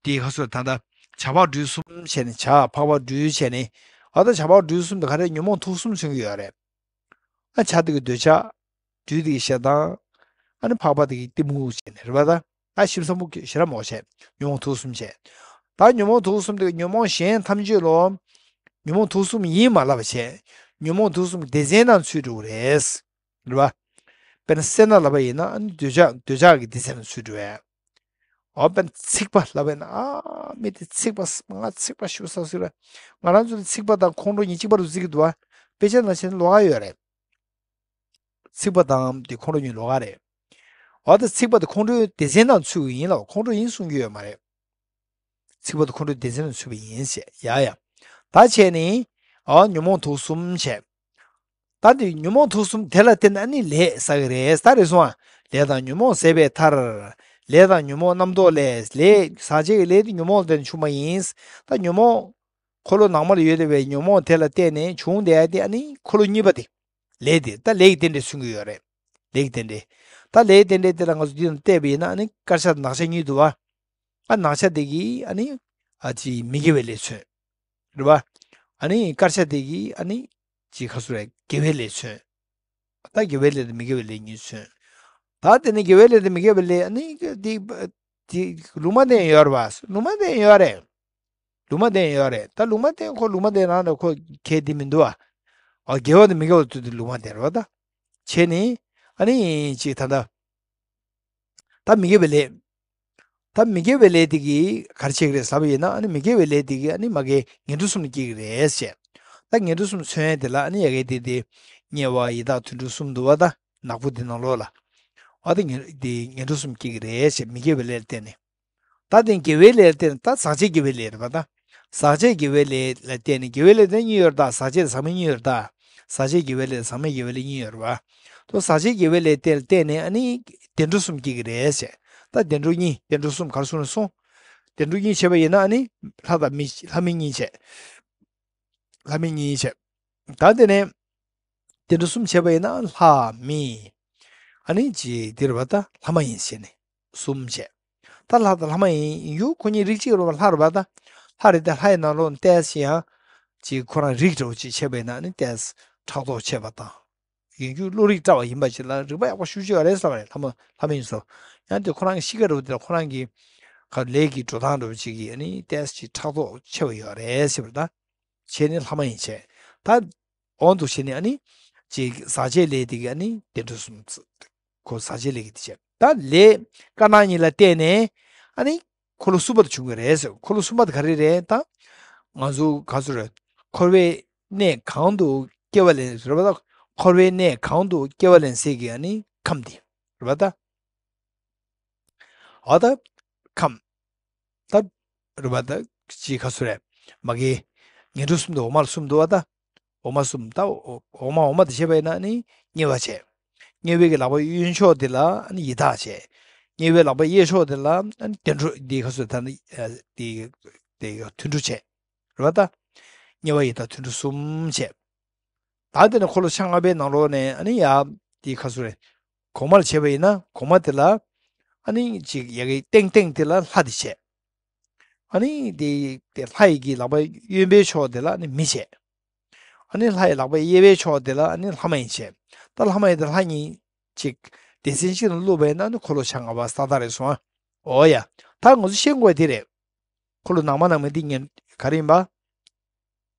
དེའི་ཁ་སོ་ད་ལྟ་བྱ་བ་སྦྲུལ་གསུམ་བྱས་ནས་བྱ་འཕགས་པ་སྦྲུལ་བྱས་ནས། ཨ་ད་བྱ་བ་སྦྲུལ་གསུམ་དེ་ག་རེ་ཉོན་མོངས་དུག་གསུམ་མཚོན་གྱི་ཡོད་རེད། ཨ་བྱ་དེ་གི་འདོད་ཆགས། སྦྲུལ་དེ་གི་ཞེ་སྡང་། ཨ་ནི་འཕགས་པ་དེ་གི་གཏི་མུག་བྱས་ནས་རེད་པ་ད། ཨ་ཞིབ་ཚགས་པོ་ཞེ་དྲག་མོ་བྱས། ཉོན་མོངས་དུག་གསུམ་བྱས། ད་ཉོན་མོངས་དུག་གསུམ་དེ་གི་ཉོན་མོངས་གཞན་ཐམས་ཅད་ལོ། ཉོན་མོངས་དུག་གསུམ་ཡིན་མ་ལབ་པ་བྱས། ཉོན་མོངས་དུག་གསུམ་སྡེ་ཚན་ནང་ཚུད་འགྲོ་གི་རེད། རེད་པ། དཔེར་ན་སེར་སྣ་ལབ་པ་ཡིན་ན་ཨ་ནི་འདོད་ཆགས་འདོད་ཆགས་ཀྱི་སྡེ་ཚན་ནང་ཚུད་འགྲོ་བས། འོ་དཔེར་ན་ཚིག་པ་ལབ་པ་ཡིན་ན་ཨ་མི་དེ་ཚིག་པ་ང་ཚིག་པ་ཞུ་ས་ཟེར་ར། ང་རང་ཚོ་ལ་ཚིག་པ་དང་ཁོང་ཁྲོ་གཉིས་གཅིག་པ་རུ་བརྩི་གི་འདུག་བ། དཔེ་ཆ་ནང་བྱས་ན་ལོགས་ཀ་ཡོད་རེད། ཚིག་པ་དང་དེ་ཁོང་ཁྲོ་གཉིས་ལོགས་ཀ་རེད། འོ་ད་ཚིག་པ་དེ་ཁོང་ཁྲོའི་སྡེ་ཚན་ནང་ཚུད་ཀྱི་ཡིན་ལ་ཁོང་ཁྲོ་ཡིན་གསུང་གི་ཡོད་མ་རེད། ཚིག་པ་དེ་ཁོང་ཁྲོའི་སྡེ་ཚན་ནང་ཚུད་པ་ཡིན་ཞེས་ཡ་ཡ། ད་བྱས་ནི། འོ་ཉོན་མོངས་དུག་གསུམ་བྱས། ད་དེ་ཉོན་མོངས་དུག་གསུམ་དེ་ལ་བརྟེན་ནས་ཨ་ནི་ལས་བསགས་ཀྱི་རེད། ད་རེད་སོང་ཨ། ལས་དང་ཉོན་མོངས་ཟད་པའི་མཐར། ལས་དང་ཉོན་མོངས་རྣམ་རྟོག་ལས། ལས་ཟག་བཅས་ཀྱི་ལས་དེ་ཉོན་མོངས་ལ་བརྟེན་ནས་བྱུང་བ་ཡིན། ད་ཉོན་མོངས། འཁོར་ལོ་ནང་མ་ལ་ཡོད་བསྡད་པའི་ཉོན་མོངས་དེ་ལ་བརྟེན་ནས་བྱུང་བསྡད་ཡ་དེ་ཨ་ནི་འཁོར་ལོ་གཉིས་པ་དེ། ལས་དེ་ད་ལས་ཀྱི་རྟེན་འབྲེལ་མཚོན་གྱི་ཡོད་རེད། ལས་ཀྱི་རྟེན་འབྲེལ། ད་ལས་ཀྱི་རྟེན་འབྲེལ་དེ་ལ་ང་ཚོ་འདི་དང་བལྟས་པ་ཡིན་ན་ཨ་ནི་དཀར་ཆ་དང་ནག་ཆ་གཉིས་འདུག་བ། ཨ་ནག་ཆ་དེ་གིས་ཨ་ནི། ཨ་ཅི་མི་དགེ་བའི་ལས་མཚོན། རེད་བ། ཨ་ནི་དཀར་ཆ་དེ་གིས་ཨ་ནི། ཅི་ཁ་སུ་རེད། དགེ་བའི་ལས་མཚོན། ད་དགེ་བའི་ལས་དང་མི་དགེ་བའི་ལས་གཉིས་མཚོན། ད་དེ་ནི་དགེ་བའི་ལས་དང་མི་དགེ་བའི་ལས་ནི་དེ་དེ་ལུང་མ་བསྟན་ཡོད་རེད་པ། ལུང་མ་བསྟན་ཡོད་རེད། ལུང་མ་བསྟན་ཡོད་རེད། ད་ལུང་མ་བསྟན་ཁོ་ལུང་མ་བསྟན་རང་ལ་ཁོ་གལ་ཏེ་མི་འདུག་ཨ། ཨ་དགེ་བ་དང་མི་དགེ་བ་དུ་དུ་ལུང་མ་བསྟན་རེད་པ། ད་བྱས་ནི་ཨ་ནི་ཅིག་ད་ད། ད་མི་དགེ་བའི་ལས། ད་མི་དགེ་བའི་ལས་དེ་གིས་ག་རེ་བྱེད་ཀྱི་རེད་ཟེར་བ་ཡིན་ན། ཨ་ནི་མི་དགེ་བའི་ལས་དེ་གིས་ཨ་ནི་མ་གི་ངན་འགྲོ་གསུམ་ལ་སྐྱེ་གི་རེད་ཟེར། ད་ངན་འགྲོ་གསུམ་མཚོན་ཡས་དེ་ལ་ཨ་ནི་ཡ་གི་དེ་དེ་དམྱལ་བ་ཡི་དྭགས་དུད་འགྲོ་གསུམ་འདུག་པ། ད་ནག་པོ་དེ་ནང་ལོགས་ལ། ཨ་ད་ངན་དེ་ངན་འགྲོ་གསུམ་སྐྱེ་གི་རེད་ཟེར། མི་དགེ་བའི་ལས་ལ་བརྟེན་ནས། ད་དེ་དགེ་བའི་ལས་ལ་བརྟེན་ནས། ད་ཟག་བཅས་དགེ་བའི་ལས་རེད་པ། ད་ཟག་བཅས་དགེ་བའི་ལས་ལ་བརྟེན་ནས། དགེ་བའི་ལས་དེ་གཉིས་ཡོད་རེད། ད་ཟག་བཅས་དང་ཟག་མེད་གཉིས་ཡོད་རེད། ད་ཟག་བཅས་དགེ་བའི་ལས་དང་ཟག་མེད་དགེ་བའི་ལས་གཉིས་ཡོད་རེད་པ། ད་ཟག་བཅས་དགེ་བའི་ལས་དེ་ལ་བརྟེན་ནས་ཨ་ནི་བདེ་འགྲོ་གསུམ་སྐྱེ་གི་རེད་ཟེར། ད་བདེ་འགྲོ་གཉིས། བདེ་འགྲོ་གསུམ་ག་རེ་གསུངས་ནས་སོང་། བདེ་འགྲོ་གཉིས་བྱས་པ་ཡིན་ན་ཨ་ནི་ལྷ་དང་མི། ལྷ་མི་གཉིས་བྱས། ལྷ་མི་གཉིས་བྱས། ད་དེ་ནས་བདེ་འགྲོ་གསུམ་བྱས་པ་ཡིན་ན་ལྷ་མི། ཨ་ནི་ཅི་འདི་རེད་པ། ད་ལྷ་མ་ཡིན་བྱས་ནས་གསུམ་བྱས། ད་ལྷ་དང་ལྷ་མ་ཡིན་ཡུལ་ཁོ་གཉིས་རིགས་གཅིག་རེད་པ། ལྷ་རེད་པ། ད་ལྷ་རེད། ད་ལྷ་ཡི་ནང་ལོགས་ནས་ཏོག་ཙམ་ཡང་ཅིག་ཁོ་རང་རིགས་འདྲ་བོ་ཅིག་བྱས་པ་ཡིན་ན་ཨ་ནི་ཏོག་ཙམ་ཕྲག་དོག་ཆེ་བ་དང་། ཡིན་རྒྱུ་བློ་རིག་བཀྲ་བ་ཡིན་པ་ཞིག་ལ་རིག་པ་ཡག་པོ་ཞེ་པོ་ཅིག་ཡོད་རེད་ཟེར་བ་རེད། ལྷ་མ་ལྷ་མ་ཡིན་ཟེར། ཡང་དེ་ཁོ་རང་གི་གཤིས་ཀ་འདྲ་བོ་དེ་ལ་ཁོ་རང་གི་ག་ལས་ཀྱི་འགྲོ་སྟངས་འདྲ་བོ་ཅིག་གིས་ཨ་ནི་ཏོག་ཙམ་ཅིག་ཕྲག་དོག་ཆེ་བ་ཡོད་རེད་ཟེར་བ་རེད། ད་བྱས་ནས་ལྷ་མ་ཡིན་བྱས། ད་འོག་ཏུ་བྱས་ནས་ཨ་ནི་ཅིག་ཟག་བཅས་ལས་དེ་གིས་ཨ་ནི་བདེ་འགྲོ་གསུམ། ཁོ་ཟག་བཅས་ལས་ཀྱི་དེ་བྱས། ད་ལས་དཀར་ནག་གཉིས་ལ་བརྟེན་ནས་ཨ་ནི་འཁོར་ལོ་གསུམ་པ་དེ་བྱུང་གི་རེད་ཟེར། འཁོར་ལོ་གསུམ་པ་དེ་ག་རེ་རེད། ད་ང་ཚོ་ག་ཚོད་རེད། འཁོར་བའི་གནས་གང་དུ་སྐྱེ་བ་ལེན་རེད་པ། ད་འཁོར་བའི་གནས་གང་དུ་སྐྱེ་བ་ལེན་སའི་གི་ཨ་ནི་ཁམས་དེ་རེད་པ། ད་འོ་ད་ཁམས། ད་རེད་པ། ད་ཅི་ག་ཚོད་རེད། མ་གི་ངན་འགྲོ་གསུམ་དུ་འོག་མ་ལ་གསུམ་འདུག་པ། ད་འོག་མ་གསུམ། ད་འོག་མ་འོག་མ་དེ་བྱས་པ་ཡིན་ན་ནི་དམྱལ་བ་བྱས། དམྱལ་བའི་གི་ལག་པ་གཡོན་ཕྱོགས་དེ་ལ་ནི་ཡི་དྭགས་བྱས། དམྱལ་བའི་ལག་པ་གཡས་ཕྱོགས་དེ་ལ་ནི་བདེ་འགྲོ་འདི་ག་ཚོད་ད་ནི་དེ་དེ་དུད་འགྲོ་བྱས། རེད་པ། ད་དམྱལ་བ་ཡི་དྭགས་དུད་འགྲོ་གསུམ་བྱས། ད་དེ་ནས་འཁོར་ལོ་ཆ་ལྔ་པའི་ནང་ལོགས་ནས་ཨ་ནི་ཡ་དེ་ག་ཚོད་རེད། གོང་མ་ལ་བྱས་པ་ཡིན་ན་གོང་མ་དེ་ལ་ཨ་ནི་ཅིག་ཡ་གི་སྟེང་སྟེང་དེ་ལ་ལྷ་དེ་བྱས། ཨ་ནི་དེ་དེ་ལྷ་ཡི་གི་ལག་པ་གཡོན་པའི་ཕྱོགས་དེ་ལ་ཨ་ནི་མི་བྱས། ཨ་ནི་ལྷ་ཡི་ལག་པ་གཡས་པའི་ཕྱོགས་དེ་ལ་ཨ་ནི་ལྷ་མ་ཡིན་བྱས། ད་ལྷ་མ་ཡིན་དང་ལྷ་གཉིས་ཅིག་སྡེ་ཚན་གཅིག་ལ་བླུགས་པ་ཡིན་ན་ཨ་ནི་འཁོར་ལོ་ཆ་ལྔ་པ་ས་ད་རེད་སོང་ཨ། འོ་ཡ། ད་ང་ཚོ་ཤེས་དགོས་དེ་རེད། འཁོར་ལོ་ནང་མ་ནང་མ་འདི་ག་རེ་ཡིན་པ།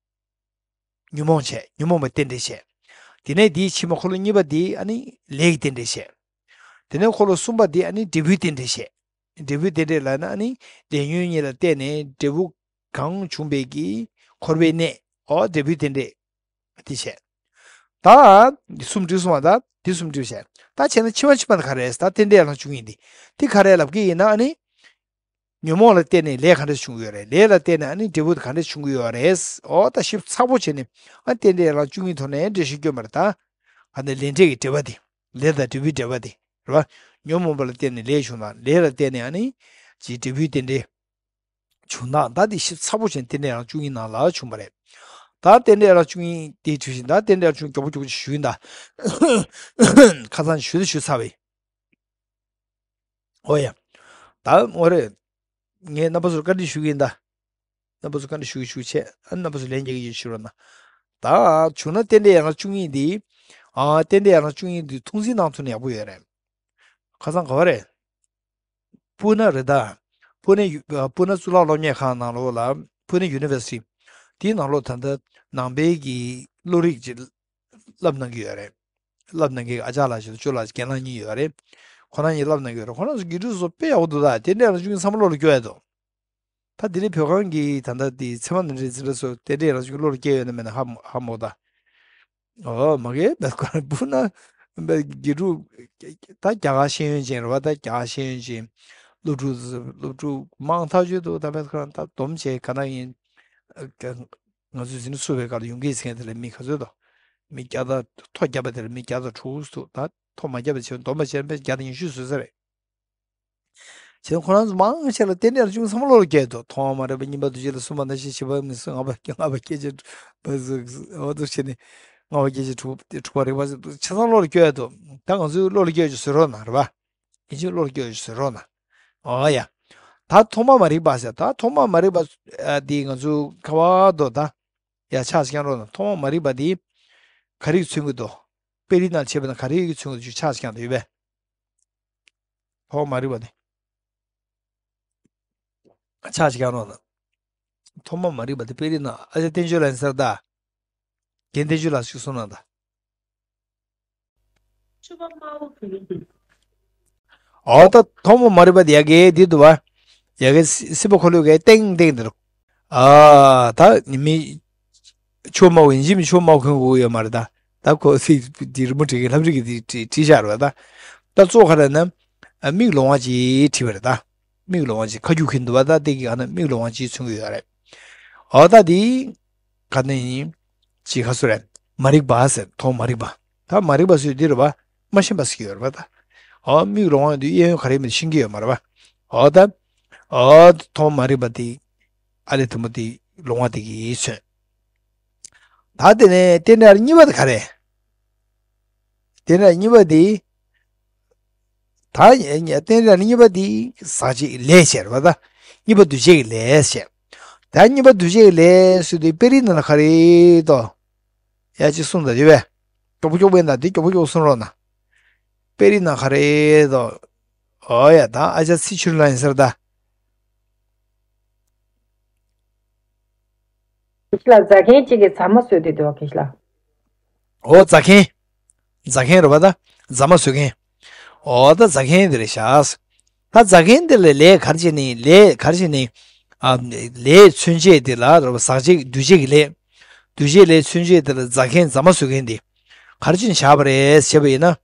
ཉོན་མོངས་བྱས། ཉོན་མོངས་པའི་རྟེན་འབྲེལ་བྱས། དེ་ནས་དེའི་ཕྱི་མ་འཁོར་ལོ་གཉིས་པ་འདི་ཨ་ནི་ལས་ཀྱི་རྟེན་འབྲེལ་བྱས། དེ་ནས་འཁོར་ལོ་གསུམ་པ་འདི་ཨ་ནི་འབྲས་བུའི་རྟེན་འབྲེལ་བྱས། འབྲས་བུའི་རྟེན་འབྲེལ་ལབ་ན་ཨ་ནི་ལས་ཉོན་གཉིས་ལ་བརྟེན་ནས་འབྲས་བུ་གང་བྱུང་བའི་གི་འཁོར་བའི་གནས། འོ་འབྲས་བུའི་རྟེན་འབྲེལ་དེ་བྱས། ད་གསུམ་བསྒྲིལ་སོང་བ། ད་འདི་གསུམ་བསྒྲིལ་བྱས། ད་བྱས་ན་ཕྱི་མ་ཕྱི་མ་ནི་ག་རེ་རེད། ད་རྟེན་འབྲེལ་ཡན་ལག་བཅུ་གཉིས་འདི་དེ་ག་རེ་ལབ་ཀྱི་ཡིན་ན་ཨ་ནི། ཉོན་མོངས་ལ་བརྟེན་ནས་ལས་ག་འདྲ་བྱུང་ཡོད་རེད། ལས་ལ་བརྟེན་ནས་ཨ་ནི་འབྲས་བུ་དེ་ག་འདྲ་བྱུང་གི་ཡོད་རེད། འོ་ད་ཞིབ་ཚགས་པོ་བྱས་ནས་ཨ་རྟེན་འབྲེལ་ཡན་ལག་བཅུ་གཉིས་ཐོག་ནས་འགྲེལ་བཤད་སྐྱོན་པ་རེད། ད་ག་འདྲ་ལས་འབྲས་ཀྱི་འབྲེལ་བ་དེ། ལས་དང་འབྲས་བུའི་འབྲེལ་བ་དེ་རེད་པ། ཉོན་མོངས་པ་ལ་བརྟེན་ནས་ལས་བྱུང་ན། ལས་ལ་བརྟེན་ནས་ཨ་ནི་ཅིག་འབྲས་བུའི་རྟེན་འབྲེལ་བྱུང་ན། ད་དེ་ཞིབ་ཚགས་པོ་བྱས་ནས་རྟེན་འབྲེལ་ཡན་ལག་བཅུ་གཉིས་ནང་ལ་བྱུང་བ་རེད། ད་རྟེན་འབྲེལ་ཡན་ལག་བཅུ་གཉིས་དེའི་དུས་བཞིན། ད་རྟེན་འབྲེལ་ཡན་ལག་བཅུ་གཉིས་མགྱོགས་པོ་མགྱོགས་པོ་ཞུས་ཡིན་ད། ཁ་སང་ཞུས་ད་ཞུས་ཚར་བས། ཨོ་ཡ། ད་ངོ་རེད། ངས་རྣམ་པ་ཚོར་བཀའ་འདྲི་ཞུ་གི་ཡིན་ད། རྣམ་པ་ཚོར་བཀའ་འདྲི་ཞུ་གི་ཞུ་བྱས། ཨ་རྣམ་པ་ཚོ་ལན་རྒྱག་གི་ཡོད་ཞུ་རོགས་གནང་། ད་བྱུང་ན་རྟེན་འབྲེལ་ཡན་ལག་བཅུ་གཉིས་འདི། ཨ་རྟེན་འབྲེལ་ཡན་ལག་བཅུ་གཉིས་འདི་མཐོང་ཚུལ་གནང་ཐུབ་ན་ཡག་པོ་ཡོད་རེད། ཁ་སང་ག་བ་རེད། སྤུ་ན་རེད་ད། སྤུ་ན་ཡུ་སྤུ་ན་གཙུག་ལག་སློབ་གཉེར་ཁང་ནང་ལོགས་ལ། སྤུ་ན་ཡུ་ནི་ཝར་སི་ཊི། དེའི་ནང་ལོགས་ད་ལྟ་ནང་པའི་གི་བློ་རིག་ཅིག་བསླབ་གནང་གི་ཡོད་རེད། བསླབ་གནང་མཁན་གྱི་ཨ་ཅག་ལགས་ཤིག་དང་ཅོ་ལགས་ཤིག་རྒན་ལགས་གཉིས་ཡོད་རེད། ཁོ་རང་གཉིས་བསླབ་གནང་གི་ཡོད་རེད། ཁོ་རང་ཚོ་དགེ་ཕྲུག་ཚོ་དཔེ་ཡག་པོ་འདུག་ད། དེ་འདྲ་ཡང་བཅུ་གཉིས་ཚང་མ་བློ་ལ་སྐྱོར་ཡ་འདུག་ད་དེ་རིང་བོད་ཁང་གི་ད་ལྟ་དེ་ཚད་མ་ནོར་འཁྲུལ་འཛིན་གྲྭ་ཚོ་དེ་འདྲ་ཡང་བཅུ་གཉིས་བློ་ལ་སྐྱེ་ཡོད་ན་མེད་ན་ཧ་མ་ཧ་མ་གོ་ད། ཨོ་མ་གི་བེད་ཁོ་རང་སྤུ་ན་བེད་དགེ་ཕྲུག་ད་རྒྱ་གར་ཤེས་ཡོན་ཅན་རེད་པ། ད་རྒྱ་གར་ཤེས་ཡོན་ཅན་སློབ་ཕྲུག་སློབ་ཕྲུག་མང་ཐག་ཆོད་འདུག་ད་བེད་ཁོ་རང་ད་སྡོམ་བྱས་ག་ན་ཡིན། ང་ཚོས་འཛིན་གྲྭ་ཚུགས་པའི་སྐབས་ལ་ཡོང་གི་ཟེར་མཁན་དེ་ལ་མི་ག་ཚོད་དང་། མི་བརྒྱ་དང་། ཐོ་བརྒྱབ་པ་དེ་ལ་མི་བརྒྱ་དང་དྲུག་ཅུ་འདུག་ད་ཐོ་མ་བརྒྱབ་པ་བྱས་སྡོམ་པ་བྱས་ན་དཔེ་བརྒྱ་དང་ཉི་ཤུ་བཟོས་ས་རེད། བྱས་ན་ཁོ་རང་ཚོ་མང་ཆེ་ལ་རྟེན་འབྲེལ་ཡན་ལག་བཅུ་གཉིས་ཚང་མ་བློ་ལ་སྐྱེས་འདུག་ཐོག་མ་མ་རིག་པ། གཉིས་པ་འདུ་བྱེད་ལ། གསུམ་པ་རྣམ་ཤེས། བཞི་པ་མིག་གཟུགས། ལྔ་པ་ལྔ་པ་སྐྱེ་མཆེད། འོ་འདུག་བྱས་ནས་ལྔ་པ་སྐྱེ་མཆེད། དྲུག་དྲུག་པ་རེག་པ། ཆ་ཚང་བློ་ལ་སྐྱེས་འདུག་ད་ང་ཚོའི་བློ་ལ་སྐྱེས་ཀྱི་བཟོས་རོགས་གནང་རེད་པ། ཡིན་གཅིག་བློ་ལ་སྐྱེས་ཀྱི་བཟོས་རོགས་གནང་། ཨོ་ཡ། ད་ཐོག་མ་མ་རིག་པ་ཟེར། ད་ཐོག་མ་མ་རིག་པ་ཨ་འདི་ང་ཚོ་ཁ་བ་དོ་ད། ཡ་ཆགས་སྐྱང་རོགས་གནང་། ཐོག་མ་མ་རིག་པ་འདི། ག་རེ་མཚོན་གྱི་འདུག་དཔེ་རིས་ནང་བྱས་པ་ན་ག་རེ་མཚོན་གྱི་འདུག་ཆགས་ཤིག་ཀྱང་ཡོད་པས། ཐོག་མ་རིག་པ་དེ། ཆགས་ཤིག་ཀྱང་རོགས་གནང་། ཐོག་མ་མ་རིག་པ་དེ་དཔེ་རིས་ནང་ཨ་ཅག་བསྟན་ཆོས་ལགས་ཡིན་ས་རེད་ད། རྒན་བསྟན་ཆོས་ལགས་ཤིག་གསུངས་གནང་ད། ཆུ་བ་དམར་པོ་གི། ཨོ་ད་ཐོག་མ་མ་རིག་པ་དེ་ཡ་གི་འདི་འདུག་བ། ཡ་གི་སྲིད་པ་འཁོར་ལོ་གི་ཏེང་ཏེང་འདིར། ཨ་ད་མི། ཆུ་བ་དམར་པོ་ཡིན་གཅིག་མིན་ཆུ་བ་དམར་པོ་གོན་དགོས་ཡོད་མ་རེད་ད། ད་ཁོ་སི་འདི་རི་མོ་བྲིས་གི་ལྷ་བྲིས་གི་འདི་བྲིས་བྲིས་བཞག་རེད་བ་ད། ད་གཙོ་ག་རེ་ན། མིག་ལོང་བ་ཅིག་བྲིས་པ་རེད་ད། མིག་ལོང་བ་ཅིག་ཁ་རྒྱུག་གིན་འདུག་བ་ད་དེ་གི་ཨ་ན་མིག་ལོང་བ་ཅིག་མཚོན་གི་ཡོད་རེད། ཨོ་ད་དེ། ག་ནས་ཡིན། ཅི་ག་སུ་རེད། མ་རིག་པ་ཟེར་ཐོག་མ་རིག་པ། ད་མ་རིག་པ་ཟེར་འདི་རེད་བ། མ་ཤེས་པ་ཟེར་གྱི་ཡོད་རེད་བ་ད། ཨོ་མིག་ལོང་བ་འདི་གཡས་གཡོན་ག་རེ་མེད་ཤེས་ཀྱི་ཡོད་མ་རེད་བ། ཨོ་ད། ཨོ་ཐོག་མ་རིག་པ་འདི། ཨ་ལས་དུམ་བུ་འདི་ལོང་བ་འདི་གིས་མཚོན། ད་དེ་ནས་རྟེན་འབྲེལ་གཉིས་པ་དེ་ག་རེ། རྟེན་འབྲེལ་གཉིས་པ་དེ། ད་རྟེན་འབྲེལ་གཉིས་པ་དེ་ཟག་བཅས་ལས་བྱས་རེད་བ་ད། གཉིས་པ་འདུ་བྱེད་ཀྱི་ལས་བྱས། ད་གཉིས་པ་འདུ་བྱེད་ཀྱི་ལས་ཟེར་དུས་དཔེ་རིས་ནང་ལ་ག་རེ་འདུག་ཡ་གཅིག་གསུངས་ད་དེ་བས། མགྱོགས་པོ་མགྱོགས་པོ་ཡིན་ད་དེ་མགྱོགས་པོ་མགྱོགས་པོ་གསུང་རོགས་གནང་། དཔེ་རིས་ནང་ག་རེ་འདུག་ཨོ་ཡ་ད་ཨ་ཅག་ཚེ་ཆོས་ལགས་ཡིན་ས་རེད་ད། ལ་རྫ་མཁན་གཅིག་གིས་རྫ་མ་བཟོས་ཏེ་འདུག་གི་ལ། ཨོ་རྫ་མཁན། རྫ་མཁན་རེད་པ་ད། རྫ་མ་བཟོ་མཁན། ཨོ་ད་རྫ་མཁན་དེ་རེད་ཤག་ད་རྫ་མཁན་དེ་ལ་ལས་ག་རེ་བྱས་ནས་ལས་ག་རེ་བྱས་ནས། ཨ། ལས་མཚོན་བྱེད་དེ་ལ་རེད་པ་ཟག་བཅས་འདུ་བྱེད་ཀྱི་ལས། འདུ་བྱེད་ལས་མཚོན་བྱེད་དེ་ལ་རྫ་མཁན་རྫ་མ་བཟོ་མཁན་དེ། ག་རེ་བྱས་ནས་བཞག་པ་རེད་བྱས་པ་ཡིན་ན།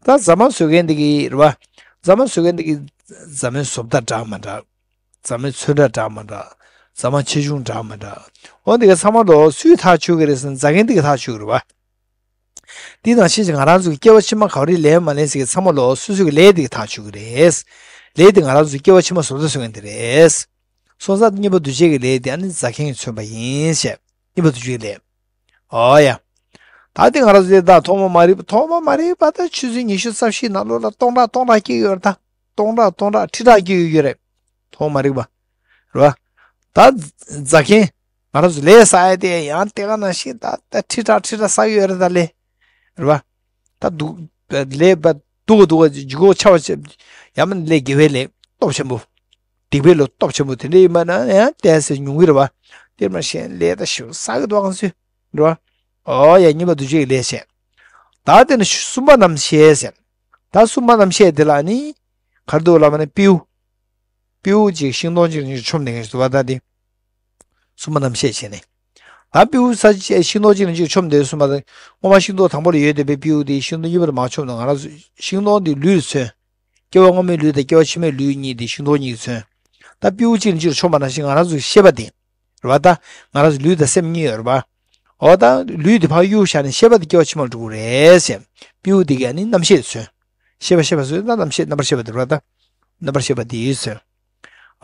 ད་རྫ་མ་བཟོ་མཁན་དེ་གི་རེད་པ། རྫ་མ་བཟོ་མཁན་དེ་གི་རྫ་མའི་བཟོ་ལྟ་འདྲ་མི་འདྲ། རྫ་མའི་ཚོན་ཁྲ་འདྲ་མི་འདྲ། རྫ་མ་ཆེ་ཆུང་འདྲ་མི་འདྲ། འོ་འདི་ག་ཚང་མ་ལོ་སུས་ཐག་ཆོད་ཀྱི་རེད་ཟེར་ན་རྫ་མཁན་འདི་ག་ཐག་ཆོད་ཀྱི་རེད་བ། འདི་ནང་བཞིན་གྱི་ང་རང་ཚོ་གི་སྐྱེ་བ་ཕྱི་མ་ག་རེ་ལེན་མ་ལེན་ཟེར་གྱི་ཚང་མ་ལོ་སོ་སོ་གི་ལས་འདི་ག་ཐག་ཆོད་ཀྱི་རེད། ལས་འདི་ང་རང་ཚོ་སྐྱེ་བ་ཕྱི་མ་བཟོ་ལྟ་བཟོ་མཁན་འདི་རེད། སོང་ཙང་གཉིས་པ་འདུ་བྱེད་ཀྱི་ལས་འདི་ཨ་ནི་རྫ་མཁན་གྱིས་མཚོན་པ་ཡིན་ཞེས་གཉིས་པ་འདུ་བྱེད་ཀྱི་ལས། ཨོ་ཡ། ད་དེ་ང་རང་ཚོ་དེ་དག་ཐོག་མ་མ་རིག་པ་ཐོག་མ་མ་རིག་པ་ད་ཆུ་ཚོད་ཉི་ཤུ་རྩ་བཞིའི་ནང་ལོགས་ལ་སྟོང་ཕྲག་སྟོང་ཕྲག་སྐྱེ་ཡོད་རེད་ད། སྟོང་ཕྲག་སྟོང་ཕྲག་ཁྲི་ཕྲག་སྐྱེ་ཡོད་རེད། ཐོག་མ་མ་རིག་པ། རེད་བ། ད་རྫ་མཁན། ང་རང་ཚོ་ལས་བསགས་ཡ་དེ་ཡང་དེ་ག་ནང་བཞིན་ད་ད་ཁྲི་ཕྲག་ཁྲི་ཕྲག་བསགས་ཡོད་རེད་ད་ལས། རེད་བ། ད་སྡུག་ལས་པ་སྡུག་ག་སྡུག་ག་ལྗིད་ཁོག་ཆེ་བ་ཆེ། ཡང་མིན་ལས་དགེ་བའི་ལས་སྟོབས་ཆེན་པོ། སྡིག་པའི་ལས་སྟོབས་ཆེན་པོ་དེ་འདྲ་ཡིན་པ་ན་ཡང་ཏོག་ཙམ་ཉུང་གི་རེད་བ། དེར་མ་ཤེས་ལས་ད་ཞིག་བསགས་ཀྱི་འདུག་གང་སུས། རེད་བ། ཨོ་ཡ་གཉིས་པ་འདུ་བྱེད་ཀྱི་ལས་བྱས། ད་དེ་ནི་གསུམ་པ་རྣམ་བཤད་ཟེར། ད་གསུམ་པ་རྣམ་བཤད་དེ་ལ་ནི། གར་འདུག་ལ་མ་ནི་སྤྲེའུ། སྤྲེའུ་གཅིག་ཤིང་སྡོང་གཅིག་ལ་གཅིག་མཆོངས་བསྡད་མཁན་ཞིག་འདུག་བ་ད་དེ། གསུམ་པ་རྣམ་བཤད་བྱས་ནས། ད་སྤྲེའུ་ས་ཤིང་སྡོང་གཅིག་ལ་གཅིག་མཆོངས་བསྡད་གསུམ་པ་དང་། སྔོན་མ་ཤིང་སྡོང་དང་པོ་ལ་ཡོད་བསྡད་པའི་སྤྲེའུ་དེ་ཤིང་སྡོང་གཉིས་པ་ལ་མ་མཆོངས་ན་ང་རང་ཚོ་ཤིང་སྡོང་དེ་ལུས་ལ་མཚོན། སྐྱེ་བ་སྔོན་མའི་ལུས་དང་སྐྱེ་བ་ཕྱི་མའི་ལུས་གཉིས་དེ་ཤིང་སྡོང་གཉིས་ཀྱིས་མཚོན། ད་སྤྲེའུ་གཅིག་ལ་གཅིག་མཆོངས་པ་ནང་བཞིན་ང་རང་ཚོའི་ཤེས་པ་དེ། རེད་བ་ད། ང་རང་ཚོ་ལུས་དང་སེམས་གཉིས་ཡོད་རེད་བ། འོ་ད་ལུས་དེ་ཕར་གཡུག་བཞག་ནས་ཤེས་པ་དེ་སྐྱེ་བ་ཕྱི་མར་འགྲོ་གི་རེད་ཟེར། སྤྲེའུ་དེ་གས་ནི་རྣམ་ཤེས་མཚོན། ཤེས་པ་ཤེས་པ་ཟེར་ན་རྣམ་ཤེས་རྣམ་པར་ཤེས་པ་དེ་རེད་བ་ད། རྣམ་པར་ཤེས་པ་དེ་ཡིས་མཚོན།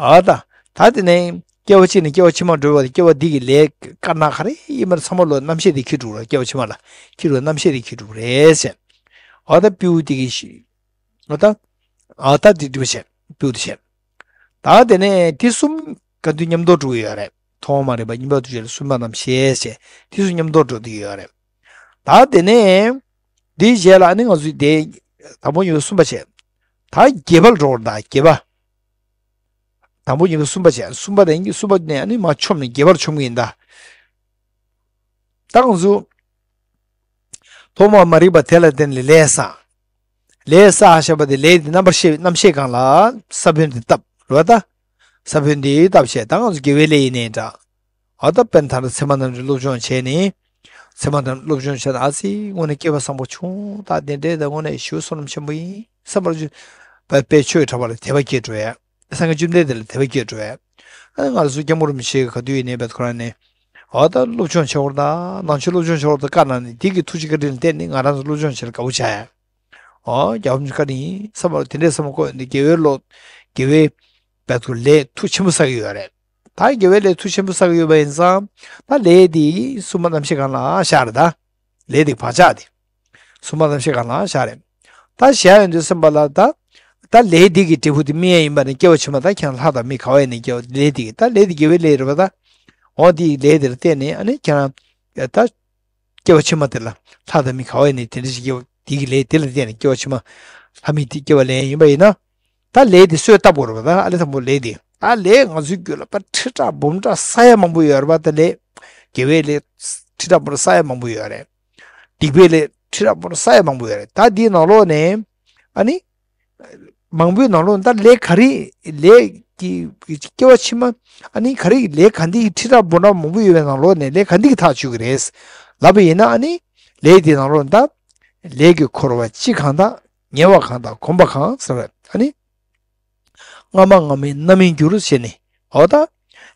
འོ་ད། ད་དེ་ནས་སྐྱེ་བ་གཅིག་ནས་སྐྱེ་བ་ཕྱི་མར་འགྲོ་བ་དེ་སྐྱེ་བ་འདི་གི་ལས་དཀར་ནག་ག་རེ་ཡིན་པར་ཚང་མ་ལོ་རྣམ་ཤེས་དེ་འཁྱེར་འགྲོ་གི་རེད་སྐྱེ་བ་ཕྱི་མ་ལ། འཁྱེར་འགྲོ་རྣམ་ཤེས་དེ་འཁྱེར་འགྲོ་གི་རེད་ཟེར། འོ་ད་སྤྲེའུ་དེ་གི་ཤི། ཨ་ད། ཨ་ད་དེ་འདྲ་བྱས། སྤྲེའུ་དེ་བྱས། ད་དེ་ནས་དེ་གསུམ་ག་དུས་མཉམ་དུ་འགྲོ་གི་ཡོད་རེད། ཐོག་མ་མ་རིག་པ་གཉིས་པ་འདུ་བྱེད་ལས་གསུམ་པ་རྣམ་བཤད་བྱས། དེ་གསུམ་མཉམ་དུ་འགྲོ་གི་ཡོད་རེད། ད་དེ་ནས་དེའི་རྗེས་ལ་ཨ་ནི་ང་ཚོས་དེ་དང་པོ་ཉིད་གསུམ་པ་བྱས། ད་བརྒྱད་པ་ལ་འགྲོ་བར་ད་བརྒྱད་པ། དང་པོ་ཉིད་གསུམ་པ་བྱས་གསུམ་པ་དང་གསུམ་པ་ནས་ཨ་ནི་མ་ཆོམ་ནས་བརྒྱད་པར་ཆོམ་གི་ཡིན་ད། ད་ང་ཚོ། ཐོག་མ་མ་རིག་པ་དེ་ལ་བརྟེན་ནས་ལས་བསགས། ལས་བསགས་བཞག་པ་དེ་ལས་དེ་རྣམ་པར་ཤེས་རྣམ་ཤེས་སྒང་ལ་ས་བོན་དེ་བཏབ་རེད་བ་ད། ས་བོན་དེ་བཏབ་བྱས་ད་ང་ཚོ་དགེ་བའི་ལས་ཡིན་ནའི་འདྲ། ཨ་ད་དཔེར་ན་ད་ལྟ་ཚད་མ་རྣམ་འགྲེལ་སློབ་སྦྱོང་བྱས་ནས། ཚད་མ་རྣམ་འགྲེལ་སློབ་སྦྱོང་བྱས་ན་ཨ་ཙི་དངོས་གནས་སྐྱེ་བ་བཟང་པོ་བྱུང་ད་དེ་འདྲའི་ད་དངོས་གནས་ཞེ་པོ་བསོད་ནམས་ཆེན་པོ་ཡིན་བསམ་པར་དཔེ་ཆོས་གྲགས་པ་ལ་དད་པ་སྐྱེས་འགྲོ་ཡ། སངས་རྒྱས་བཅོམ་ལྡན་འདས་ལ་དད་པ་སྐྱེས་འགྲོ་བས། ཨ་ནི་ང་ཚོ་སྐྱབས་མགོན་རིན་པོ་ཆེ་ག་དུས་ཡིན་ནའི་བས་ཁོ་རང་ནས། འོ་ད་སློབ་སྦྱོང་བྱེད་བར་དང་ནང་ཆོས་སློབ་སྦྱོང་བྱེད་བར་དང་བཀའ་གནང་ནས་དེ་གི་ཐུགས་རྗེ་བཀའ་དྲིན་ལ་བརྟེན་ནས་ང་རང་ཚོ་སློབ་སྦྱོང་བྱེད་ལ་དགའ་བོ་བྱ་ཡ། འོ་རྒྱལ་བ་རིན་པོ་ཆེ་བཀའ་དྲིན་ཡིན་བསམ་པ་དེ་འདྲའི་བསམ་བློ་བཀོད་ནས་དགེ་བའི་བློ། དགེ་བའི་བས་ཐུགས་ལས་ཐུགས་ཆེན་པོ་བསགས་ཀྱི་ཡོད་རེད། ད་དགེ་བའི་ལས་ཐུགས་ཆེན་པོ་བསགས་ཀྱི་ཡོད་པ་ཡིན་ཙང་། ད་ལས་དེ་གསུམ་པ་རྣམ་བཤད་སྒང་ལ་བཞག་རེད་ད། ལས་དེ་བག་ཆགས་དེ། གསུམ་པ་རྣམ་བཤད་སྒང་ལ་བཞག་རེད། ད་བཞག་ཡོང་དུས་ཙམ་པ་ལ་ད། ད་ལས་འདི་གི་འབྲས་བུ་དེ་སྨིན་ཡ་ཡིན་པ་ནི་སྐྱེ་བ་ཕྱི་མ་ད་ཁྱེད་རང་ལྷ་དང་མི་ག་བ་ཡིན་ནའི་སྐྱེ་བ་ལས་འདི་གི་ད་ལས་འདི་དགེ་བའི་ལས་རེད་པ་ད། འོ་འདི་ལས་འདིར་བརྟེན་ནས་ཨ་ནི་ཁྱེད་རང་ད། སྐྱེ་བ་ཕྱི་མ་དེ་ལ་ལྷ་དང་མི་ག་བ་ཡིན་ནའི་དེ་འདྲ་ཞིག་སྐྱེ་བ་དེ་གི་ལས་དེ་ལ་བརྟེན་ནས་སྐྱེ་བ་ཕྱི་མ་ལྷ་མི་དེ་སྐྱེ་བ་ལེན་ཡིན་པ་ཡིན་ན། ད་ལས་དེ་གསོས་བཏབ་དགོས་རེད་པ། ད་ཨ་ལས་དང་པོ་ལས་དེ། ད་ལས་ང་ཚོའི་རྒྱུད་ལ་ཕར་ཁྲི་ཕྲག་འབུམ་ཕྲག་ས་ཡ་མང་པོ་ཡོད་རེད་པ། ད་ལས་དགེ་བའི་ལས་ཁྲི་ཕྲག་འབུམ་ཕྲག་ས་ཡ་མང་པོ་ཡོད་རེད། སྡིག་པའི་ལས་ཁྲི་ཕྲག་འབུམ་ཕྲག་ས་ཡ་མང་པོ་ཡོད་རེད། ད་འདིའི་ནང་ལོགས་ནས་ཨ་ནི་མང་པོའི་ནང་ལོགས་ད་ལས་ག་རེ་ལས་ཀྱི་སྐྱེ་བ་ཕྱི་མ་ཨ་ནི་ག་རེ་ལས་ག་འདི་ཁྲི་ཕྲག་འབུམ་ཕྲག་མང་པོ་ཡོད་པའི་ནང་ལོགས་ནས་ལས་ག་འདི་གི་ཐག་ཆོད་ཀྱི་རེད་ལབ་པ་ཡིན་ན། ཨ་ནི་ལས་དེའི་ནང་ལོགས་ད་ལས་ཀྱི་འཁོར་བ་ལྕི་གང་དག་ཉེ་བ་གང་དག་གོམས་པ་གང་ཟེར་བ་ཨ་ནི། སྔ་མ་སྔ་མའི་རྣམ་སྨིན་འགྱུར་ཞེས་ནས། འོ་ད།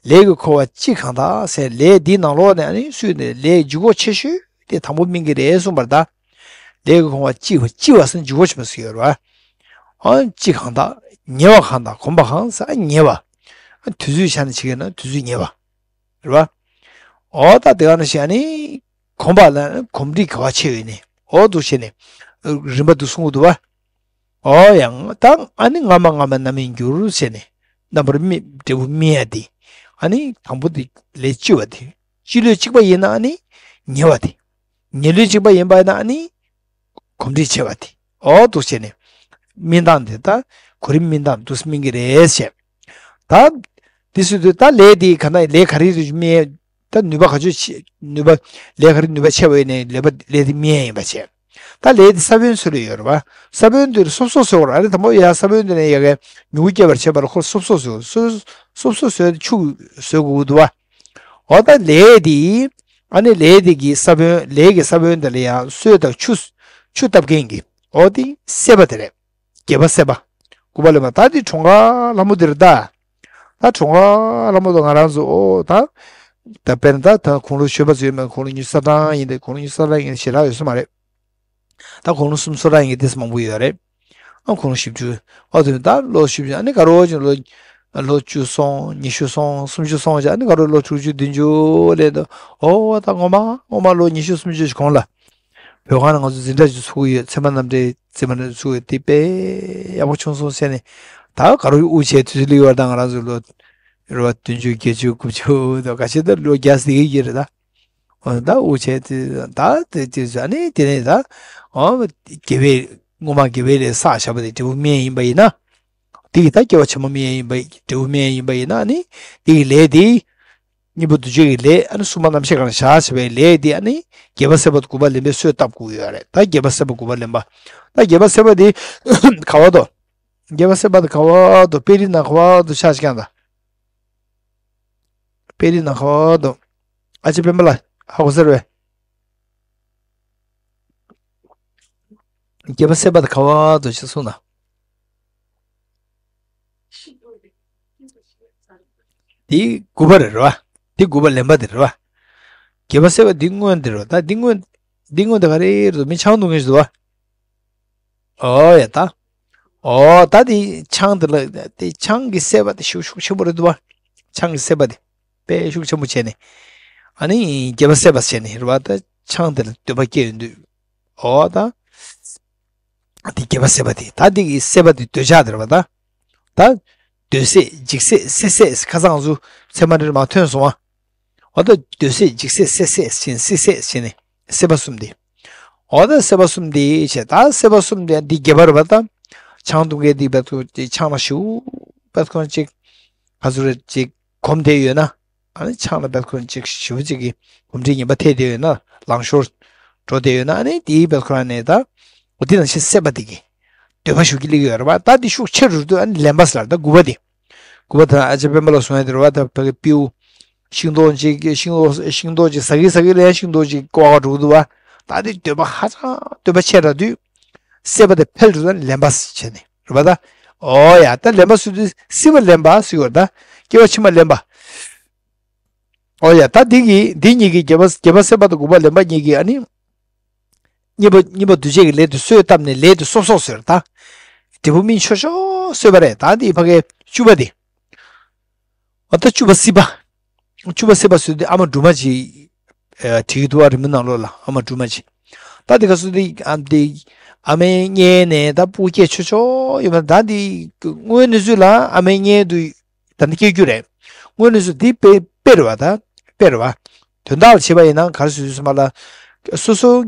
ལས་ཀྱི་འཁོར་བ་ལྕི་གང་དག་ཟེར། ལས་འདིའི་ནང་ལོགས་ནས་ཨ་ནི་སུས་ནས་ལས་ལྗིད་ཁོག་ཆེ་ཤོས་དེ་དང་པོ་སྨིན་གྱི་རེད་གསུངས་པར་གདའ། ལས་ཀྱི་འཁོར་བ་ལྕི་བ་ལྕི་བ་ཟེར་ན་ལྗིད་ཁོག་ཆེན་པོ་ཟེར་ཡོད་རེད་བ། ཨ་ལྕི་གང་དག་ཉེ་བ་གང་དག་གོམས་པ་གང་ཟེར་ཨ་ཉེ་བ། ཨ་དུས་ཚོད་ཆ་ནས་བྱེད་ཀྱི་ན་དུས་ཚོད་ཉེ་བ། རེད་བ། འོ་ད་དེ་ག་ནང་བཞིན་ཨ་ནི། གོམས་པ་ལ་གོམས་འདྲིས་ག་བ་ཆེ་ཡོད་ནས་འོ་འདུག་བྱས་ནས། རིམ་པ་འདུག་གསུང་གི་འདུག་བ། འོ་ཡང་ད་ཨ་ནི་སྔ་མ་སྔ་མ་རྣམ་སྨིན་འགྱུར་ཟེར་ནས་རྣམ་པར་སྨིན་འབྲས་བུ་སྨིན་ཡ་དེ། ཨ་ནི་དང་པོ་དེ་ལས་ལྕི་བ་དེ། ལྕི་ལོས་གཅིག་པ་ཡིན་ན་ཨ་ནི་ཉེ་བ་དེ། ཉེ་ལོས་གཅིག་པ་ཡིན་པ་ཡིན་ན་ཨ་ནི་གོམས་འདྲིས་ཆེ་བ་དེ། འོ་འདུག་བྱས་ནས་སྨིན་སྟངས་དེ་ད་གོ་རིམ་སྨིན་སྟངས་འདུག་སྨིན་གྱི་རེད་ཟེར། ད་དེ་སུ་དུ་ད་ལས་དེ་ག་ན་ལས་ག་རེ་རེ་སྨིན། ད་ནུས་པ་ག་ཚོད་ཆེ་ནུས་པ་ལས་ག་རེ་ནུས་པ་ཆེ་བ་ཡོད་ནས་ལས་པ་ལས་དེ་སྨིན་ཡ་ཡིན་པ་བྱས། ད་ལས་དེ་ས་བོན་ཚུར་ལ་ཡོད་རེད་བ། ས་བོན་དེ་སོབ་སོབ་བཟོ་བར་ཨ་རེ་དང་པོ་ཡ་ས་བོན་དེ་ནས་ཡ་གའི་མྱུ་གུ་སྐྱེ་བར་བྱེད་པ་ལ་ཁོ་སོབ་སོབ་བཟོ་སོབ་སོབ་བཟོས་ཏེ་ཆུ་བཟོ་དགོས་འདུག་བ། འོ་ད་ལས་དེ་ཨ་ནི་ལས་དེ་གི་ས་བོན་ལས་ཀྱི་ས་བོན་དེ་ལ་ཡང་སོས་དང་ཆུ་ཆུ་བཏབ་མཁན་གྱི་འོ་དེ་སྲེད་པ་དེ་རེད། བརྒྱད་པ་སྲེད་པ། དགུ་པ་ལེན་པ། ད་འདི་གྲོང་ཁ་ལྷ་མོ་འདིར་ད། ད་གྲོང་ཁ་ལྷ་མོ་དང་ང་རང་ཚོ་ཨོ་ད། ད་དཔེར་ན་ད་ད་དགུང་ལོ་གཞོན་པ་ཚོ་ཡོད་མེད། དགུང་ལོ་ཉི་ཤུ་རྩ་གྲངས་ཡིན་ཏེ། དགུང་ལོ་ཉི་ཤུ་རྩ་གྲངས་ཡིན་ཞེ་དྲག་ཡོད་ས་མ་རེད། ད་དགུང་ལོ་སུམ་ཅུ་སོ་གྲངས་ཡིན་ཏེ་མང་པོ་ཡོད་རེད། ཨ་དགུང་ལོ་བཞི་བཅུ། ཨ་དེ་ད་ལོ་བཞི་བཅུ་ཨ་ནི་ག་རོ་ཅིག་ལོ། ལོ་བཅུ་སོང་ཉི་ཤུ་སོང་སུམ་ཅུ་སོང་ཅིག་ཨ་ནི་ག་རོ་ལོ་དྲུག་ཅུ་བདུན་ཅུ་ལས་དོ། ཨོ་ད་ངོ་མ་ངོ་མ་ལོ་ཉི་ཤུ་སུམ་ཅུ་ཞིག་གོང་ལ། བོད་ཁང་ནང་ང་ཚོ་འཛིན་གྲྭ་ཅིག་ཚུགས་ཡོད། ཚད་མ་རྣམ་འགྲེལ་རྩིས་མ་རྣམ་འགྲེལ་ཚུགས་ཡོད་དེ་དཔེ་ཡག་པོ་བྱུང་སོང་ཟེར་ནས། ད་ག་རོ་དབུ་ཆེ་དུས་ཚོད་ལི་བར་དང་ང་རང་ཚོ་ལོ་རེ་བ་བདུན་ཅུ་བརྒྱད་ཅུ་དགུ་བཅུ་དང་ག་ཆེ་ད་ལོ་བརྒྱ་ཟིག་ཡི་རེད་ད། འོ་ད་དབུ་ཆེ་དེ་ད་དེ་དེ་ཟ་ནས་དེ་ནས་ད་འོ་དགེ་བའི་སྔོན་མ་དགེ་བའི་ལས་བསགས་བཞག་པ་དེ་འབྲས་བུ་སྨིན་ཡིན་པ་ཡིན་ན། དེ་ཡི་ད་སྐྱེ་བ་ཕྱི་མ་སྨིན་ཡིན་པ་འབྲས་བུ་སྨིན་ཡིན་པ་ཡིན་ན་ནི་དེ་ཡི་ལས་དེ། སྙིང་པོ་འདུ་བྱེད་ཀྱི་ལས་ཨ་ནི་གསུམ་པ་རྣམ་ཤེས་གང་བཞག་བྱས་པའི་ལས་དེ་ཨ་ནི་བརྒྱད་པ་སྲེད་པ་དགུ་པ་ལེན་པའི་སྲོལ་བཏབ་དགོས་ཡོད་རེད། ད་བརྒྱད་པ་སྲེད་པ་དགུ་པ་ལེན་པ། ད་བརྒྱད་པ་སྲེད་པ་དེ་ག་བ་དོ། བརྒྱད་པ་སྲེད་པ་དེ་ག་བ་དོ། དཔེ་རིས་ནང་ག་བ་དོ་ཆགས་ཀྱང་ད། དཔེ་རིས་ནང་ག་བ་དོ། ཨ་ཅེ་སྤེན་པ་ལ་ཧ་གོ་ཟེར་བས། བརྒྱད་པ་སྲེད་པ་དེ་ག་བ་དོ་ཞེས་གསུངས་ན། འདི་དགུ་པ་རེད་རོ། འདི་དགུ་པ་ལེན་པ་དེ་རེད་རོ། བརྒྱད་པ་སྲེད་པ་འདི་སྔོན་དེ་རེད་རོ། ད་འདི་སྔོན། འདི་སྔོན་དེ་ག་རེ་རེད་དོ། མི་ཆང་འཐུང་མཁན་ཞིག་འདུག་བ། ཨོ་ཡ་ད། ཨོ་ད་འདི་ཆང་དེ་ལ་དེ་ཆང་གི་སྲེད་པ་དེ་ཤུགས་ཤུགས་ཆེན་པོ་རེད་འདུག་བ། ཆང་གི་སྲེད་པ་དེ་དཔེ་ཤུགས་ཆེན་པོ་བྱས་ནས། ཨ་ནི་བརྒྱད་པ་སྲེད་པ་བྱས་ནས་རེད་བ། ད་ཆང་དེ་ལ་འདོད་པ་སྐྱེ་ཡོང་དུས། ཨོ་ད། དེ་བརྒྱད་པ་སྲེད་པ་དེ་ད་འདི་གི་སྲེད་པ་དེ་འདོད་ཆགས་དེ་རེད་བ་ད། ད། འདོད་སྲེད་འཇིགས་སྲེད་སྲེད་སྲེད་ཁ་སང་ཚོ་ཚད་མ་རེ་མ་ཐོན་སོང་བ། འོ་ད་འདོད་སྲེད་འཇིགས་སྲེད་སྲེད་སྲེད་བྱས་སྲེད་སྲེད་བྱས་ནས་སྲེད་པ་གསུམ་དེ། འོ་ད་སྲེད་པ་གསུམ་དེ་བྱས་ད་སྲེད་པ་གསུམ་དེ་འདི་བརྒྱད་པ་རེད་བ་ད། ཆང་འཐུང་མཁན་འདི་བས་ཁོ་ཆང་ལ་ཞུ་བས་ཁོ་ཅིག་ག་ཚོད་རེད་ཅིག་གོམས་བསྡད་ཡོད་ན། ཨ་ནི་ཆང་ལ་བས་ཁོ་ཅིག་ཞུ་ཅིག་གི་གོམས་འདྲིས་ངན་པ་ཐེབས་བསྡད་ཡོད་ན་ལང་ཤོར་འགྲོ་བསྡད་ཡོད་ན་ཨ་ནི་དེའི་བས་ཁོ་རང་ནས་ད། འོ་དེ་ནང་བཞིན་སྲེད་པ་དེ་གི་འདོད་པ་ཞུགས་ཀྱི་སླེབས་ཡོད་རེད་བ། ད་འདི་ཤུགས་ཆེ་རུ་འདུག་ཨ་ནི་ལེན་པ་ཟེར་ད་དགུ་པ་དེ། དགུ་པ་དང་ཨ་ཅེ་སྤེན་པ་ལ་གསུང་ཡ་དེ་རེད་བ། ད་ཕ་གི་སྤྲེའུ། ཤིང་ཏོག་ཅིག་ཤིང་ཏོག་ཤིང་ཏོག་ཅིག་ཟ་གི་ཟ་གི་ལ་ཡང་ཤིང་ཏོག་ཅིག་ཀོ་བ་འགྲོ་གི་འདུག་བ། ད་དེ་འདོད་པ་ཧ་ཅང་འདོད་པ་ཆེ་དྲགས་དུས། སྲེད་པ་དེ་འཕེལ་འགྲོ་ན་ལེན་པ་བྱས་ནས་རེད་པ་ད། ཨོ་ཡ་ད་ལེན་པ་སུ་དུས་སྲིད་པ་ལེན་པ་སུ་ཡོད་ད། སྐྱེ་བ་ཕྱི་མ་ལེན་པ། ཨོ་ཡ་ད་འདི་གི་འདི་གཉིས་ཀྱི་བརྒྱད་པ་བརྒྱད་པ་སྲེད་པ་དང་དགུ་པ་ལེན་པ་གཉིས་ཀྱི་ཨ་ནི། གཉིས་པ་གཉིས་པ་འདུ་བྱེད་ཀྱི་ལས་དེ་གསོས་བཏབ་ནས་ལས་དེ་སོབ་སོབ་ཟེར་ད། འབྲས་བུ་སྨིན་ཆོག་ཆོག་གསོས་པ་རེད། ད་འདི་ཕ་གའི་བཅུ་པ་དེ། ཨ་ད་བཅུ་པ་སྲིད་པ། བཅུ་པ་སྲིད་པ་ཟེར་དུས་ཨ་མ་སྦྲུམ་མ་ཅིག་ཨ་བྲིས་འདུག་བ། རི་མོ་ནང་ལོགས་ལ་ཨ་མ་སྦྲུམ་མ་ཅིག་ད་དེ་ག་ཟེར་དུས་ཨ་དེ་ཨ་མའི་མངལ་ནས་ད་སྤུ་སྐྱེས་ཆོག་ཆོག་ཡོད་མ་ད་འདི་དངོས་གནས་ཚུལ་ལ་ཨ་མའི་མངལ་དུ་ད་ནི་སྐྱེ་རྒྱུ་རེད། དངོས་གནས་ཚུལ་འདི་དཔེ་དཔེ་རེད་བ་ད་དཔེ་རེད་བ། དོན་དག་ལ་བྱས་པ་ཡིན་ན་ག་རེ་ཟེར་དུས་ཙམ་པ་ལ། སོ་སོ་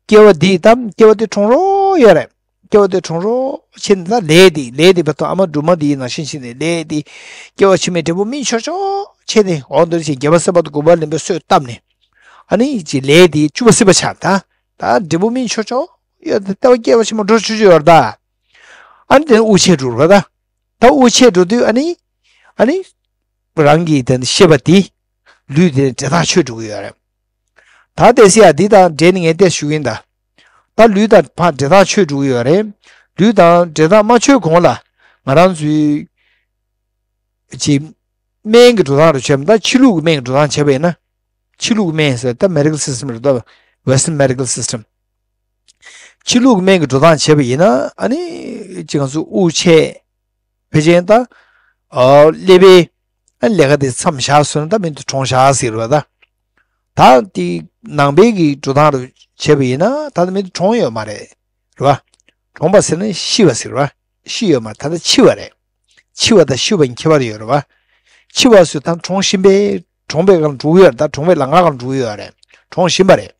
སྐྱེ་བ་འདི་དང་སྐྱེ་བ་དེ་གྲོངས་རོགས་ཡོད་རེད། སྐྱེ་བ་དེ་གྲོངས་རོགས་བྱས་ནས། ད་ལས་དེ་ལས་དེ་བར་དུ་ཨ་མ་སྦྲུམ་མ་དེ་ཡིན་ནང་བཞིན་བྱས་ནས་ལས་དེ་སྐྱེ་བ་ཕྱི་མའི་འབྲས་བུ་སྨིན་ཆོག་ཆོག་བྱས་ནས། འོ་འདིར་བྱས་བརྒྱ་པ་བསིལ་བ་དང་དགུ་པ་ལེན་པའི་གསོས་བཏབ་ནས། ཨ་ནི་ཅི་ལས་དེ་བཅུ་པ་བསིལ་བ་ཆགས། ད་ད་འབྲས་བུ་སྨིན་ཆོག་ཆོག་ཡོད། ད་ལྟ་བ་སྐྱེ་བ་ཕྱི་མ་འགྲོ་ཆོག་ཆོག་ཡོད་རེད་ད། ཨ་ནི་དེ་ནས་དབུགས་ཆད་འགྲོ་རེད་ད། ད་དབུགས་ཆད་འགྲོ་དུས་ཨ་ནི། ཨ་ནི། རང་གི་དེ་ཤེས་པ་དེ་ལུས་དེ་ནས་འབྲེལ་ཐག་ཆོད་འགྲོ་གི་ཡོད་རེད། ད་དེ་སྲིད་ཡ་འདི་དང་འབྲེལ་ནས་ངས་བལྟས་ཞུ་གི་ཡིན་ད། ད་ལུས་དང་ཕར་འབྲེལ་ཐག་ཆོད་འགྲོ་གི་ཡོད་རེད། ལུས་དང་འབྲེལ་ཐག་མ་ཆོད་གོང་ལ་ང་རང་ཚོའི་ཅིག་སྨན་གྱི་འགྲོ་སྟངས་རུ་བྱས་པ། ད་ཕྱི་ལུགས་ཀྱི་སྨན་གྱི་འགྲོ་སྟངས་བྱས་པ་ཡིན་ན། ཕྱི་ལུགས་ཀྱི་སྨན་ཟེར་ད་མེ་ཌི་ཀལ་སི་སི་ཊམ་རེད་ད། Western Medical System། ཕྱི་ལུགས་ཀྱི་སྨན་གྱི་འགྲོ་སྟངས་བྱས་པ་ཡིན་ན། ཨ་ནི་ཅིག་ང་ཚོ་དབུགས་ཆད། ཕལ་ཆེར་ད། ཨ་ཀླད་པའི་ཨ་ལས་ཀ་དེ་མཚམས་བཞག་སོང་ན་ད་མི་འདུག་གྲོངས་བཞག་ཟེར་བ་ད། ད་དེ་ནང་པའི་གི་འགྲོ་སྟངས་རུ་བྱས་པ་ཡིན་ན་ད་ལྟ་མི་འདུག་གྲོངས་ཡོད་མ་རེད། རེད་བ། གྲོངས་པ་ཟེར་ན་ཤི་བ་ཟེར་བ། ཤི་ཡོད་མ་རེད། ད་ལྟ་འཆི་བ་རེད། འཆི་བ་དང་ཤི་བ་གཉིས་ཁྱད་པར་ཡོད་རེད་བ། འཆི་བ་ཟེར་ད་གྲོངས་བཞིན་པའི་གྲོངས་པའི་སྒང་འགྲོ་གི་ཡོད་རེད། ད་གྲོངས་པའི་ལམ་ཁ་སྒང་འགྲོ་གི་ཡོད་རེད། གྲོངས་བཞིན་པ་རེད།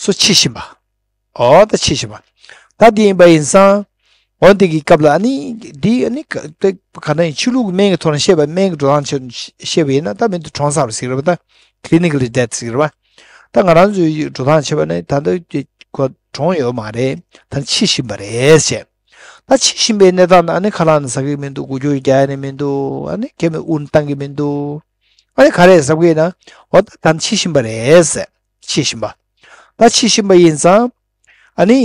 སོ་འཆི་བཞིན་པ། ཨོ་ད་འཆི་བཞིན་པ། ད་དེ་ཡིན་པ་ཡིན་ཙང་། འོ་འདི་གི་སྐབས་ལ་ཨ་ནི་འདི་ཨ་ནི་ག་དེ་ག་ན་ཡིན། ཕྱི་ལུགས་ཀྱི་སྨན་གྱི་ཐོག་ནས་བཤད་པ། སྨན་གྱི་འགྲོ་སྟངས་ཆ་བཤད་པ་ཡིན་ན་ད་མི་འདུག་གྲོངས་ཚར་བ་ཟེར་རེད་པ། ད་clinically dead ཟེར་རེད་པ། ད་ང་རང་ཚོའི་འགྲོ་སྟངས་བྱས་པ་ནི་ད་ལྟ་ཁོ་གྲོངས་ཡོད་མ་རེད། ད་འཆི་བཞིན་པ་རེད་ཟེར། ད་འཆི་བཞིན་པའི་གནས་སྟངས་ནི་ཨ་ནི་ཁ་ལག་ནི་ཟ་གི་མི་འདུག་འགུལ་སྐྱོད་རྒྱག་ཡ་ནི་མི་འདུག་ཨ་ནི་མཁལ་མའི་དབུགས་བཏང་གི་མི་འདུག་ཨ་ནི་ག་རེ་ཟ་གི་ཡིན་ན། འོ་ད་ད་འཆི་བཞིན་པ་རེད་ཟེར། འཆི་བཞིན་པ། ད་འཆི་བཞིན་པ་ཡིན་ཙང་། ཨ་ནི།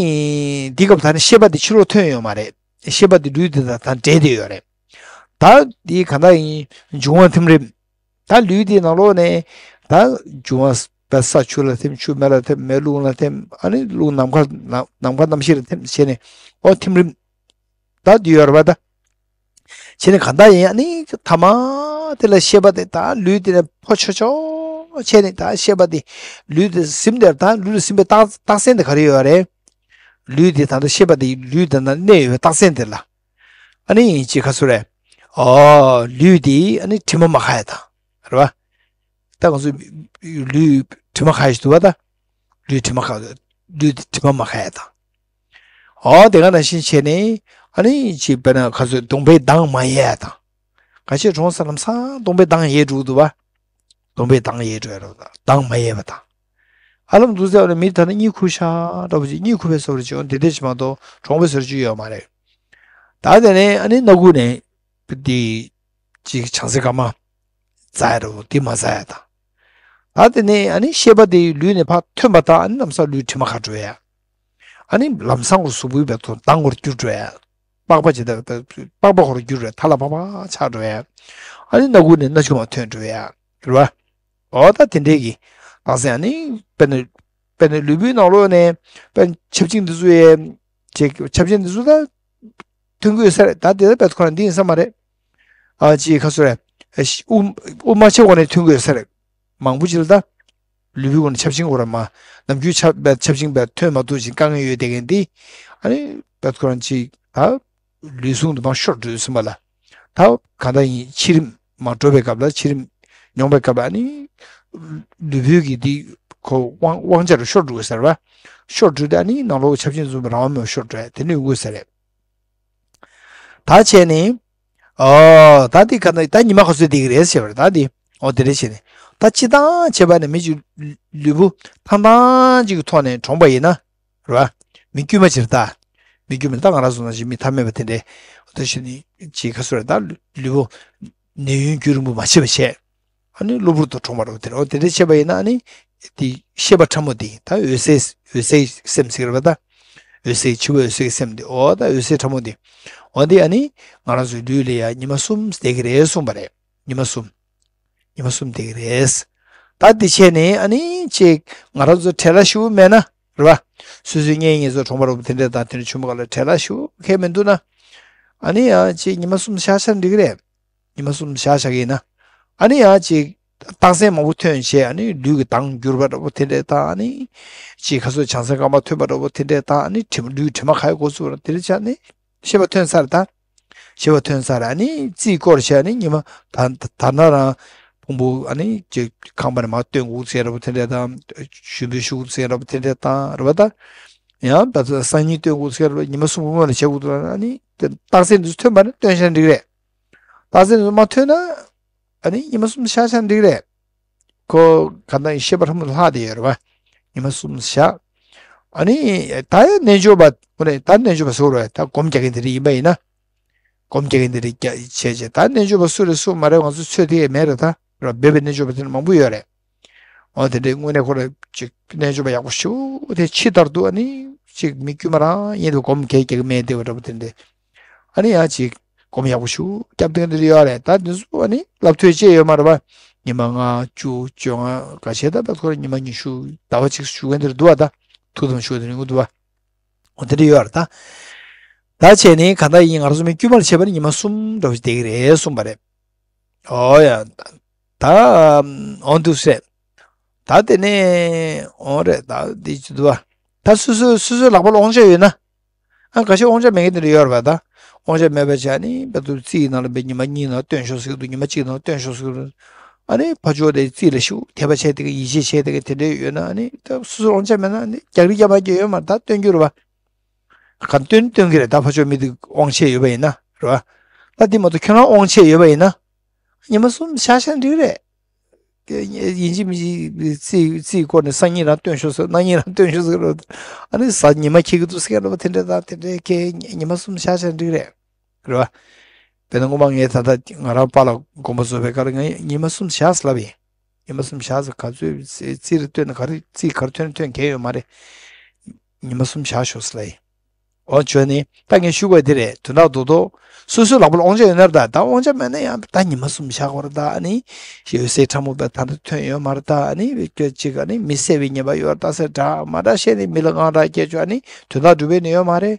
འདི་སྐབས་ད་ནི་ཤེས་པ་དེ་ཕྱི་ལོགས་ཐོན་ཡོད་མ་རེད། ཤེས་པ་དེ་ལུས་དེ་དང་ད་འབྲེལ་བསྡད་ཡོད་རེད། ད་འདི་གང་ལྟར་ཡིན། འབྱུང་བ་ཐིམ་རིམ། ད་ལུས་དེའི་ནང་ལོགས་ནས་ད་འབྱུང་བ་ས་ཆུ་ལ་ཐིམ། ཆུ་མེ་ལ་ཐིམ། མེ་རླུང་ལ་ཐིམ། ཨ་ནི་རླུང་ནམ་མཁའ་ནམ་མཁའ་གནམ་གཤིས་ལ་ཐིམ་བྱས་ནས། ཨོ་ཐིམ་རིམ། ད་འདི་ཡོད་རེད་པ་ད། བྱས་ནས་གང་ལྟར་ཡིན། ཨ་ནི་ཐ་མ་དེ་ལ་ཤེས་པ་དེ་ད་ལུས་དེ་ལ་འཕོ་ཆོག་ཆོག་བྱས་ནས། ད་ཤེས་པ་དེ་ལུས་དེ་ཟིན་དེར། ད་ལུས་ལ་ཟིན་པའི་རྟགས་རྟགས་མཚན་དེ་ག་རེ་ཡོད་རེད། ལུས་དེ་ད་ལྟ་ཤེས་པ་དེ་ལུས་དེ་ན་གནས་ཡོད་པའི་རྟགས་མཚན་དེ་ལ། ཨ་ནི་ཅི་ག་ཚོད་རེད། ཨོ་ལུས་དེ་ཨ་ནི་དྲི་མ་མ་ཁ་ཡ་དང་། རེད་པ། ད་ང་ཚོ་ལུས་དྲི་མ་ཁ་ཡ་ཞིག་འདུག་པ་ད། ལུས་དྲི་མ་ཁ། ལུས་དྲི་མ་མ་ཁ་ཡ་དང་། ཨོ་དེ་ག་ནང་བཞིན་བྱས་ནས་ཨ་ནི་ཅི་དཔེར་ན་ག་ཚོད་གདོང་པའི་མདངས་མ་ཡལ་ཡ་དང་། ག་ཅི་གྲོངས་ས་ལམ་སང་གདོང་པའི་མདངས་ཡལ་འགྲོ་འདུག་པ། གདོང་པའི་མདངས་ཡལ་འགྲོ་ཡ་རེད་པ། མདངས་མ་ཡལ་བ་དང་། ཨ་ལམ་འདུག་ཟེར་བ་ནི་མི་ད་ནི་གཉིད་ཁུག་ཤག་འདྲ་པོ་ཅིག་གཉིད་ཁུག་པའི་བཟོ་འདྲ་ཅིག་འོ་འདི་འདྲ་ཅིག་མ་གཏོགས་གྲོངས་པའི་བཟོ་འདྲ་ཅིག་ཡོད་མ་རེད། ད་དེ་ནས་ཨ་ནི་སྣ་ཁུག་ནས་འདི་ཅིག་བྱང་སེམས་དཀར་དམར་འཛག་ཡ་འདྲ་པོ་འདི་མ་འཛག་ཡ་དང་། ད་དེ་ནས་ཨ་ནི་ཤེས་པ་དེ་ལུས་ནས་ཕར་ཐོན་པ་དང་། ཨ་ནི་ལམ་སང་ལུས་དྲི་མ་ཁ་འགྲོ་ཡ། ཨ་ནི་ལམ་སང་གཟུགས་པོའི་བར་དུ་མདངས་སྐོར་འགྱུར་འགྲོ་ཡ། པགས་པ་ཇི་ལྟར་པགས་པ་སྐོར་འགྱུར་རེད། ཐལ་བ་ཕ་ཕ་ཆགས་འགྲོ་ཡ། ཨ་ནི་སྣ་ཁུག་ནས་སྣ་ཆུང་མ་ཐོན་འགྲོ་ཡ། རེད་པ། འོ་ད་དེ་འདྲའི་གི་རྟགས་མཚན། ཨ་ནི་དཔེར་ན་དཔེར་ན་ལུས་པོའི་ནང་ལོགས་ནས་དཔེར་ན་ཆབ་ཆེན་འདི་ཚོ་ཡས་ཅིག་ཆབ་ཆེན་འདི་ཚོ་ད་ཐོན་གི་ཡོད་ས་རེད། ད་དེ་ད་དཔེ་ཁོ་རང་འདི་ཡིན་ས་མ་རེད། ཨ་ཅིག་ག་ཚོད་རེད། ཨ་ཤི་དབུགས་དབུགས་མ་ཆད་གོང་ནས་ཐོན་གི་ཡོད་ས་རེད། མང་པོ་ཅིག་ལ་ད། ལུས་པོའི་སྒོ་ནས་ཆབ་ཆེན་སྐོར་མ། ནམ་རྒྱུན་ཆབ་ཆབ་ཆེན་པ་ཐོན་མ་ཐུབ་ཅིང་དཀའ་ངལ་ཡོད་བསྡད་མཁན་འདི། ཨ་ནི་བད་ཁོ་རང་ཅིག་ད། ལུས་ཟུངས་དུ་མ་ཤོར་འགྲོ་ཟིན་པ་ལ། ད་གང་ལྟར་ཡིན་འཆི་རིམ་མ་འགྲོ་བའི་སྐབས་ལ། འཆི་རིམ་མྱོང་བའི་སྐབས་ལ་ཨ་ནི། ལུས་པོའི་གི་འདི་ཁོ་དབང་དབང་ཆ་རུ་ཤོར་འགྲོ་གི་ཟེར་བ། ཤོར་འགྲོ་དེ་ཨ་ནི་ནང་ལོགས་ཆབ་ཆེན་ཟུམ་པ་རང་དབང་མེད་པར་ཤོར་འགྲོ་ཡ་དེ་ནི་ཡོང་གི་ཟེར་རེད། ད་བྱས་ནས། ཨོ། ད་འདི་ག་ན་ད་ཉི་མ་ག་ཚོད་འདི་གི་རེད་ཟེར་བ་རེད། ད་འདི། ཨོ་དེ་རེད་བྱས་ནས། ད་སྤྱི་བཏང་བྱས་པ་ནི་མི་གཅིག་ལུས་པོ་ཐང་ཐང་ཅིག་གི་ཐོག་ནས་གྲོངས་པ་ཡིན་ན། རེད་བ། མི་དཀྱུས་མ་ཅིག་རེད་ད། མི་དཀྱུས་མ་ད་ང་རང་ཚོ་ནང་བཞིན་མི་ཐ་མལ་པ་དེ་འདྲས། ཨོ་ད་ཞུ་ནི་ཅིག་ག་ཚོད་རེད། ད་ལུས་པོ་ནད་ཡུན་རྒྱུན་རིང་པོ་མ་བྱས་པ་བྱས། ཨ་ནི་གློ་བུར་དུ་གྲོངས་པ་རེད་པ། དེ་རེད། འོ་དེ་འདྲ་བྱས་པ་ཡིན་ན་ཨ་ནི་དེ་ཤེས་པ་ཕྲ་མོ་དེ་ད་འོད་གསལ་འོད་གསལ་སེམས་ཟེར་གི་རེད་པ། ད་འོད་གསལ་འཆི་བའི་འོད་གསལ་གྱི་སེམས་དེ། འོ་ད་འོད་གསལ་ཕྲ་མོ་དེ། འོ་དེ་ཨ་ནི་ང་རང་ཚོའི་ལུས་ལ་ཡ་ཉི་མ་གསུམ་བསྡད་ཀྱི་རེད་གསུངས་པ་རེད། ཉི་མ་གསུམ། ཉི་མ་གསུམ་བསྡད་ཀྱི་རེད། ད་དེ་བྱས་ནས་ཨ་ནི་ཅིག་ང་རང་ཚོ་བྲེལ་བ་ཞེ་པོ་མེད་ན་རེད་པ། སོ་སོའི་གཉེན་ཉེ་ཚོ་གྲོངས་པ་རེད་པ། དེ་འདྲ་དང་དེ་འདྲ་བྱུང་བ་ག་ལ་བྲེལ་བ་ཞེ་པོ་གང་ཡང་མི་འདུག་ན། ཨ་ནི་ཡང་ཅིག་ཉི་མ་གསུམ་བཞག་ཆ་འགྲིག་གི་རེད། ཉི་མ་གསུམ་བཞག་བཞག་གི་ཡིན་ན། ཨ་ནི་ཡང་ཅིག་རྟགས་མཚན་མང་པོ་ཐོན་བྱས། ཨ་ནི་ལུས་ཀྱི་མདངས་འགྱུར་བ་འདྲ་པོ་དེ་འདྲས་དང་། ཨ་ནི་ཅིག་ག་ཚོད་བྱང་སེམས་དཀར་དམར་ཐོན་པ་འདྲ་པོ་དེ་འདྲས་དང་། ཨ་ནི་དྲི་མ་ལུས་དྲི་མ་ཁ་ཡི་འགོ་ཚུགས་པ་དེ་འདྲས་ཆགས་ནས་ཤེས་པ་ཐོན་ཚར་ད། ཤེས་པ་ཐོན་ཚར། ཨ་ནི་རྩིས་སྐོར་བྱས། ཨ་ནི་ཉི་མ་ད་ད་ན་རང་ ཕུང་པོ་ཨ་ནི་ཅིག་ཁང་པ་ནས་མར་བཏོན་དགོས་ཟེར་ར་བ་དེ་འདྲ་དང་། ཞུ་འབུལ་ཞུ་དགོས་ཟེར་ར་བ་དེ་འདྲ་དང་རེད་བ་ད། ཡང་ད་ལྟ་སང་ཉིན་བཏོན་དགོས་ཟེར་ར་བ་ཉི་མ་གསུམ་སྔོན་ལ་བྱེད་དགོས་འདུག་ཨ་ནི་དེ་རྟགས་གསལ་འདི་ཚོ་ཐོན་པ་ནི་བཏོན་ཤ་འགྲིག་རེད། རྟགས་གསལ་འདི་ཚོ་མ་ཐོན་ན་ཨ་ནི་ཉི་མ་གསུམ་བཞག་ཤ་འགྲིག་རེད། ཁོ་ག་ད་ཤེས་པ་ཕྲ་མོ་ལྷག་བསྡད་ཡོད་རེད་བ། ཉི་མ་གསུམ་བཞག་ཨ་ནི་ད་ཡང་རྣལ་འབྱོར་པ་ཁོ་ནས་ད་རྣལ་འབྱོར་པ་ཟེར་དགོས་རེད། ད་སྒོམ་རྒྱག་མཁན་དེ་རིགས་ཡིན་པ་ཡིན་ན། སྒོམ་རྒྱག་མཁན་དེ་རིགས་རྒྱ་བྱས་བྱས་ད་རྣལ་འབྱོར་པ་སུ་རེད་སུ་མ་རེད་ང་ཚོ་ཚོད་ཐིག་ཡས་མེད་རེད་ད་ར། འབད་པའི་རྣལ་འབྱོར་པ་དེ་འདྲ་མང་པོ་ཡོད་རེད། འོ་དེ་འདྲའི་དངོས་གནས་ཁོ་ར་ཅིག་རྣལ་འབྱོར་པ་ཡག་པོ་ཞེ་པོ་དེ་ཕྱི་ལྟར་དུ་ཨ་ནི་ཅིག་མི་དཀྱུས་མ་རང་ཡིན་དུ་སྒོམ་གལ་རྒྱག་གི་མེད་བསྡད་པ་འདྲ་པོ་དེ་འདྲ། ཨ་ནི་ཡང་ཅིག་སྒོམ་ཡག་པོ་ཞེ་པོ་རྒྱབ་མཁན་དེ་འདྲ་ཡོད་རེད། ད་འདི་ཚོ་ཨ་ནི་ལབ་ཐོས་བཅས་ཡོད་མ་རེད་པ། ཉི་མ་ལྔ་བཅུ་བཅོ་ལྔ་ག་བྱས་ད་ད་ཁོ་ར་ཉི་མ་ཉི་ཤུ་ཟླ་བ་གཅིག་བཞུགས་མཁན་དེ་འདྲ་འདུག་བ། ད་ཐུགས་དམ་བཞུགས་དེ་འདྲ་འདུག་བ། འོ་དེ་འདྲ་ཡོད་རེད་ད། ད་བྱས་ནས་གང་ལྟར་ཡིན་ང་རང་ཚོ་མི་དཀྱུས་མ་ལ་བྱས་པ་ནི་ཉི་མ་གསུམ་འདྲ་བོ་ཞིག་བསྡད་ཀྱི་རེད་གསུངས་པ་རེད། ཨོ་ཡ། ད་འོང་དུས་ཟེར། ད་དེ་ནས་འོང་རེད་ད་འདི་ཅི་འདུག་བ། ད་སོ་སོ་སོ་སོའི་ལག་པ་ལ་དབང་ཆ་ཡོད་ན། ཨ་ག་ཤེད་དབང་ཆ་མེད་མཁན་དེ་འདྲ་ཡོད་རེད་པ་ད། དབང་ཆ་མེད་པ་བྱས་ནི་བེ་ཏུ་རྩིས་ནང་ལ་བེ་ཉི་མ་གཉིས་ནང་སྟོན་ཤོག་ཟེར་གི་འདུག་ཉི་མ་གཅིག་ནང་སྟོན་ཤོག་ཟེར་གི་འདུག་ཨ་ནི་ཕ་ཆོས་དེ་རྩིས་ལ་ཤུགས་དད་པ་བྱས་དེ་ག་ཡིད་ཆེས་བྱས་དེ་ག་དེ་འདྲ་ཡོད་ན་ཨ་ནི་ད་སོ་སོ་དབང་ཆ་མེད་ན་ཨ་ནི་རྒྱག་རི་རྒྱག་མ་རྒྱག་ཡོད་མ་རེད་ད་སྟོན་རྒྱུ་རེད་པ། ག་སྟོན་སྟོན་གི་རེད་ད་ཕ་ཆོས་མི་དེ་དབང་ཆ་ཡོད་པ་ཡིན་ན་རེད་པ། ད་དེ་མ་གཏོགས་ཁྱོད་རང་དབང་ཆ་ཡོད་པ་ཡིན་ན། ཉི་མ་གསུམ་བཞག་བཞག་འགྲིག་རེད། ཡིན་གཅིག་མིན་གཅིག་རྩིས་རྩིས་སྐོར་ནས་སང་ཉིན་རང་སྟོན་ཤོག་ཟེར་གནངས་ཉིན་རང་སྟོན་ཤོག་ཟེར་རོ། ཨ་ནི་གཟའ་ཉི་མ་འཁེལ་གི་འདུག་ཟེར་རོ་དེ་འདྲ་དང་དེ་འདྲའི་ཁེ་ཉི་མ་གསུམ་བཞག་བཞག་འགྲིག་རེད། རེད་བ། དཔེར་ན་སྔོན་མ་ངས་ད་ལྟ་ང་རང་པཱ་ལགས་དགོངས་པ་རྫོགས་པའི་སྐབས་ང་ཉི་མ་གསུམ་བཞག་ཟེར་ལབ་ཡིན། ཉི་མ་གསུམ་བཞག་ཟེར་ག་ཚོད་རྩིས་རྩིས་རེ་སྟོན་ན་ག་རེ་རྩིས་ག་རེ་ཐོན་ཐོན་གལ་ཡོད་མ་རེད། ཉི་མ་གསུམ་བཞག་ཤོག་ཟེར་ལབ་ཡིན། འོ་བྱོས་ནི་ད་ངས་ཞུ་དགོས་དེ་རེད་དོན་དག་རྡོག་རྡོག་སོ་སོའི་ལག་པ་ལ་དབང་ཆ་ཡོད་ན་རེད་ད། ད་དབང་ཆ་མེད་ན་ཡང་ད་ཉི་མ་གསུམ་བཞག་དགོས་རེད་ད། ཨ་ནི་ཞེ་འོད་ཟེར་ཕྲ་མོ་པ་ད་ལྟ་ཐོན་ཡོད་མ་རེད་ད། ཨ་ནི་སྐྱོ་གཅིག་ཨ་ནི་མི་བསད་པའི་ཉེས་པ་ཡོད་རེད་ད་ཟེར་འདྲ་མ་འདྲ་བཤད་ནས་མི་ལ་དངངས་སྐྲག་སྐྱེ་བཅུག་ཨ་ནི་དོན་དག་འགྲུབ་པའི་ནི་ཡོད་མ་རེད།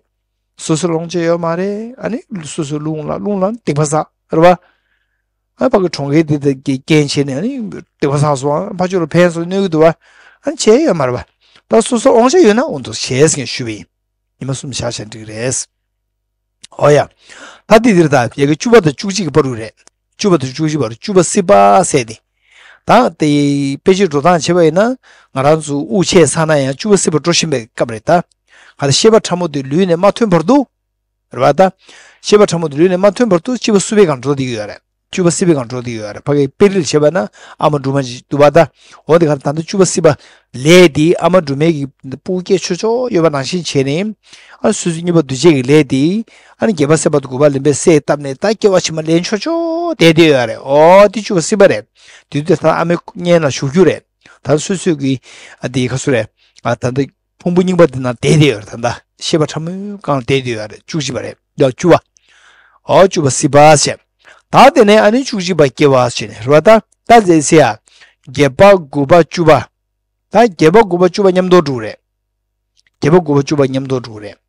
སོ་སོའི་ལ་དབང་ཆ་ཡོད་མ་རེད། ཨ་ནི་སོ་སོའི་རླུང་ལ་རླུང་ལ་སྡིག་པ་བསགས་རེད་བ། ཨ་ཕ་གི་གྲོང་ཁྱེར་འདི་དག་གི་རྐྱེན་བྱས་ནས་ཨ་ནི་སྡིག་པ་བསགས་སོང་ཨ་ཕ་ཆོས་ལ་ཕན་སོང་གནོད་ཀྱི་འདུག་བ། ཨ་ནི་བྱས་ཡོད་མ་རེད་བ། ད་སོ་སོ་དབང་ཆ་ཡོད་ན་འོང་དུ་བྱས་ཟེར་ཞུས་པ་ཡིན། ཉི་མ་གསུམ་བཞག་བཞག་འགྲིག་རེད། ཨོ་ཡ། ད་འདི་འདིར་ད་ཡ་གི་བཅུ་པ་དང་བཅུ་གཅིག་གི་བར་རུ་རེད། བཅུ་པ་དང་བཅུ་གཅིག་བར་བཅུ་པ་སྲིད་པ་ཟེར་ཏེ། ད་དེ་དཔེ་ཆའི་འགྲོ་སྟངས་བྱས་པ་ཡིན་ན་ང་རང་ཚོ་དབུགས་ཆད་ཚར་ན་ཡང་བཅུ་པ་སྲིད་པ་འགྲོ་བཞིན་པའི་སྐབས་རེད་ད། ག་ད་ཤེས་པ་ཕྲ་མོ་དེ་ལུས་ནས་མ་ཐོན་བར་དུ། རེད་བ་ད། ཤེས་པ་ཕྲ་མོ་དེ་ལུས་ནས་མ་ཐོན་བར་དུ་བཅུ་པ་སྲིད་པའི་སྒང་འགྲོ་བསྡད་ཀྱི་ཡོད་རེད། བཅུ་པ་སྲིད་པའི་སྒང་འགྲོ་བསྡད་ཀྱི་ཡོད་རེད། ཕ་གིའི་དཔེ་རིས་བྱས་པ་ན་ཨ་མ་སྒྲོལ་མ་ཅིག་འདུག་བ་ད། འོ་དེ་ག་ད་ལྟ་བཅུ་པ་སྲིད་པ་ལས་དེ་ཨ་མ་སྒྲོལ་མའི་གི་སྤུ་གུ་སྐྱེ་ཆོག་ཆོག་ཡོད་པ་ནང་བཞིན་བྱས་ནས། ཨ་སོ་སོའི་གཉིས་པ་འདུ་བྱེད་ཀྱི་ལས་དེ། ཨ་ནི་བརྒྱད་པ་སྲིད་པ་དང་དགུ་པ་ལེན་པའི་སྲས་བཏབ་ནས་ད་སྐྱེ་བ་ཕྱི་མ་ལེན་ཆོག་ཆོག་བསྡད་བསྡད་ཡོད་རེད། འོ་དེ་བཅུ་པ་སྲིད་པ་རེད། དེ་དུས་ད་ཨ་མའི་མངལ་ལ་ཞུགས་རྒྱུ་རེད། ད་སོ་སོའི་གི་ཨ་དེ་ག་སུ་རེད། ཨ་ད་ལྟ། ཕུང་པོ་རྙིང་པ་འདི་ན་བསྡད་བསྡད་ཡོད་རེད་ད་ལྟ། ཤེས་པ་ཕྲ་མོའི་སྒང་ལ་བསྡད་བསྡད་ཡོད་རེད། བཅུ་གཅིག་པ་རེད། ཡ་བཅུ་པ། ཨོ་བཅུ་པ་སྲིད་པ་བྱས། ད་དེ་ནས་ཨ་ནི་བཅུ་གཅིག་པ་སྐྱེ་བ་བྱས་ནས་རེད་བ་ད། ད་ཟེར་ཟེར་ཡ། བརྒྱད་པ་དགུ་པ་བཅུ་པ། ད་བརྒྱད་པ་དགུ་པ་བཅུ་པ་མཉམ་དུ་འགྲོ་གི་རེད། བརྒྱད་པ་དགུ་པ་བཅུ་པ་མཉམ་དུ་འགྲོ་གི་རེད།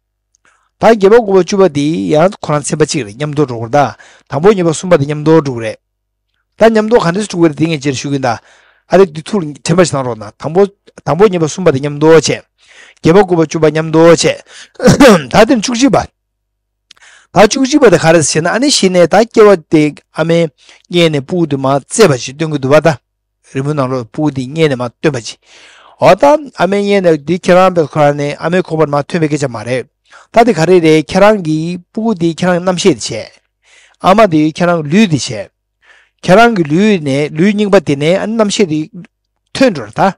ད་བརྒྱད་པ་དགུ་པ་བཅུ་པ་དེ་ཡང་ཁོ་རང་ཚན་པ་གཅིག་རེད། མཉམ་དུ་འགྲོ་གི་རེད་ད། དང་པོ་གཉིས་པ་གསུམ་པ་དེ་མཉམ་དུ་འགྲོ་གི་རེད། ད་མཉམ་དུ་ག་འདྲས་འགྲོ་གི་རེད་དེ་ངས་ཅེར་ཞུ་གི་ཡིན་ད། ཨ་རེ་འདི་ཐུགས་དྲན་པ་ཞིག་གནང་རོགས་གནང་། དང་པོ། དང་པོ་གཉིས་པ་གསུམ་པ་དེ་མཉམ་དུ་བྱས། བརྒྱད་པ་དགུ་པ་བཅུ་པ་མཉམ་དུ་བྱས། ད་དེ་ནས་བཅུ་གཅིག་པ། ད་བཅུ་གཅིག་པ་དེ་ག་རེ་ཟེར་ན་ཨ་ནི་གཞི་ནས་ད་སྐྱེ་བ་དེ་ཨ་མའི་མངལ་ནས་སྤུ་གུ་དེ་མར་བཙས་པ་ཞིག་སྟོན་གི་འདུག་བ་ད། རི་མོའི་ནང་ལོགས་སྤུ་གུ་དེ་མངལ་ནས་མར་བཏོན་པ་ཅིག་འོ་ད་ཨ་མའི་མངལ་ནས་འདི་ཁྱེད་རང་པའི་ཁོ་རང་ནས་ཨ་མའི་ཁོག་པ་ནས་མར་ཐོན་པའི་སྐད་ཆ་མ་རེད། ད་དེ་ག་རེ་རེད། ཁྱེད་རང་གི་སྤུ་གུ་དེ་ཁྱེད་རང་གི་རྣམ་ཤེས་དེ་བྱས། ཨ་མ་དེ་ཁྱེད་རང་གི་ལུས་དེ་བྱས། ཁྱེད་རང་གི་ལུས་ནས་ལུས་རྙིང་པ་དེ་ནས་ཨ་ནི་རྣམ་ཤེས་དེ་ཐོན་འགྲོ་རེད་ད།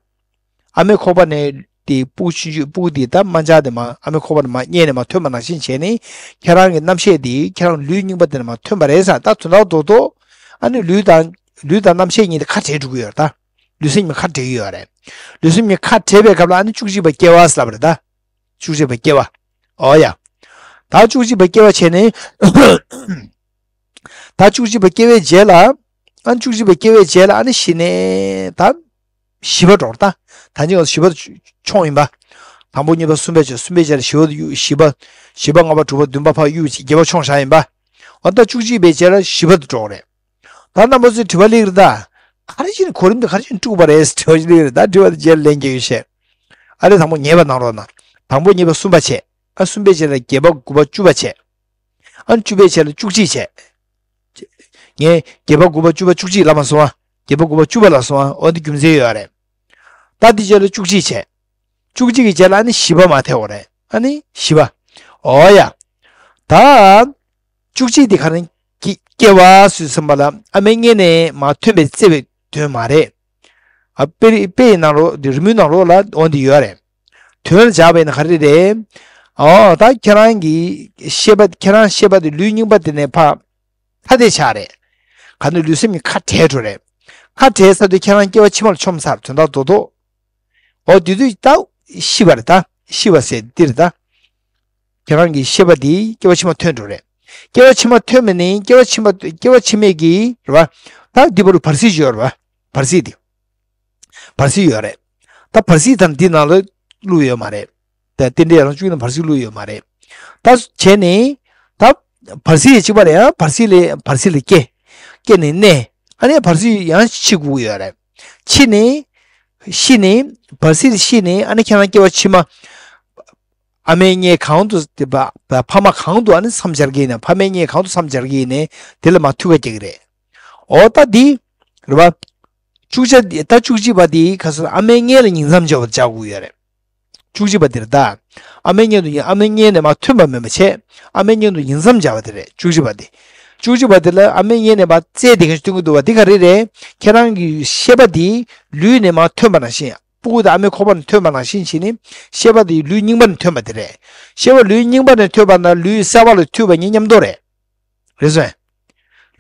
ཨ་མའི་ཁོག་པ་ནས་དེ་སྤུ་གུ་ཆུང་ཆུང་སྤུ་གུ་དེ་ད་དམར་འབྱར་དེ་མར་ཨ་མའི་ཁོག་པ་ནས་མར་མངལ་ནས་མར་ཐོན་པ་ནང་བཞིན་བྱས་ནས་ཁྱེད་རང་གི་རྣམ་ཤེས་དེ་ཁྱེད་རང་ལུས་རྙིང་པ་དེ་ནས་མར་ཐོན་པ་རེད་ཟེར། ད་དོན་དག་རྡོག་རྡོག་ཨ་ནི་ལུས་དང་ལུས་དང་རྣམ་ཤེས་གཉིས་དེ་ཁ་བྲལ་འགྲོ་གི་ཡོད་རེད་ད། ལུས་སེམས་གཉིས་ཁ་བྲལ་གི་ཡོད་རེད། ལུས་སེམས་གཉིས་ཁ་བྲལ་བའི་སྐབས་ལ་ཨ་ནི་བཅུ་གཅིག་པ་སྐྱེ་བ་ཟེར་ལབ་པ་རེད་ད། བཅུ་གཅིག་པ་སྐྱེ་བ། ཨོ་ཡ། ད་བཅུ་གཅིག་པ་སྐྱེ་བ་བྱས་ནས། ད་བཅུ་གཅིག་པ་སྐྱེ་བའི་རྗེས་ལ། ཨ་བཅུ་གཅིག་པ་སྐྱེ་བའི་རྗེས་ལ་ཨ་ནི་གཞི་ནས་ད། བཞི་པ་འགྲོ་ད། ད་ཅི་བཞི་པ་མཆོངས་ཡིན་པ། དང་པོ་གཉིས་པ་གསུམ་པའི་རྗེས་གསུམ་པའི་རྗེས་ལ་བཞི་པ་བཞི་པ། བཞི་པ་ལྔ་པ་དྲུག་པ་བདུན་པ་ཕར་གཡུག་བྱས་བརྒྱད་པ་མཆོངས་བཞག་ཡིན་པ། འོ་ད་བཅུ་གཅིག་པའི་རྗེས་ལ་བཞི་པ་དུ་འགྲོ་རེད། ད་རྣམ་པ་ཚོས་དྲི་བ་སླེབས་རེད་ད། ག་རེ་བྱས་ནས་གོ་རིམ་དེ་ག་རེ་བྱས་ནས་དཀྲུགས་པ་རེད་ཟེར་དྲི་བ་ཞིག་སླེབས་རེད་ད། དྲི་བ་དེ་རྗེས་ལ་ལན་རྒྱག་ཡོད་ཤག་ཨ་རེ་དང་པོ་ངེས་པ་གནང་རོགས་གནང་། དང་པོ་གཉིས་པ་གསུམ་པ་བྱས། ཨ་གསུམ་པའི་རྗེས་ལ་བརྒྱད་པ་དགུ་པ་བཅུ་པ་བྱས། ཨ་བཅུ་པའི་རྗེས་ལ་བཅུ་གཅིག་བྱས། ངས་བརྒྱད་པ་དགུ་པ་བཅུ་པ་བཅུ་གཅིག་ལབ་མ་སོང་ཨ། བརྒྱད་པ་དགུ་པ་བཅུ་པ་ལ་སོང་ཨ། འོ་འདི་རྒྱུ་མཚན་ཡོད་རེད། ད་འདི་རྗེས་ལ་བཅུ་གཅིག་བྱས། བཅུ་གཅིག་གི་རྗེས་ལ་ཨ་ནི་བཞི་པ་མར་ཐེབས་པ་རེད། ཨ་ནི་བཞི་པ། འོ་ཡ། ད། བཅུ་གཅིག་དེ་ག་རེ་སྐྱེ་བ་ཟེར་ཙམ་པ་ལ་ཨ་མའི་མངལ་ནས་མར་ཐོན་པའི་བརྩེ་བའི་དོན་མ་རེད། ཨ་དཔེ་དཔེ་ཡི་ནང་ལོགས་འདི་རི་མོའི་ནང་ལོགས་ལ་འོ་འདི་ཡོད་རེད། དོན་ལ་སྦྱར་བས་ན་ག་རེ་རེད། ཨོ་ད་ཁྱེད་རང་གི་ཤེས་པ་ཁྱེད་རང་ཤེས་པ་དེ་ལུས་རྙིང་པ་དེ་ནས་ཕར་ཐ་དད་ཆགས་རེད། ག་ནས་ལུས་སེམས་གཉིས་ཁ་བྲལ་འགྲོ་རེད། ཁ་བྲལ་ཚར་དུས་ཁྱེད་རང་སྐྱེ་བ་ཕྱི་མར་མཆོངས་ཚར་དོན་དག་རྡོག་རྡོག་འོ་དེ་དུས་ད་ཤི་བ་རེད་ད། ཤི་བ་ཟེར་འདི་རེད་ད། ཁྱེད་རང་གི་ཤེས་པ་འདི་སྐྱེ་བ་ཕྱི་མ་ཐོན་འགྲོ་རེད། སྐྱེ་བ་ཕྱི་མ་ཐོན་མ་ནི་སྐྱེ་བ་ཕྱི་མ་སྐྱེ་བ་ཕྱི་མའི་གི་རེད་བ། ད་འདི་བར་དུ་བར་སྲིད་ཡོད་རེད་བ། བར་སྲིད་འདི། བར་སྲིད་ཡོད་རེད། ད་བར་སྲིད་དང་འདི་ནང་ལ་བླུགས་ཡོད་མ་རེད། ད་རྟེན་འབྲེལ་ཡར་ལངས་བཅུ་གཉིས་ནང་བར་སྲིད་བླུགས་ཡོད་མ་རེད། ད་བྱས་ནས་ད་བར་སྲིད་གཅིག་པ་ལ་ཡང་བར་སྲིད་ལ་བར་སྲིད་ལ་སྐྱེ། སྐྱེ་ནས་གནས། ཨ་ནི་བར་སྲིད་ཡང་འཆི་དགོས་ཀྱི་ཡོད་རེད། འཆི་ནས། ཤི་ནས། བར་སྲིད་ཤི་ནས་ཨ་ནི་ཁྱེད་རང་སྐྱེ་བ་ཕྱི་མ། ཨ་མའི་མངལ་གང་དུ་དེ་བ་བ་ཕ་མ་གང་དུ་ཨ་ནི་མཚམས་སྦྱར་གྱི་ཡིན་ན་ཕ་མའི་མངལ་གང་དུ་མཚམས་སྦྱར་གྱི་ཡིན་ནའི་དེ་ལ་མར་ཐུག་ག་རྒྱག་གི་རེད། འོ་ད་འདི། རེད་བ། བཅུ་ཆ་འདི་ད་བཅུ་གཅིག་པ་འདི་ཁ་སང་ཨ་མའི་མངལ་ལ་ཉིང་མཚམས་སྦྱར་བ་སྦྱར་དགོས་ཡོད་རེད། བཅུ་གཅིག་པ་འདིར་ད། ཨ་མའི་མངལ་དུ་ཉིང་ཨ་མའི་མངལ་ནས་མར་ཐོན་པ་མིན་པ་བྱས། ཨ་མའི་མངལ་དུ་ཉིང་མཚམས་སྦྱར་བ་དེ་རེད་བཅུ་གཅིག་པ་འདི། བཅུ་གཅིག་པ་འདི་ལ་ཨ་མའི་མངལ་ནས་མར་བཙས་དེ་ག་ཞིག་སྟོན་གྱི་འདུག་བ་འདི་ག་རེ་རེད། ཁྱེད་རང་གི་ཤེས་པ་འདི་ལུས་ནས་མར་ཐོན་པ་ནང་བཞིན། སྤུ་གུ་དང་ཨ་མའི་ཁོག་པ་ནས་ཐོན་པ་ནང་བཞིན་བྱས་ནས་ཤེས་པ་དེ་ལུས་རྙིང་པ་ནས་ཐོན་པ་དེ་རེད། ཤེས་པ་ལུས་རྙིང་པ་ནས་ཐོན་པ་ན་ལུས་གསར་པ་ལ་ཐུག་པ་གཉིས་མཉམ་དུ་རེད། རེད་སོང་།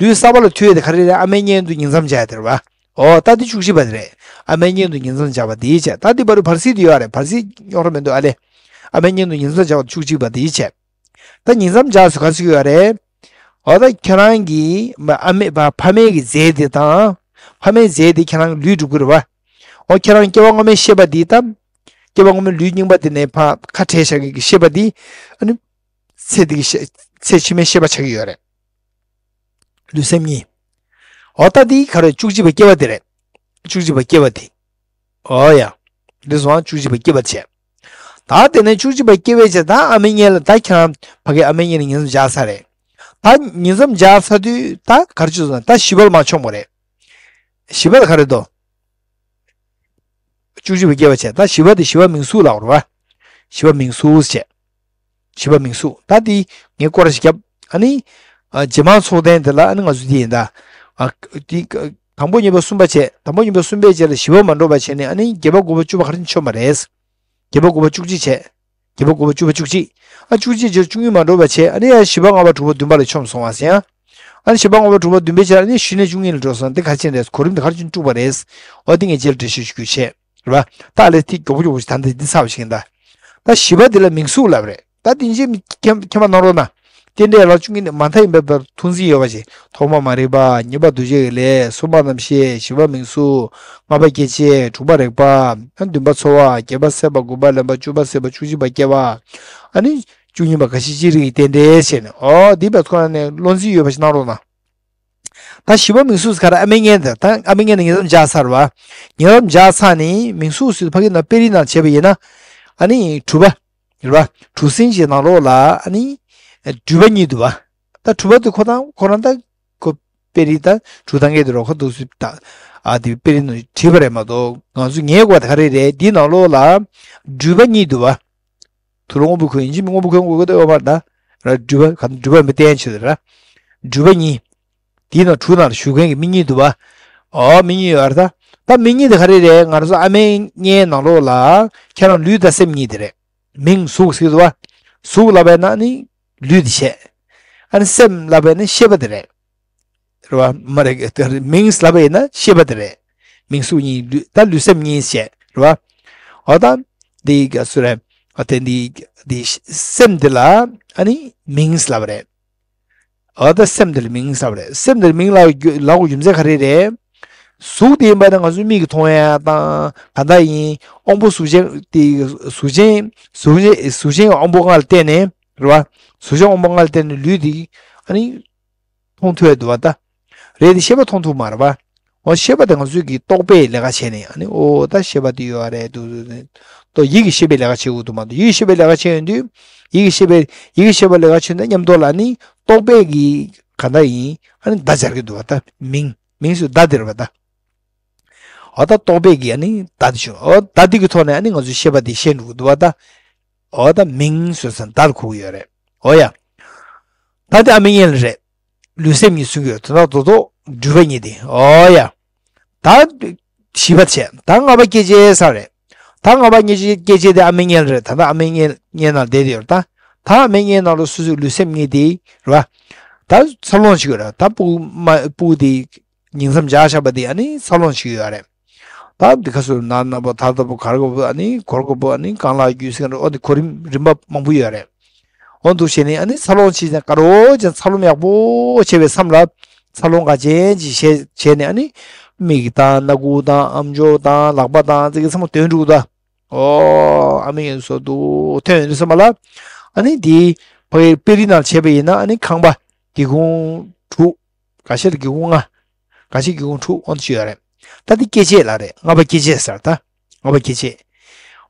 ལུས་གསར་པ་ལ་ཐུག་ཡས་དེ་ག་རེ་རེད། ཨ་མའི་མངལ་དུ་ཉིང་མཚམས་སྦྱར་ཡས་དེ་རེད་བ། འོ་ད་དེ་བཅུ་གཅིག་པ་དེ་རེད། ཨ་མའི་མངལ་དུ་ཉིང་མཚམས་སྦྱར་བ་དེའི་ཆེད་ད་དེ་བར་དུ་བར་སྲིད་དེ་ཡོད་རེད། བར་སྲིད་རྙོག་དྲ་མི་འདུག་ཨ་ལེ། ཨ་མའི་མངལ་དུ་ཉིང་མཚམས་སྦྱར་བ་བཅུ་གཅིག་པ་དེའི་ཆེད། ད་ཉིང་མཚམས་སྦྱར་སུ་ག་ཚོད་ཡོད་རེད། འོ་ད་ཁྱེད་རང་གི་མ་ཨ་མའི་བ་ཕ་མའི་གི་རྫས་དེ་དང་། ཕ་མའི་རྫས་དེ་ཁྱེད་རང་གི་ལུས་འགྲོ་གི་རེད་བ། འོ་ཁྱེད་རང་སྐྱེ་བ་སྔོན་མའི་ཤེས་པ་འདི་དང་། སྐྱེ་བ་སྔོན་མའི་ལུས་རྙིང་པ་དེ་ནས་ཕ་ཁ་བྲལ་བཞག་མཁན་གྱི་ཤེས་པ་འདི། ཨ་ནི། ཚེ་འདི་གི་ཤེས་ཚེ་ཕྱི་མའི་ཤེས་པ་ཆགས་ཀྱི་ཡོད་རེད། ལུས་སེམས་གཉིས། འོ་ད་འདི་ག་རེ་བཅུ་གཅིག་པ་སྐྱེ་བ་དེ་རེད། བཅུ་གཅིག་པ་སྐྱེ་བ་དེ། འོ་ཡ། འདི་སོང་བཅུ་གཅིག་པ་སྐྱེ་བ་བྱས། ད་དེ་ནས་བཅུ་གཅིག་པ་སྐྱེ་བའི་ཆེད་ད་ཨ་མའི་མངལ་ལ་ད་ཁྱེད་རང་ཕ་གི་ཨ་མའི་མངལ་ལ་ཉིང་མཚམས་སྦྱར་ཚར་རེད། ད་ཉིང་མཚམས་སྦྱར་ཚར་དུས་ད་ག་རེ་བྱུང་སོང་ད་བཞི་པ་ལ་མར་མཆོངས་པ་རེད། བཞི་པ་ལ་ག་རེ་འདུག་བཅུ་གཅིག་པ་སྐྱེ་བ་བྱས། ད་བཞི་པ་དེ་བཞི་པ་མིང་གཟུགས་ལབ་རེད་བ། བཞི་པ་མིང་གཟུགས་བྱས། བཞི་པ་མིང་གཟུགས་ད་དེ་ངས་སྐོར་ར་ཞིག་བརྒྱབ། ཨ་ནི། ཨ་རྗེས་མ་ཚོགས་ཐེངས་དེ་ལ་ཨ་ནི་ང་ཚོ་དེ་ཡིན་ད། ཨ་དེ་དང་པོ་གཉིས་པ་གསུམ་པ་བྱས། དང་པོ་གཉིས་པ་གསུམ་པའི་རྗེས་ལ་བཞི་པ་མ་འགྲོ་བ་བྱས་ནས་ཨ་ནི་བརྒྱད་པ་དགུ་པ་བཅུ་པ་ག་རེ་མཆོངས་པ་རེད། བརྒྱད་པ་དགུ་པ་བཅུ་གཅིག་བྱས། བརྒྱད་པ་དགུ་པ་བཅུ་པ་བཅུ་གཅིག་ཨ་བཅུ་གཅིག་བརྒྱད་བཅུ་གཉིས་མ་འགྲོ་བ་བྱས། ཨ་ནི་ཡང་བཞི་པ་ལྔ་པ་དྲུག་པ་བདུན་པ་ལ་མཆོངས་སོང་བ་ཟེར་ཡང་། ཨ་ནི་བཞི་པ་ལྔ་པ་དྲུག་པ་བདུན་པའི་ཆར་ཨ་ནི་བཞི་ནས་བཅུ་གཉིས་ལ་འགྲོ་སོང་། འདི་ག་རེ་བྱས་ནས་རེད། གོ་རིམ་འདི་ག་རེ་བྱས་ནས་དཀྲུགས་པ་རེད། འོ་འདི་ངས་རྗེས་ལ་འགྲེལ་བཤད་ཞུ་རྒྱུ་བྱས། རེད་པ། ད་ཨ་ལས་ཐིག་མགྱོགས་པོ་མགྱོགས་པོ་ཞིག་ད་འདི་འདི་ཚར་བ་ཞིག་ཡིན་ད། ད་བཞི་པ་འདི་ལ་མིང་གཟུགས་ལབ་རེད། ད་འདི་མཁྱེན་མཁྱེན་མཁྱེན་པ་གནང་རོགས་གནང་། རྟེན་འབྲེལ་ལ་བཅུ་གཉིས་ནི་མ་མཐའ་ཡིན་པའི་བར་ཐུགས་འཛིན་ཡོད་པ་ཞིག་ཐོག་མ་མ་རིག་པ། གཉིས་པ་འདུ་བྱེད་ཀྱི་ལས། གསུམ་པ་རྣམ་ཤེས། བཞི་པ་མིང་གཟུགས། ལྔ་པ་སྐྱེ་མཆེད། དྲུག་པ་རེག་པ། དང་བདུན་པ་ཚོར་བ། བརྒྱད་པ་སྲེད་པ། དགུ་པ་ལེན་པ། བཅུ་པ་སྲེད་པ། བཅུ་གཅིག་པ་སྐྱེ་བ། ཨ་ནི། བཅུ་གཉིས་པ་རྒ་ཤི་ཅི་རིགས་ཀྱི་རྟེན་འབྲེལ་བྱས་ནས། ཨོ་འདི་བས་ཁོ་རང་ནས་བློ་འཛིན་ཡོད་པ་ཞིག་གནང་རོགས་གནང་། ད་བཞི་པ་མིང་གཟུགས་ག་རེ། ཨ་མའི་མངལ་དེ་ད་ཨ་མའི་མངལ་ནས་ཉིང་མཚམས་སྦྱར་ཚར་བ། ཉིང་མཚམས་སྦྱར་ཚར་ནས་མིང་གཟུགས་སུ་ཕ་གི་ན་དཔེ་རིས་ནང་བྱས་པ་ཡིན་ན། ཨ་ནི་དྲུག་པ། རེད་བ། གྲུ་གཟིངས་ཀྱི་ནང་ལོགས་ལ་ཨ་ནི། སྦྲུལ་པ་གཉིས་འདུག་བ། ད་གྲུ་པ་དེ་ཁོ་དང་ཁོ་རང་ད། ཁོ་དཔེ་རིས་ད་གྲུ་ཐང་གི་དེ་རོ་ཁོ་འདུག་སུ་ད། ཨ་དེ་དཔེ་རིས་ནང་བྲིས་པ་རེད་མ་གཏོགས་ང་ཚོ་ངའི་སྐོར་ད་ག་རེ་རེད། འདིའི་ནང་ལོགས་ལ། སྦྲུལ་པ་གཉིས་འདུག་བ། དུ་ལོ་སྔོན་པོ་ཁོ་ཡིན་གཅིག་མིན་སྔོན་པོ་ཁོའི་ངོ་གོ་ད་ཡོད་མ་རེད་ད། ར་སྦྲུལ་པ་ག་སྦྲུལ་པ་མི་བསྟན་ཆོད་ར། སྦྲུལ་པ་གཉིས། དེའི་ནང་གྲུ་ནང་ལ་བཞུགས་མཁན་གྱི་མི་གཉིས་འདུག་བ། ཨོ་མི་གཉིས་ཡོད་རེད་ད། ད་མི་གཉིས་དེ་ག་རེ་རེད། ང་རང་ཚོ་ཨ་མའི་མངལ་ནང་ལོགས་ལ་ཁྱེད་རང་ལུས་དང་སེམས་གཉིས་དེ་རེད། མིང་གཟུགས་ཟེར་འདུག་བ། གཟུགས་ལབ་པས་ན་ནི་ལུས་དེ་བྱས། ཨ་ནི་སེམས་ལབ་པས་ན་ཤེས་པ་དེ་རེད། རེད་བ། མ་རེད་དེ་རེད། མིང་ལབ་པས་ན་ཤེས་པ་དེ་རེད། མིང་གཟུགས་གཉིས་ལུས་ད་ལུས་སེམས་གཉིས་བྱས་རེད་བ། ཨོ་ད། འདི་ག་སུ་རེད། ཨ་དེ་འདི་འདི་སེམས་འདི་ལ་ཨ་ནི་མིང་ལབ་པ་རེད། འོ་ད་སེམས་འདི་ལ་མིང་ལབ་པ་རེད། སེམས་འདི་ལ་མིང་ལབ་རྒྱུ་ལབ་དགོས་རྒྱུ་མཚན་ག་རེ་རེད། གཟུགས་དེ་ཡིན་པ་ན་ང་ཚོ་མིག་གིས་མཐོང་ཡ་དང་ག་འདྲ་ཡིན། དབང་པོ་གཟུགས་ཅན་དེ་གཟུགས་ཅན་གཟུགས་ཅན་གཟུགས་ཅན་གྱི་དབང་པོ་ལྔ་ལ་བརྟེན་ནས་རེད་བ། གཟུགས་ཅན་དབང་པོ་ལྔ་ལ་བརྟེན་ནས་ལུས་དེ་ཨ་ནི་མཐོང་ཐུབ་ཡ་འདུག་བ་ད། རེད་དེ་ཤེས་པ་མཐོང་ཐུབ་མ་རེད་བ། འོ་ཤེས་པ་དེ་ང་ཚོས་ཀྱི་རྟོག་པས་ལས་ཀ་བྱས་ནས་ཨ་ནི་ཨོ་ད་ཤེས་པ་དེ་ཡོད་རེད་འདུག་འདུག་འདུག་ཏོ་ཡིད་ཀྱི་ཤེས་པས་ལས་ཀ་བྱེད་དགོས་འདུག་མ་གཏོགས་ཡིད་ཀྱི་ཤེས་པས་ལས་ཀ་བྱེད་ཡོང་དུས་ཡིད་ཀྱི་ཤེས་པས་ཡིད་ཀྱི་ཤེས་པ་ལས་ཀ་བྱེད་ན་མཉམ་དུ་ལ་ནི་རྟོག་པས་ཀྱི་ག་འདྲ་ཡིན་ཨ་ནི་བརྡ་སྦྱར་གྱི་འདུག་བ་ད་མིང་མིང་སུ་བརྡ་དེ་རེད་བ་ད། འོ་ད་རྟོག་པའི་གི་ཨ་ནི་བརྡ་དེ་བྱུང་། འོ་ད་འདི་གི་ཐོག་ནས་ཨ་ནི་ང་ཚོས་ཤེས་པ་དེ་ཤེས་འགྲོ་གི་འདུག་བ་ད། འོ་ད་མིང་ཟེར་ཙང་བརྡ་ལ་གོ་གི་ཡོད་རེད། འོ་ཡ། ད་དེ་ཨ་མའི་མངལ་ལ་རེད། ལུས་སེམས་གཉིས་གསུང་གི་ཡོད། དོན་དག་རྡོག་རྡོག་འགྲུལ་པ་གཉིས་དེ། འོ་ཡ། ད་བཞི་པ་བྱས། ད་ལྔ་པ་སྐྱེ་མཆེད་ས་རེད། ད་ལྔ་པ་སྐྱེ་མཆེད་སྐྱེ་མཆེད་དེ་ཨ་མའི་མངལ་རེད། ད་ལྟ་ཨ་མའི་མངལ་མངལ་ནང་བསྡད་དེ་ཡོད་རེད་ད། ད་ཨ་མའི་མངལ་ནང་ལ་སོ་སོའི་ལུས་སེམས་གཉིས་དེ་རེད་བ། ད་འཚར་ལོངས་བྱེད་ཀྱི་ཡོད་རེད། ད་སྤུ་གུ་མ་སྤུ་གུ་དེ་ཉིང་མཚམས་སྦྱར་བཞག་པ་དེ་ཨ་ནི་འཚར་ལོངས་བྱེད་ཀྱི་ཡོད་རེད། ད་འདི་ག་ཚོད་ན་ན་པོ་ད་ལྟ་པོ་གར་དགོས་པོ་ཨ་ནི་གོར་དགོས་པོ་ཨ་ནི་རྐང་ལག་རྒྱུད་སེང་རེད། འོ་འདི་གོ་རིམ་རིམ་པ་མང་པོ་ཡོད་རེད། འོ་འདུག་བྱས་ནས་ཨ་ནི་འཚར་ལོངས་བྱས་ཙང་དགའ་རོགས་ཅན་འཚར་ལོངས་ཡག་པོ་བྱས་པའི་མཚམས་ལ་འཚར་ལོངས་དགའ་ཅན་ཅིག་བྱས་བྱས་ནས་ཨ་ནི་མིག་དང་སྣ་ཁུག་དང་ཨམ་ཅོག་དང་ལག་པ་དང་ཙི་གི་ཚང་མ་དོན་འགྲུག་ད། ཨོ་ཨ་མའི་མངལ་སོ་འདུག་ཐོན་ཡོང་དུས་ཙམ་པ་ལ་ཨ་ནི་དེའི་ཕ་གིའི་དཔེ་རིས་ནང་བྱས་པ་ཡིན་ན་ཨ་ནི་ཁང་པ་སྒེའུ་ཁུང་དྲུག་ཁ་ཤས་ལ་སྒེའུ་ཁུང་ལྔ། ཁ་ཤས་སྒེའུ་ཁུང་དྲུག་འོང་དུ་ཡོད་རེད། ད་འདི་སྐྱེ་མཆེད་ལ་རེད། ལྔ་པ་སྐྱེ་མཆེད་ཟེར་ད། ལྔ་པ་སྐྱེ་མཆེད།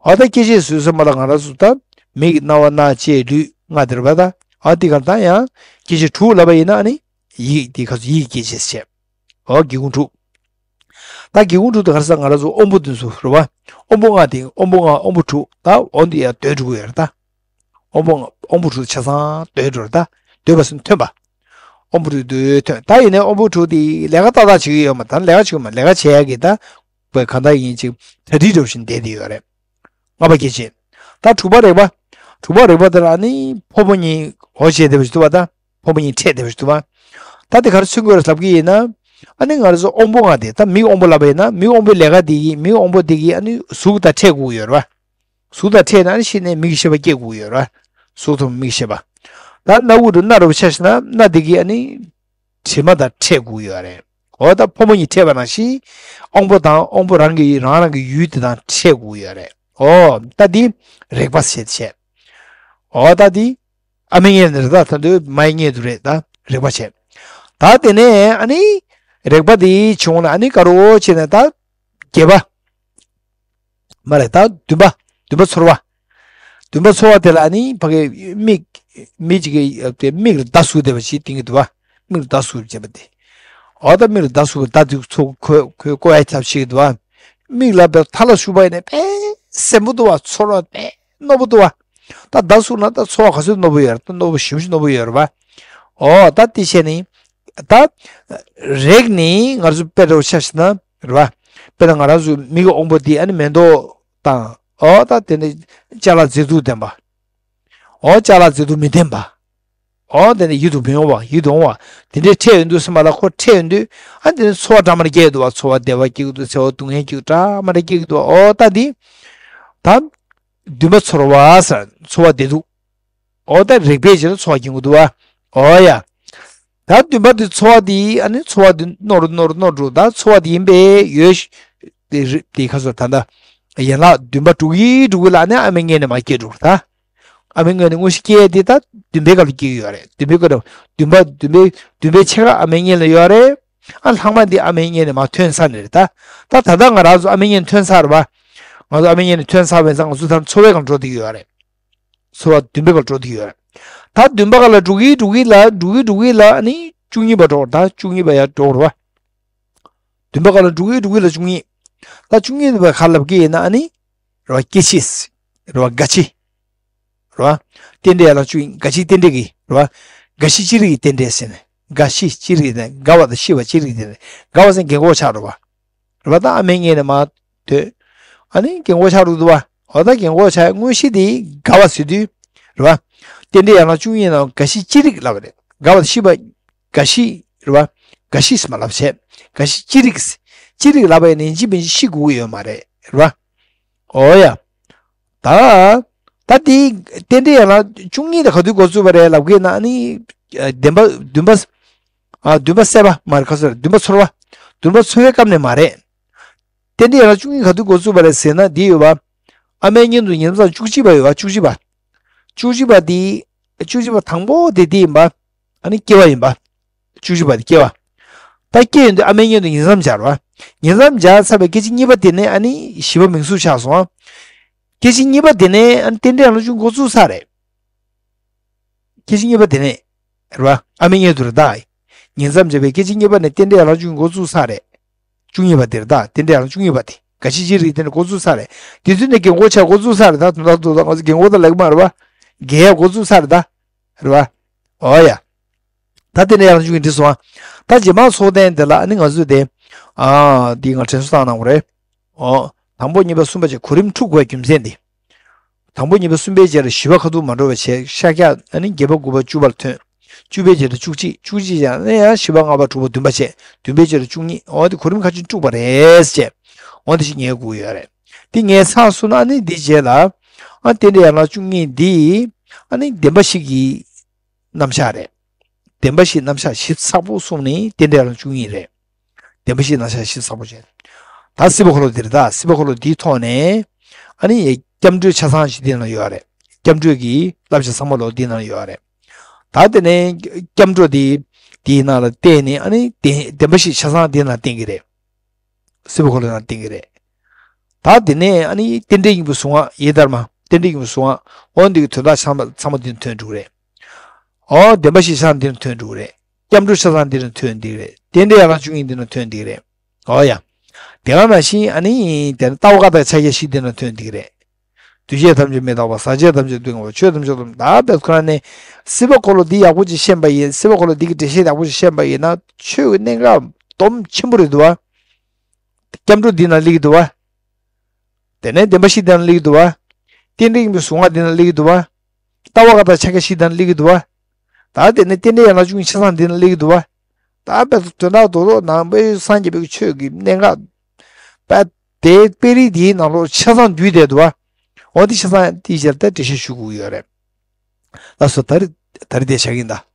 འོ་ད་སྐྱེ་མཆེད་ཟེར་ཙམ་པ་ལ་ང་རང་ཚོ་ད་མིག་རྣ་བ་སྣ་ལྕེ་ལུས་ལྔ་དེ་རེད་པ་ད། ཨ་འདི་གར་ད་ཡང་སྐྱེ་མཆེད་དྲུག་ལབ་པ་ཡིན་ན་ཨ་ནི་ཡིད་འདི་ག་ཚོད་ཡིད་སྐྱེ་མཆེད་བྱས། འོ་སྒེའུ་ཁུང་དྲུག་ད་སྒེའུ་ཁུང་དྲུག་དེ་ག་རེ་ཟེར། ང་རང་ཚོ་དབང་པོ་དེ་ཚོ་རེད་བ། དབང་པོ་ལྔ་དེ་དབང་པོ་ལྔ་དབང་པོ་དྲུག་ད་འོ་འདི་ཡང་སྡོད་འགྲོ་གི་ཡོད་རེད་ད། དབང་པོ་ལྔ་དབང་པོ་དྲུག་ཆ་ཚང་སྡོད་འགྲོ་རེད་ད། སྡོད་པ་ཟེར་ན་ཐོན་པ། དབང་པོ་དྲུག་སྡོད་ཐོན། ད་ཡིན་ནའི་དབང་པོ་དྲུག་དེ་ལས་ཀ་ཏག་ཏག་བྱེད་ཀྱི་ཡོད་མ་ད་ལས་ཀ་བྱེད་ཀྱི་མ་ལས་ཀ་བྱེད་ཡ་གི་ད་བས་གང་ལྟར་ཡིན་ཅིག་གྲ་སྒྲིག་འགྲོ་བཞིན་བསྡད་དེ་ཡོད་རེད། ལྔ་པ་སྐྱེ་མཆེད། ད་དྲུག་པ་རེག་པ། དྲུག་པ་རེག་པ་དེ་ལ་ནི་ཕོ་མོ་གཉིས་འོ་བྱས་བསྡད་པ་ཞིག་འདུག་བ་ད། ཕོ་མོ་གཉིས་འཕྲད་བསྡད་པ་ཞིག་འདུག་བ། ད་དེ་ག་རེ་མཚོན་གྱི་ཡོད་རེད་ལབ་ཀྱི་ཡིན་ན། ཨ་ནི་ང་རང་ཚོ་དབང་པོ་ལྔ་དེ་ད་མིག་དབང་པོ་ལབ་པ་ཡིན་ན་མིག་དབང་པོའི་ལས་ཀ་དེ་གིས་མིག་དབང་པོ་དེ་གིས་ཨ་ནི་གཟུགས་དང་འཕྲད་དགོས་ཀྱི་ཡོད་རེད་བ། གཟུགས་དང་འཕྲད་ན་ཨ་ནི་ཤེས་ནས་མིག་ཤེས་པ་སྐྱེ་དགོས་ཀྱི་ཡོད་རེད་བ། གཟུགས་དང་མིག་ཤེས་པ། ད་སྣ་དབུགས་དང་སྣ་རུ་ཆ་བཞག་ན་སྣ་དེ་གིས་ཨ་ནི་དྲི་མ་དང་འཕྲད་དགོས་ཀྱི་ཡོད་རེད། འོ་ད་ཕོ་མོ་གཉིས་འཕྲད་པ་ནང་བཞིན་དབང་པོ་དང་དབང་པོ་རང་གི་རང་རང་གི་ཡུལ་དེ་དང་འཕྲད་དགོས་ཀྱི་ཡོད་རེད། འོ་ད་འདི་རེག་པ་ཞེས་བྱས། འོ་ད་འདི་ཨ་མའི་མངལ་ནས་རེད་ད། ད་འདི་མའི་མངལ་དུ་རེད་ད། རེག་པ་བྱས། ད་དེ་ནས་ཨ་ནི་རེག་པ་འདི་བྱུང་ན་ཨ་ནི་དགའ་རོགས་བྱས་ནས་ད་བརྒྱད་པ། མ་རེད་ད་བདུན་པ། བདུན་པ་ཚོར་བ། བདུན་པ་ཚོར་བ་དེ་ལ་ནི་ཕ་གི་མིག་མི་གཅིག་གིས་དེ་མིག་ལ་མདའ་ཟུག་བསྡད་པ་ཞིག་བསྟན་གྱི་འདུག་བ། མིག་ལ་མདའ་ཟུག་བྱས་པ་དེ། འོ་ད་མིག་ལ་མདའ་ཟུག་པ་མདའ་དེ་ཚོ་ཁོས་ཁོས་བཀོག་ཡ་ཐབས་བྱེད་ཀྱི་འདུག་བ། མིག་ལ་བས་ཐ་ལ་ཞུགས་པ་ཡིན་ན་དཔེ་སེམས་པོ་འདུག་བ། ཚོར་བ་དཔེ་རྣོ་པོ་འདུག་བ། ད་མདའ་ཟུག་ན་ད་ཚོར་བ་ག་ཚོད་རྣོ་པོ་ཡོད་རེད། ད་རྣོ་པོ་ཞིམ་ཞིམ་རྣོ་པོ་ཡོད་རེད་བ། འོ་ད་དེ་བྱས་ནི། ད་རེག་ནི་ང་ཚོ་དཔེ་འདྲ་བོ་ཆ་བཞག་ན། རེད་བ། དཔེར་ན་ང་རང་ཚོའི་མིག་གི་དབང་པོ་འདི་ཨ་ནི་མེ་ཏོག་དང་། ཨོ་ད་དེ་ནི་ཅ་ལག་མཛེས་སྡུག་ལྡན་པ། ཨོ་ཅ་ལག་མཛེས་སྡུག་མི་ལྡན་པ། ཨོ་དེ་ནི་ཡིད་དུ་མི་འོང་བ། ཡིད་དུ་འོང་བ། དེ་འདྲའི་འཕྲད་ཡོང་དུས་ཙམ་པ་ལ་ཁོ་འཕྲད་ཡོང་དུས་ཨ་དེ་ནི་ཚོར་བ་འདྲ་མི་འདྲ་སྐྱེ་ཡོང་དུས་བ། ཚོར་བ་བདེ་བ་སྐྱེ་གི་འདུག་ཚོར་བ་སྡུག་བསྔལ་སྐྱེ་གི་འདྲ་མི་འདྲ་སྐྱེ་གི་འདུག་ཨོ་ད་འདི། ད། འདུན་པ་ཚོར་བ་ཟེར་ཚོར་བ་བདེ་སྡུག་ཨོ་ད་རེག་པའི་རྗེས་ལ་ཚོར་བ་སྐྱེ་གི་འདུག་བ། ཨོ་ཡ། ད་འདུན་པ་དེ་ཚོར་བ་དེ་ཨ་ནི་ཚོར་བ་དེ་རྣོ་རུ་རྣོ་རུ་རྣོ་རུ་ད་ཚོར་བ་དེ་ཡིན་པས་ཡོད་ཤ་དེ་རི་དེ་ཁ་སོ་ད་ད་ཡན་ལག་འདུན་པ་དྲུག་གི་དྲུག་གི་ལ་ནི་ཨ་མའི་མངལ་ནས་མར་སྐྱེས་འགྲོ་ད། ཨ་མའི་མངལ་ནས་དངོས་གཞི་སྐྱེས་དེ་ད་འདུན་པའི་སྐབས་ལ་སྐྱེས་ཡོད་རེད། འདུན་པའི་སྐབས་ལ་འདུན་པ་འདུན་པའི་འདུན་པའི་ཆེ་ཁ་ཨ་མའི་མངལ་ལ་ཡོད་རེད། ཨ་ལྷག་མ་འདི་ཨ་མའི་མངལ་ནས་མར་ཐོན་ས་ནས་རེད་ད། ད་ད་ལྟ་ང་རང་ཚོ་ཨ་མའི་མངལ་ནས་ཐོན་ས་རེད་བ། ང་ཚོ་ཨ་མའི་མངལ་ནས་ཐོན་ས་བས་ཙང་ང་ཚོ་ད་ཚོར་བའི་སྒང་འགྲོ་བསྡད་ཀྱི་ཡོད་རེད། ཚོར་བ་འདུན་པའི་སྒང་འགྲོ་བསྡད་ཀྱི་ཡོད་རེད། ད་འདུན་པ་སྒང་ལ་འགྲོ་གི་འགྲོ་གི་ལ་འགྲོ་གི་འགྲོ་གི་ལ་ཨ་ནི་བཅུ་གཉིས་པ་འགྲོ་ད། བཅུ་གཉིས་པ་ཡར་འགྲོ་རེད་བ། འདུན་པ་སྒང་ལ་འགྲོ་གི་འགྲོ་གི་ལ་བཅུ་གཉིས། ད་བཅུ་གཉིས་པ་ག་ལབ་ཀྱི་ཡིན་ན་ཨ་ནི། རེད་བ་སྐྱེ་མཆེད། རེད་བ་རྒ་ཤི། རེད་བ། རྟེན་འབྲེལ་ཡན་ལག་བཅུ་རྒ་ཤི་རྟེན་འབྲེལ་གྱི་རེད་བ། རྒ་ཤི་ཅི་རིགས་རྟེན་འབྲེལ་ཟེར་ནས་རྒ་ཤི་ཅི་རིགས་ནས་རྒ་བ་དང་ཤི་བ་ཅི་རིགས་དེ་ནས་རྒ་བ་ཟེར་རྒན་གོག་ཆགས་རེད་བ། རེད་བ། ད་ཨ་མའི་མངལ་ནས་མར་ཐོན། ཨ་ནི་རྒན་གོག་ཆགས་རུ་འདུག་བ། འོ་ད་རྒན་གོག་ཆགས་དངོས་གཞི་དེ་རྒ་བ་ཟེར་དུས། རེད་བ། རྟེན་འབྲེལ་ཡན་ལག་བཅུ་གཉིས་ནང་རྒ་ཤི་ཅི་རིགས་ལབ་པ་རེད། རྒ་བ་དང་ཤི་བ། རྒ་ཤི། རེད་བ། རྒ་ཤི་ཟེར་མ་ལབ་བྱས། རྒ་ཤི་ཅི་རིགས། ཅི་རིགས་ལབ་པ་ཡིན་ན་ཡིན་གཅིག་མིན་གཅིག་ཤི་དགོས་ཀྱི་ཡོད་མ་རེད། རེད་བ། འོ་ཡ། ད། ད་དེ་རྟེན་འབྲེལ་ཡན་ལག་བཅུ་གཉིས་དེ་ག་དུས་འགོ་བཙུགས་པ་རེད་ལབ་གི་ན་ནི། བདེན་པ་འདུན་པ། ཨ་འདུན་པ་སད་པ་མ་རེད། ཁ་སོ་རེད། འདུན་པ་ཚོར་བ། འདུན་པ་ཚོར་བའི་སྐབས་ནས་མ་རེད། རྟེན་འབྲེལ་ཡན་ལག་བཅུ་གཉིས་ག་དུས་འགོ་བཙུགས་པ་རེད་ཟེར་ན་འདི་ཡོད་པ། ཨ་མའི་མངལ་དུ་ཉིང་མཚམས་བཅུ་གཅིག་པ་ཡོད་པ། བཅུ་གཅིག་པ། བཅུ་གཅིག་པ་འདི། བཅུ་གཅིག་པ་དང་པོ་དེ་འདི་ཡིན་པ། ཨ་ནི་སྐྱེ་བ་ཡིན་པ། བཅུ་གཅིག་པ་དེ་སྐྱེ་བ། ད་སྐྱེ་ཡོང་དུས་ཨ་མའི་མངལ་དུ་ཉིང་མཚམས་སྦྱར་བ། ཉིང་མཚམས་སྦྱར་ཚར་བའི་སྐད་ཅིག་གཉིས་པ་དེ་ནས་ཨ་ནི་བཞི་པ་མིང་གཟུགས་ཆགས་སོང་། སྐད་ཅིག་གཉིས་པ་དེ་ནས་ཨ་ནི་རྟེན་འབྲེལ་ཡན་ལག་བཅུ་འགོ་བཙུགས་ས་རེད། སྐད་ཅིག་གཉིས་པ་དེ་ནས། རེད་བ། ཨ་མའི་མངལ་དུ་རེད་ད། ཉིང་མཚམས་སྦྱར་བའི་སྐད་ཅིག་གཉིས་པ་ནས་རྟེན་འབྲེལ་ཡན་ལག་བཅུ་འགོ་བཙུགས་ས་རེད། བཅུ་གཉིས་པ་དེ་རེད་ད། རྟེན་འབྲེལ་ཡན་ལག་བཅུ་གཉིས་པ་དེ། འགའ་ཞིག་ཅིག་རིགས་དེ་ནི་འགོ་བཙུགས་ས་རེད། དེ་དུས་ནས་རྒན་གོག་ཆགས་འགོ་བཙུགས་ས་རེད་ད། དོན་དག་ཏུ་ད་ང་ཚོ་རྒན་གོག་ད་ལབ་ཀྱི་མ་རེད་པ། རྒན་ཡག་འགོ་བཙུགས་ས་རེད་ད། རེད་པ། ཨོ་ཡ། ད་དེ་ནས་ཡང་བཅུ་གཉིས་འགྲིག་སོང་ཨ། ད་རྗེས་མ་ཚོགས་ཐེངས་དེ་ལ་ཨ་ནི་ང་ཚོས་དེ། ཨ། འདི་ང་དྲན་གསོ་བཏང་གནང་དགོས་རེད། ཨོ། དང་པོ་གཉིས་པ་གསུམ་པ་བཅས་གོ་རིམ་འཁྲུག་དགོས་རྒྱུ་མཚན་འདི། དང་པོ་གཉིས་པ་གསུམ་པའི་རྗེས་ལ་བཞི་པ་ཁ་ཐུག་མ་འགྲོ་བའི་ཆེད་ཤཱཀྱ་ཨ་ནི་བརྒྱད་པ་དགུ་པ་བཅུ་པར་ཐོན། བཅུ་པའི་རྗེས་ལ་བཅུ་གཅིག་བཅུ་གཅིག་ཡང་ཨ་ནི་ཡང་བཞི་པ་ལྔ་པ་དྲུག་པ་བདུན་པ་བཅས་བདུན་པའི་རྗེས་ལ་བཅུ་གཉིས། ཨོ་འདི་གོ་རིམ་ཁ་ཅིག་འཁྲུག་པ་རེད་ཅེས། ཨོ་འདི་ཞིག་ངས་གོ་ཡོད་རེད། འདི་ངས་ཚར་སོང་ན་ཨ་ནི་འདི་རྗེས་ལ། ཨ་རྟེན་འབྲེལ་ཡན་ལག་བཅུ་གཉིས་འདི། ཨ་ནི་བདེན་པ་བཞི་གི་རྣམ་གཞག་རེད། བདེན་པ་བཞིའི་རྣམ་གཞག་ཞིབ་ཚགས་པོ་གསུངས་ནས་རྟེན་འབྲེལ་ཡན་ལག་བཅུ་གཉིས་རེད། བདེན་པ་བཞིའི་རྣམ་གཞག་ཞིབ་ཚགས་པོ་བྱས། ད་སྲིད་པ་འཁོར་ལོ་འདིར་ད་སྲིད་པ་འཁོར་ལོ་འདིའི་ཐོག་ནས། ཨ་ནི་སྐྱབས་འགྲོའི་ཆ་ཚང་ཞིག་འདི་ན་ཡོད་རེད། སྐྱབས་འགྲོའི་གི་བསླབ་བྱ་ཚང་མ་ལོ་འདི་ན་ཡོད་རེད། ད་དེ་ནས་སྐྱབས་འགྲོ་འདི་འདིའི་ནང་ལ་བསྟན་ནས་ཨ་ནི་བདེན་བདེན་པ་བཞི་ཆ་ཚང་འདི་ན་བསྟན་གྱི་རེད། སྲིད་པ་འཁོར་ལོ་ནང་བསྟན་གྱི་རེད། ད་དེ་ནས་ཨ་ནི་རྟེན་འབྲེལ་སྙིང་པོའི་གཟུངས་སྔགས་ཡེ་དྷརྨ། རྟེན་འབྲེལ་སྙིང་པོའི་གཟུངས་སྔགས། འོ་འདི་གི་དོན་དག་ཚང་མ་ཚང་མ་འདི་ཐོན་འགྲོ་གི་རེད། འོ་བདེན་པ་བཞི་ཆ་ཚང་འདི་ན་ཐོན་འགྲོ་གི་རེད། སྐྱབས་འགྲོ་ཆ་ཚང་འདི་ན་ཐོན་འདི་གི་རེད། རྟེན་འབྲེལ་ཡན་ལག་བཅུ་གཉིས་འདི་ན་ཐོན་འདི་གི་རེད། འོ་ཡ། དེ་ག་ནང་བཞིན་ཨ་ནི་དེ་ནས་ལྟ་བ་ཀ་དག་ཕྱག་རྒྱ་བཞི་འདི་ན་ཐོན་འདི་གི་རེད། འདུས་བྱས་ཐམས་ཅད་མི་རྟག་པ། ཟག་བཅས་ཐམས་ཅད་སྡུག་བསྔལ་བ། ཆོས་ཐམས་ཅད་སྟོང་པ། ད་བེད་ཁོ་ན་ནས་སྲིད་པ་འཁོར་ལོ་འདི་ཡག་པོ་ཅིག་ཤེས་པ་ཡིན། སྲིད་པ་འཁོར་ལོ་འདི་གི་འགྲེལ་བཤད་ཡག་པོ་ཅིག་ཤེས་པ་ཡིན་ན་ཆོས་ཀྱི་གནད་འགག་སྡོམ་ཆེན་པོ་རེད་འདུག་བ། སྐྱབས་འགྲོ་འདི་ན་སླེབས་ཀྱི་འདུག་བ། དེ་ནས་བདེན་པ་བཞི་འདི་ན་སླེབས་ཀྱི་འདུག་བ། རྟེན་འབྲེལ་སྙིང་པོའི་གཟུངས་སྔགས་འདི་ན་སླེབས་ཀྱི་འདུག་བ། ལྟ་བ་ཀ་དག་ཕྱག་རྒྱ་བཞི་འདི་ན་སླེབས་ཀྱི་འདུག་བ། ད་དེ་ནས་རྟེན་འབྲེལ་ཡན་ལག་བཅུ་གཉིས་ཆ་ཚང་འདི་ན་སླེབས་ཀྱི་འདུག་བ། ད་དཔེ་དོན་དག་རྡོག་རྡོག་ནང་པའི་སངས་རྒྱས་པའི་ཆོས་ཀྱི་གནད་འགག་པ་དེ་དཔེ་རིས་འདིའི་ནང་ལོགས་ཆ་ཚང་འདུས་བསྡད་འདུག་བ། འོ་འདི་ཆ་ཚང་འདི་ཕྱིར་ད་འགྲེལ་བཤད་ཞུ་དགོས་ཡོད་རེད། ལགས་སོ། ད་རེས་ད་རེས་དེ་བྱ་གིན་ད།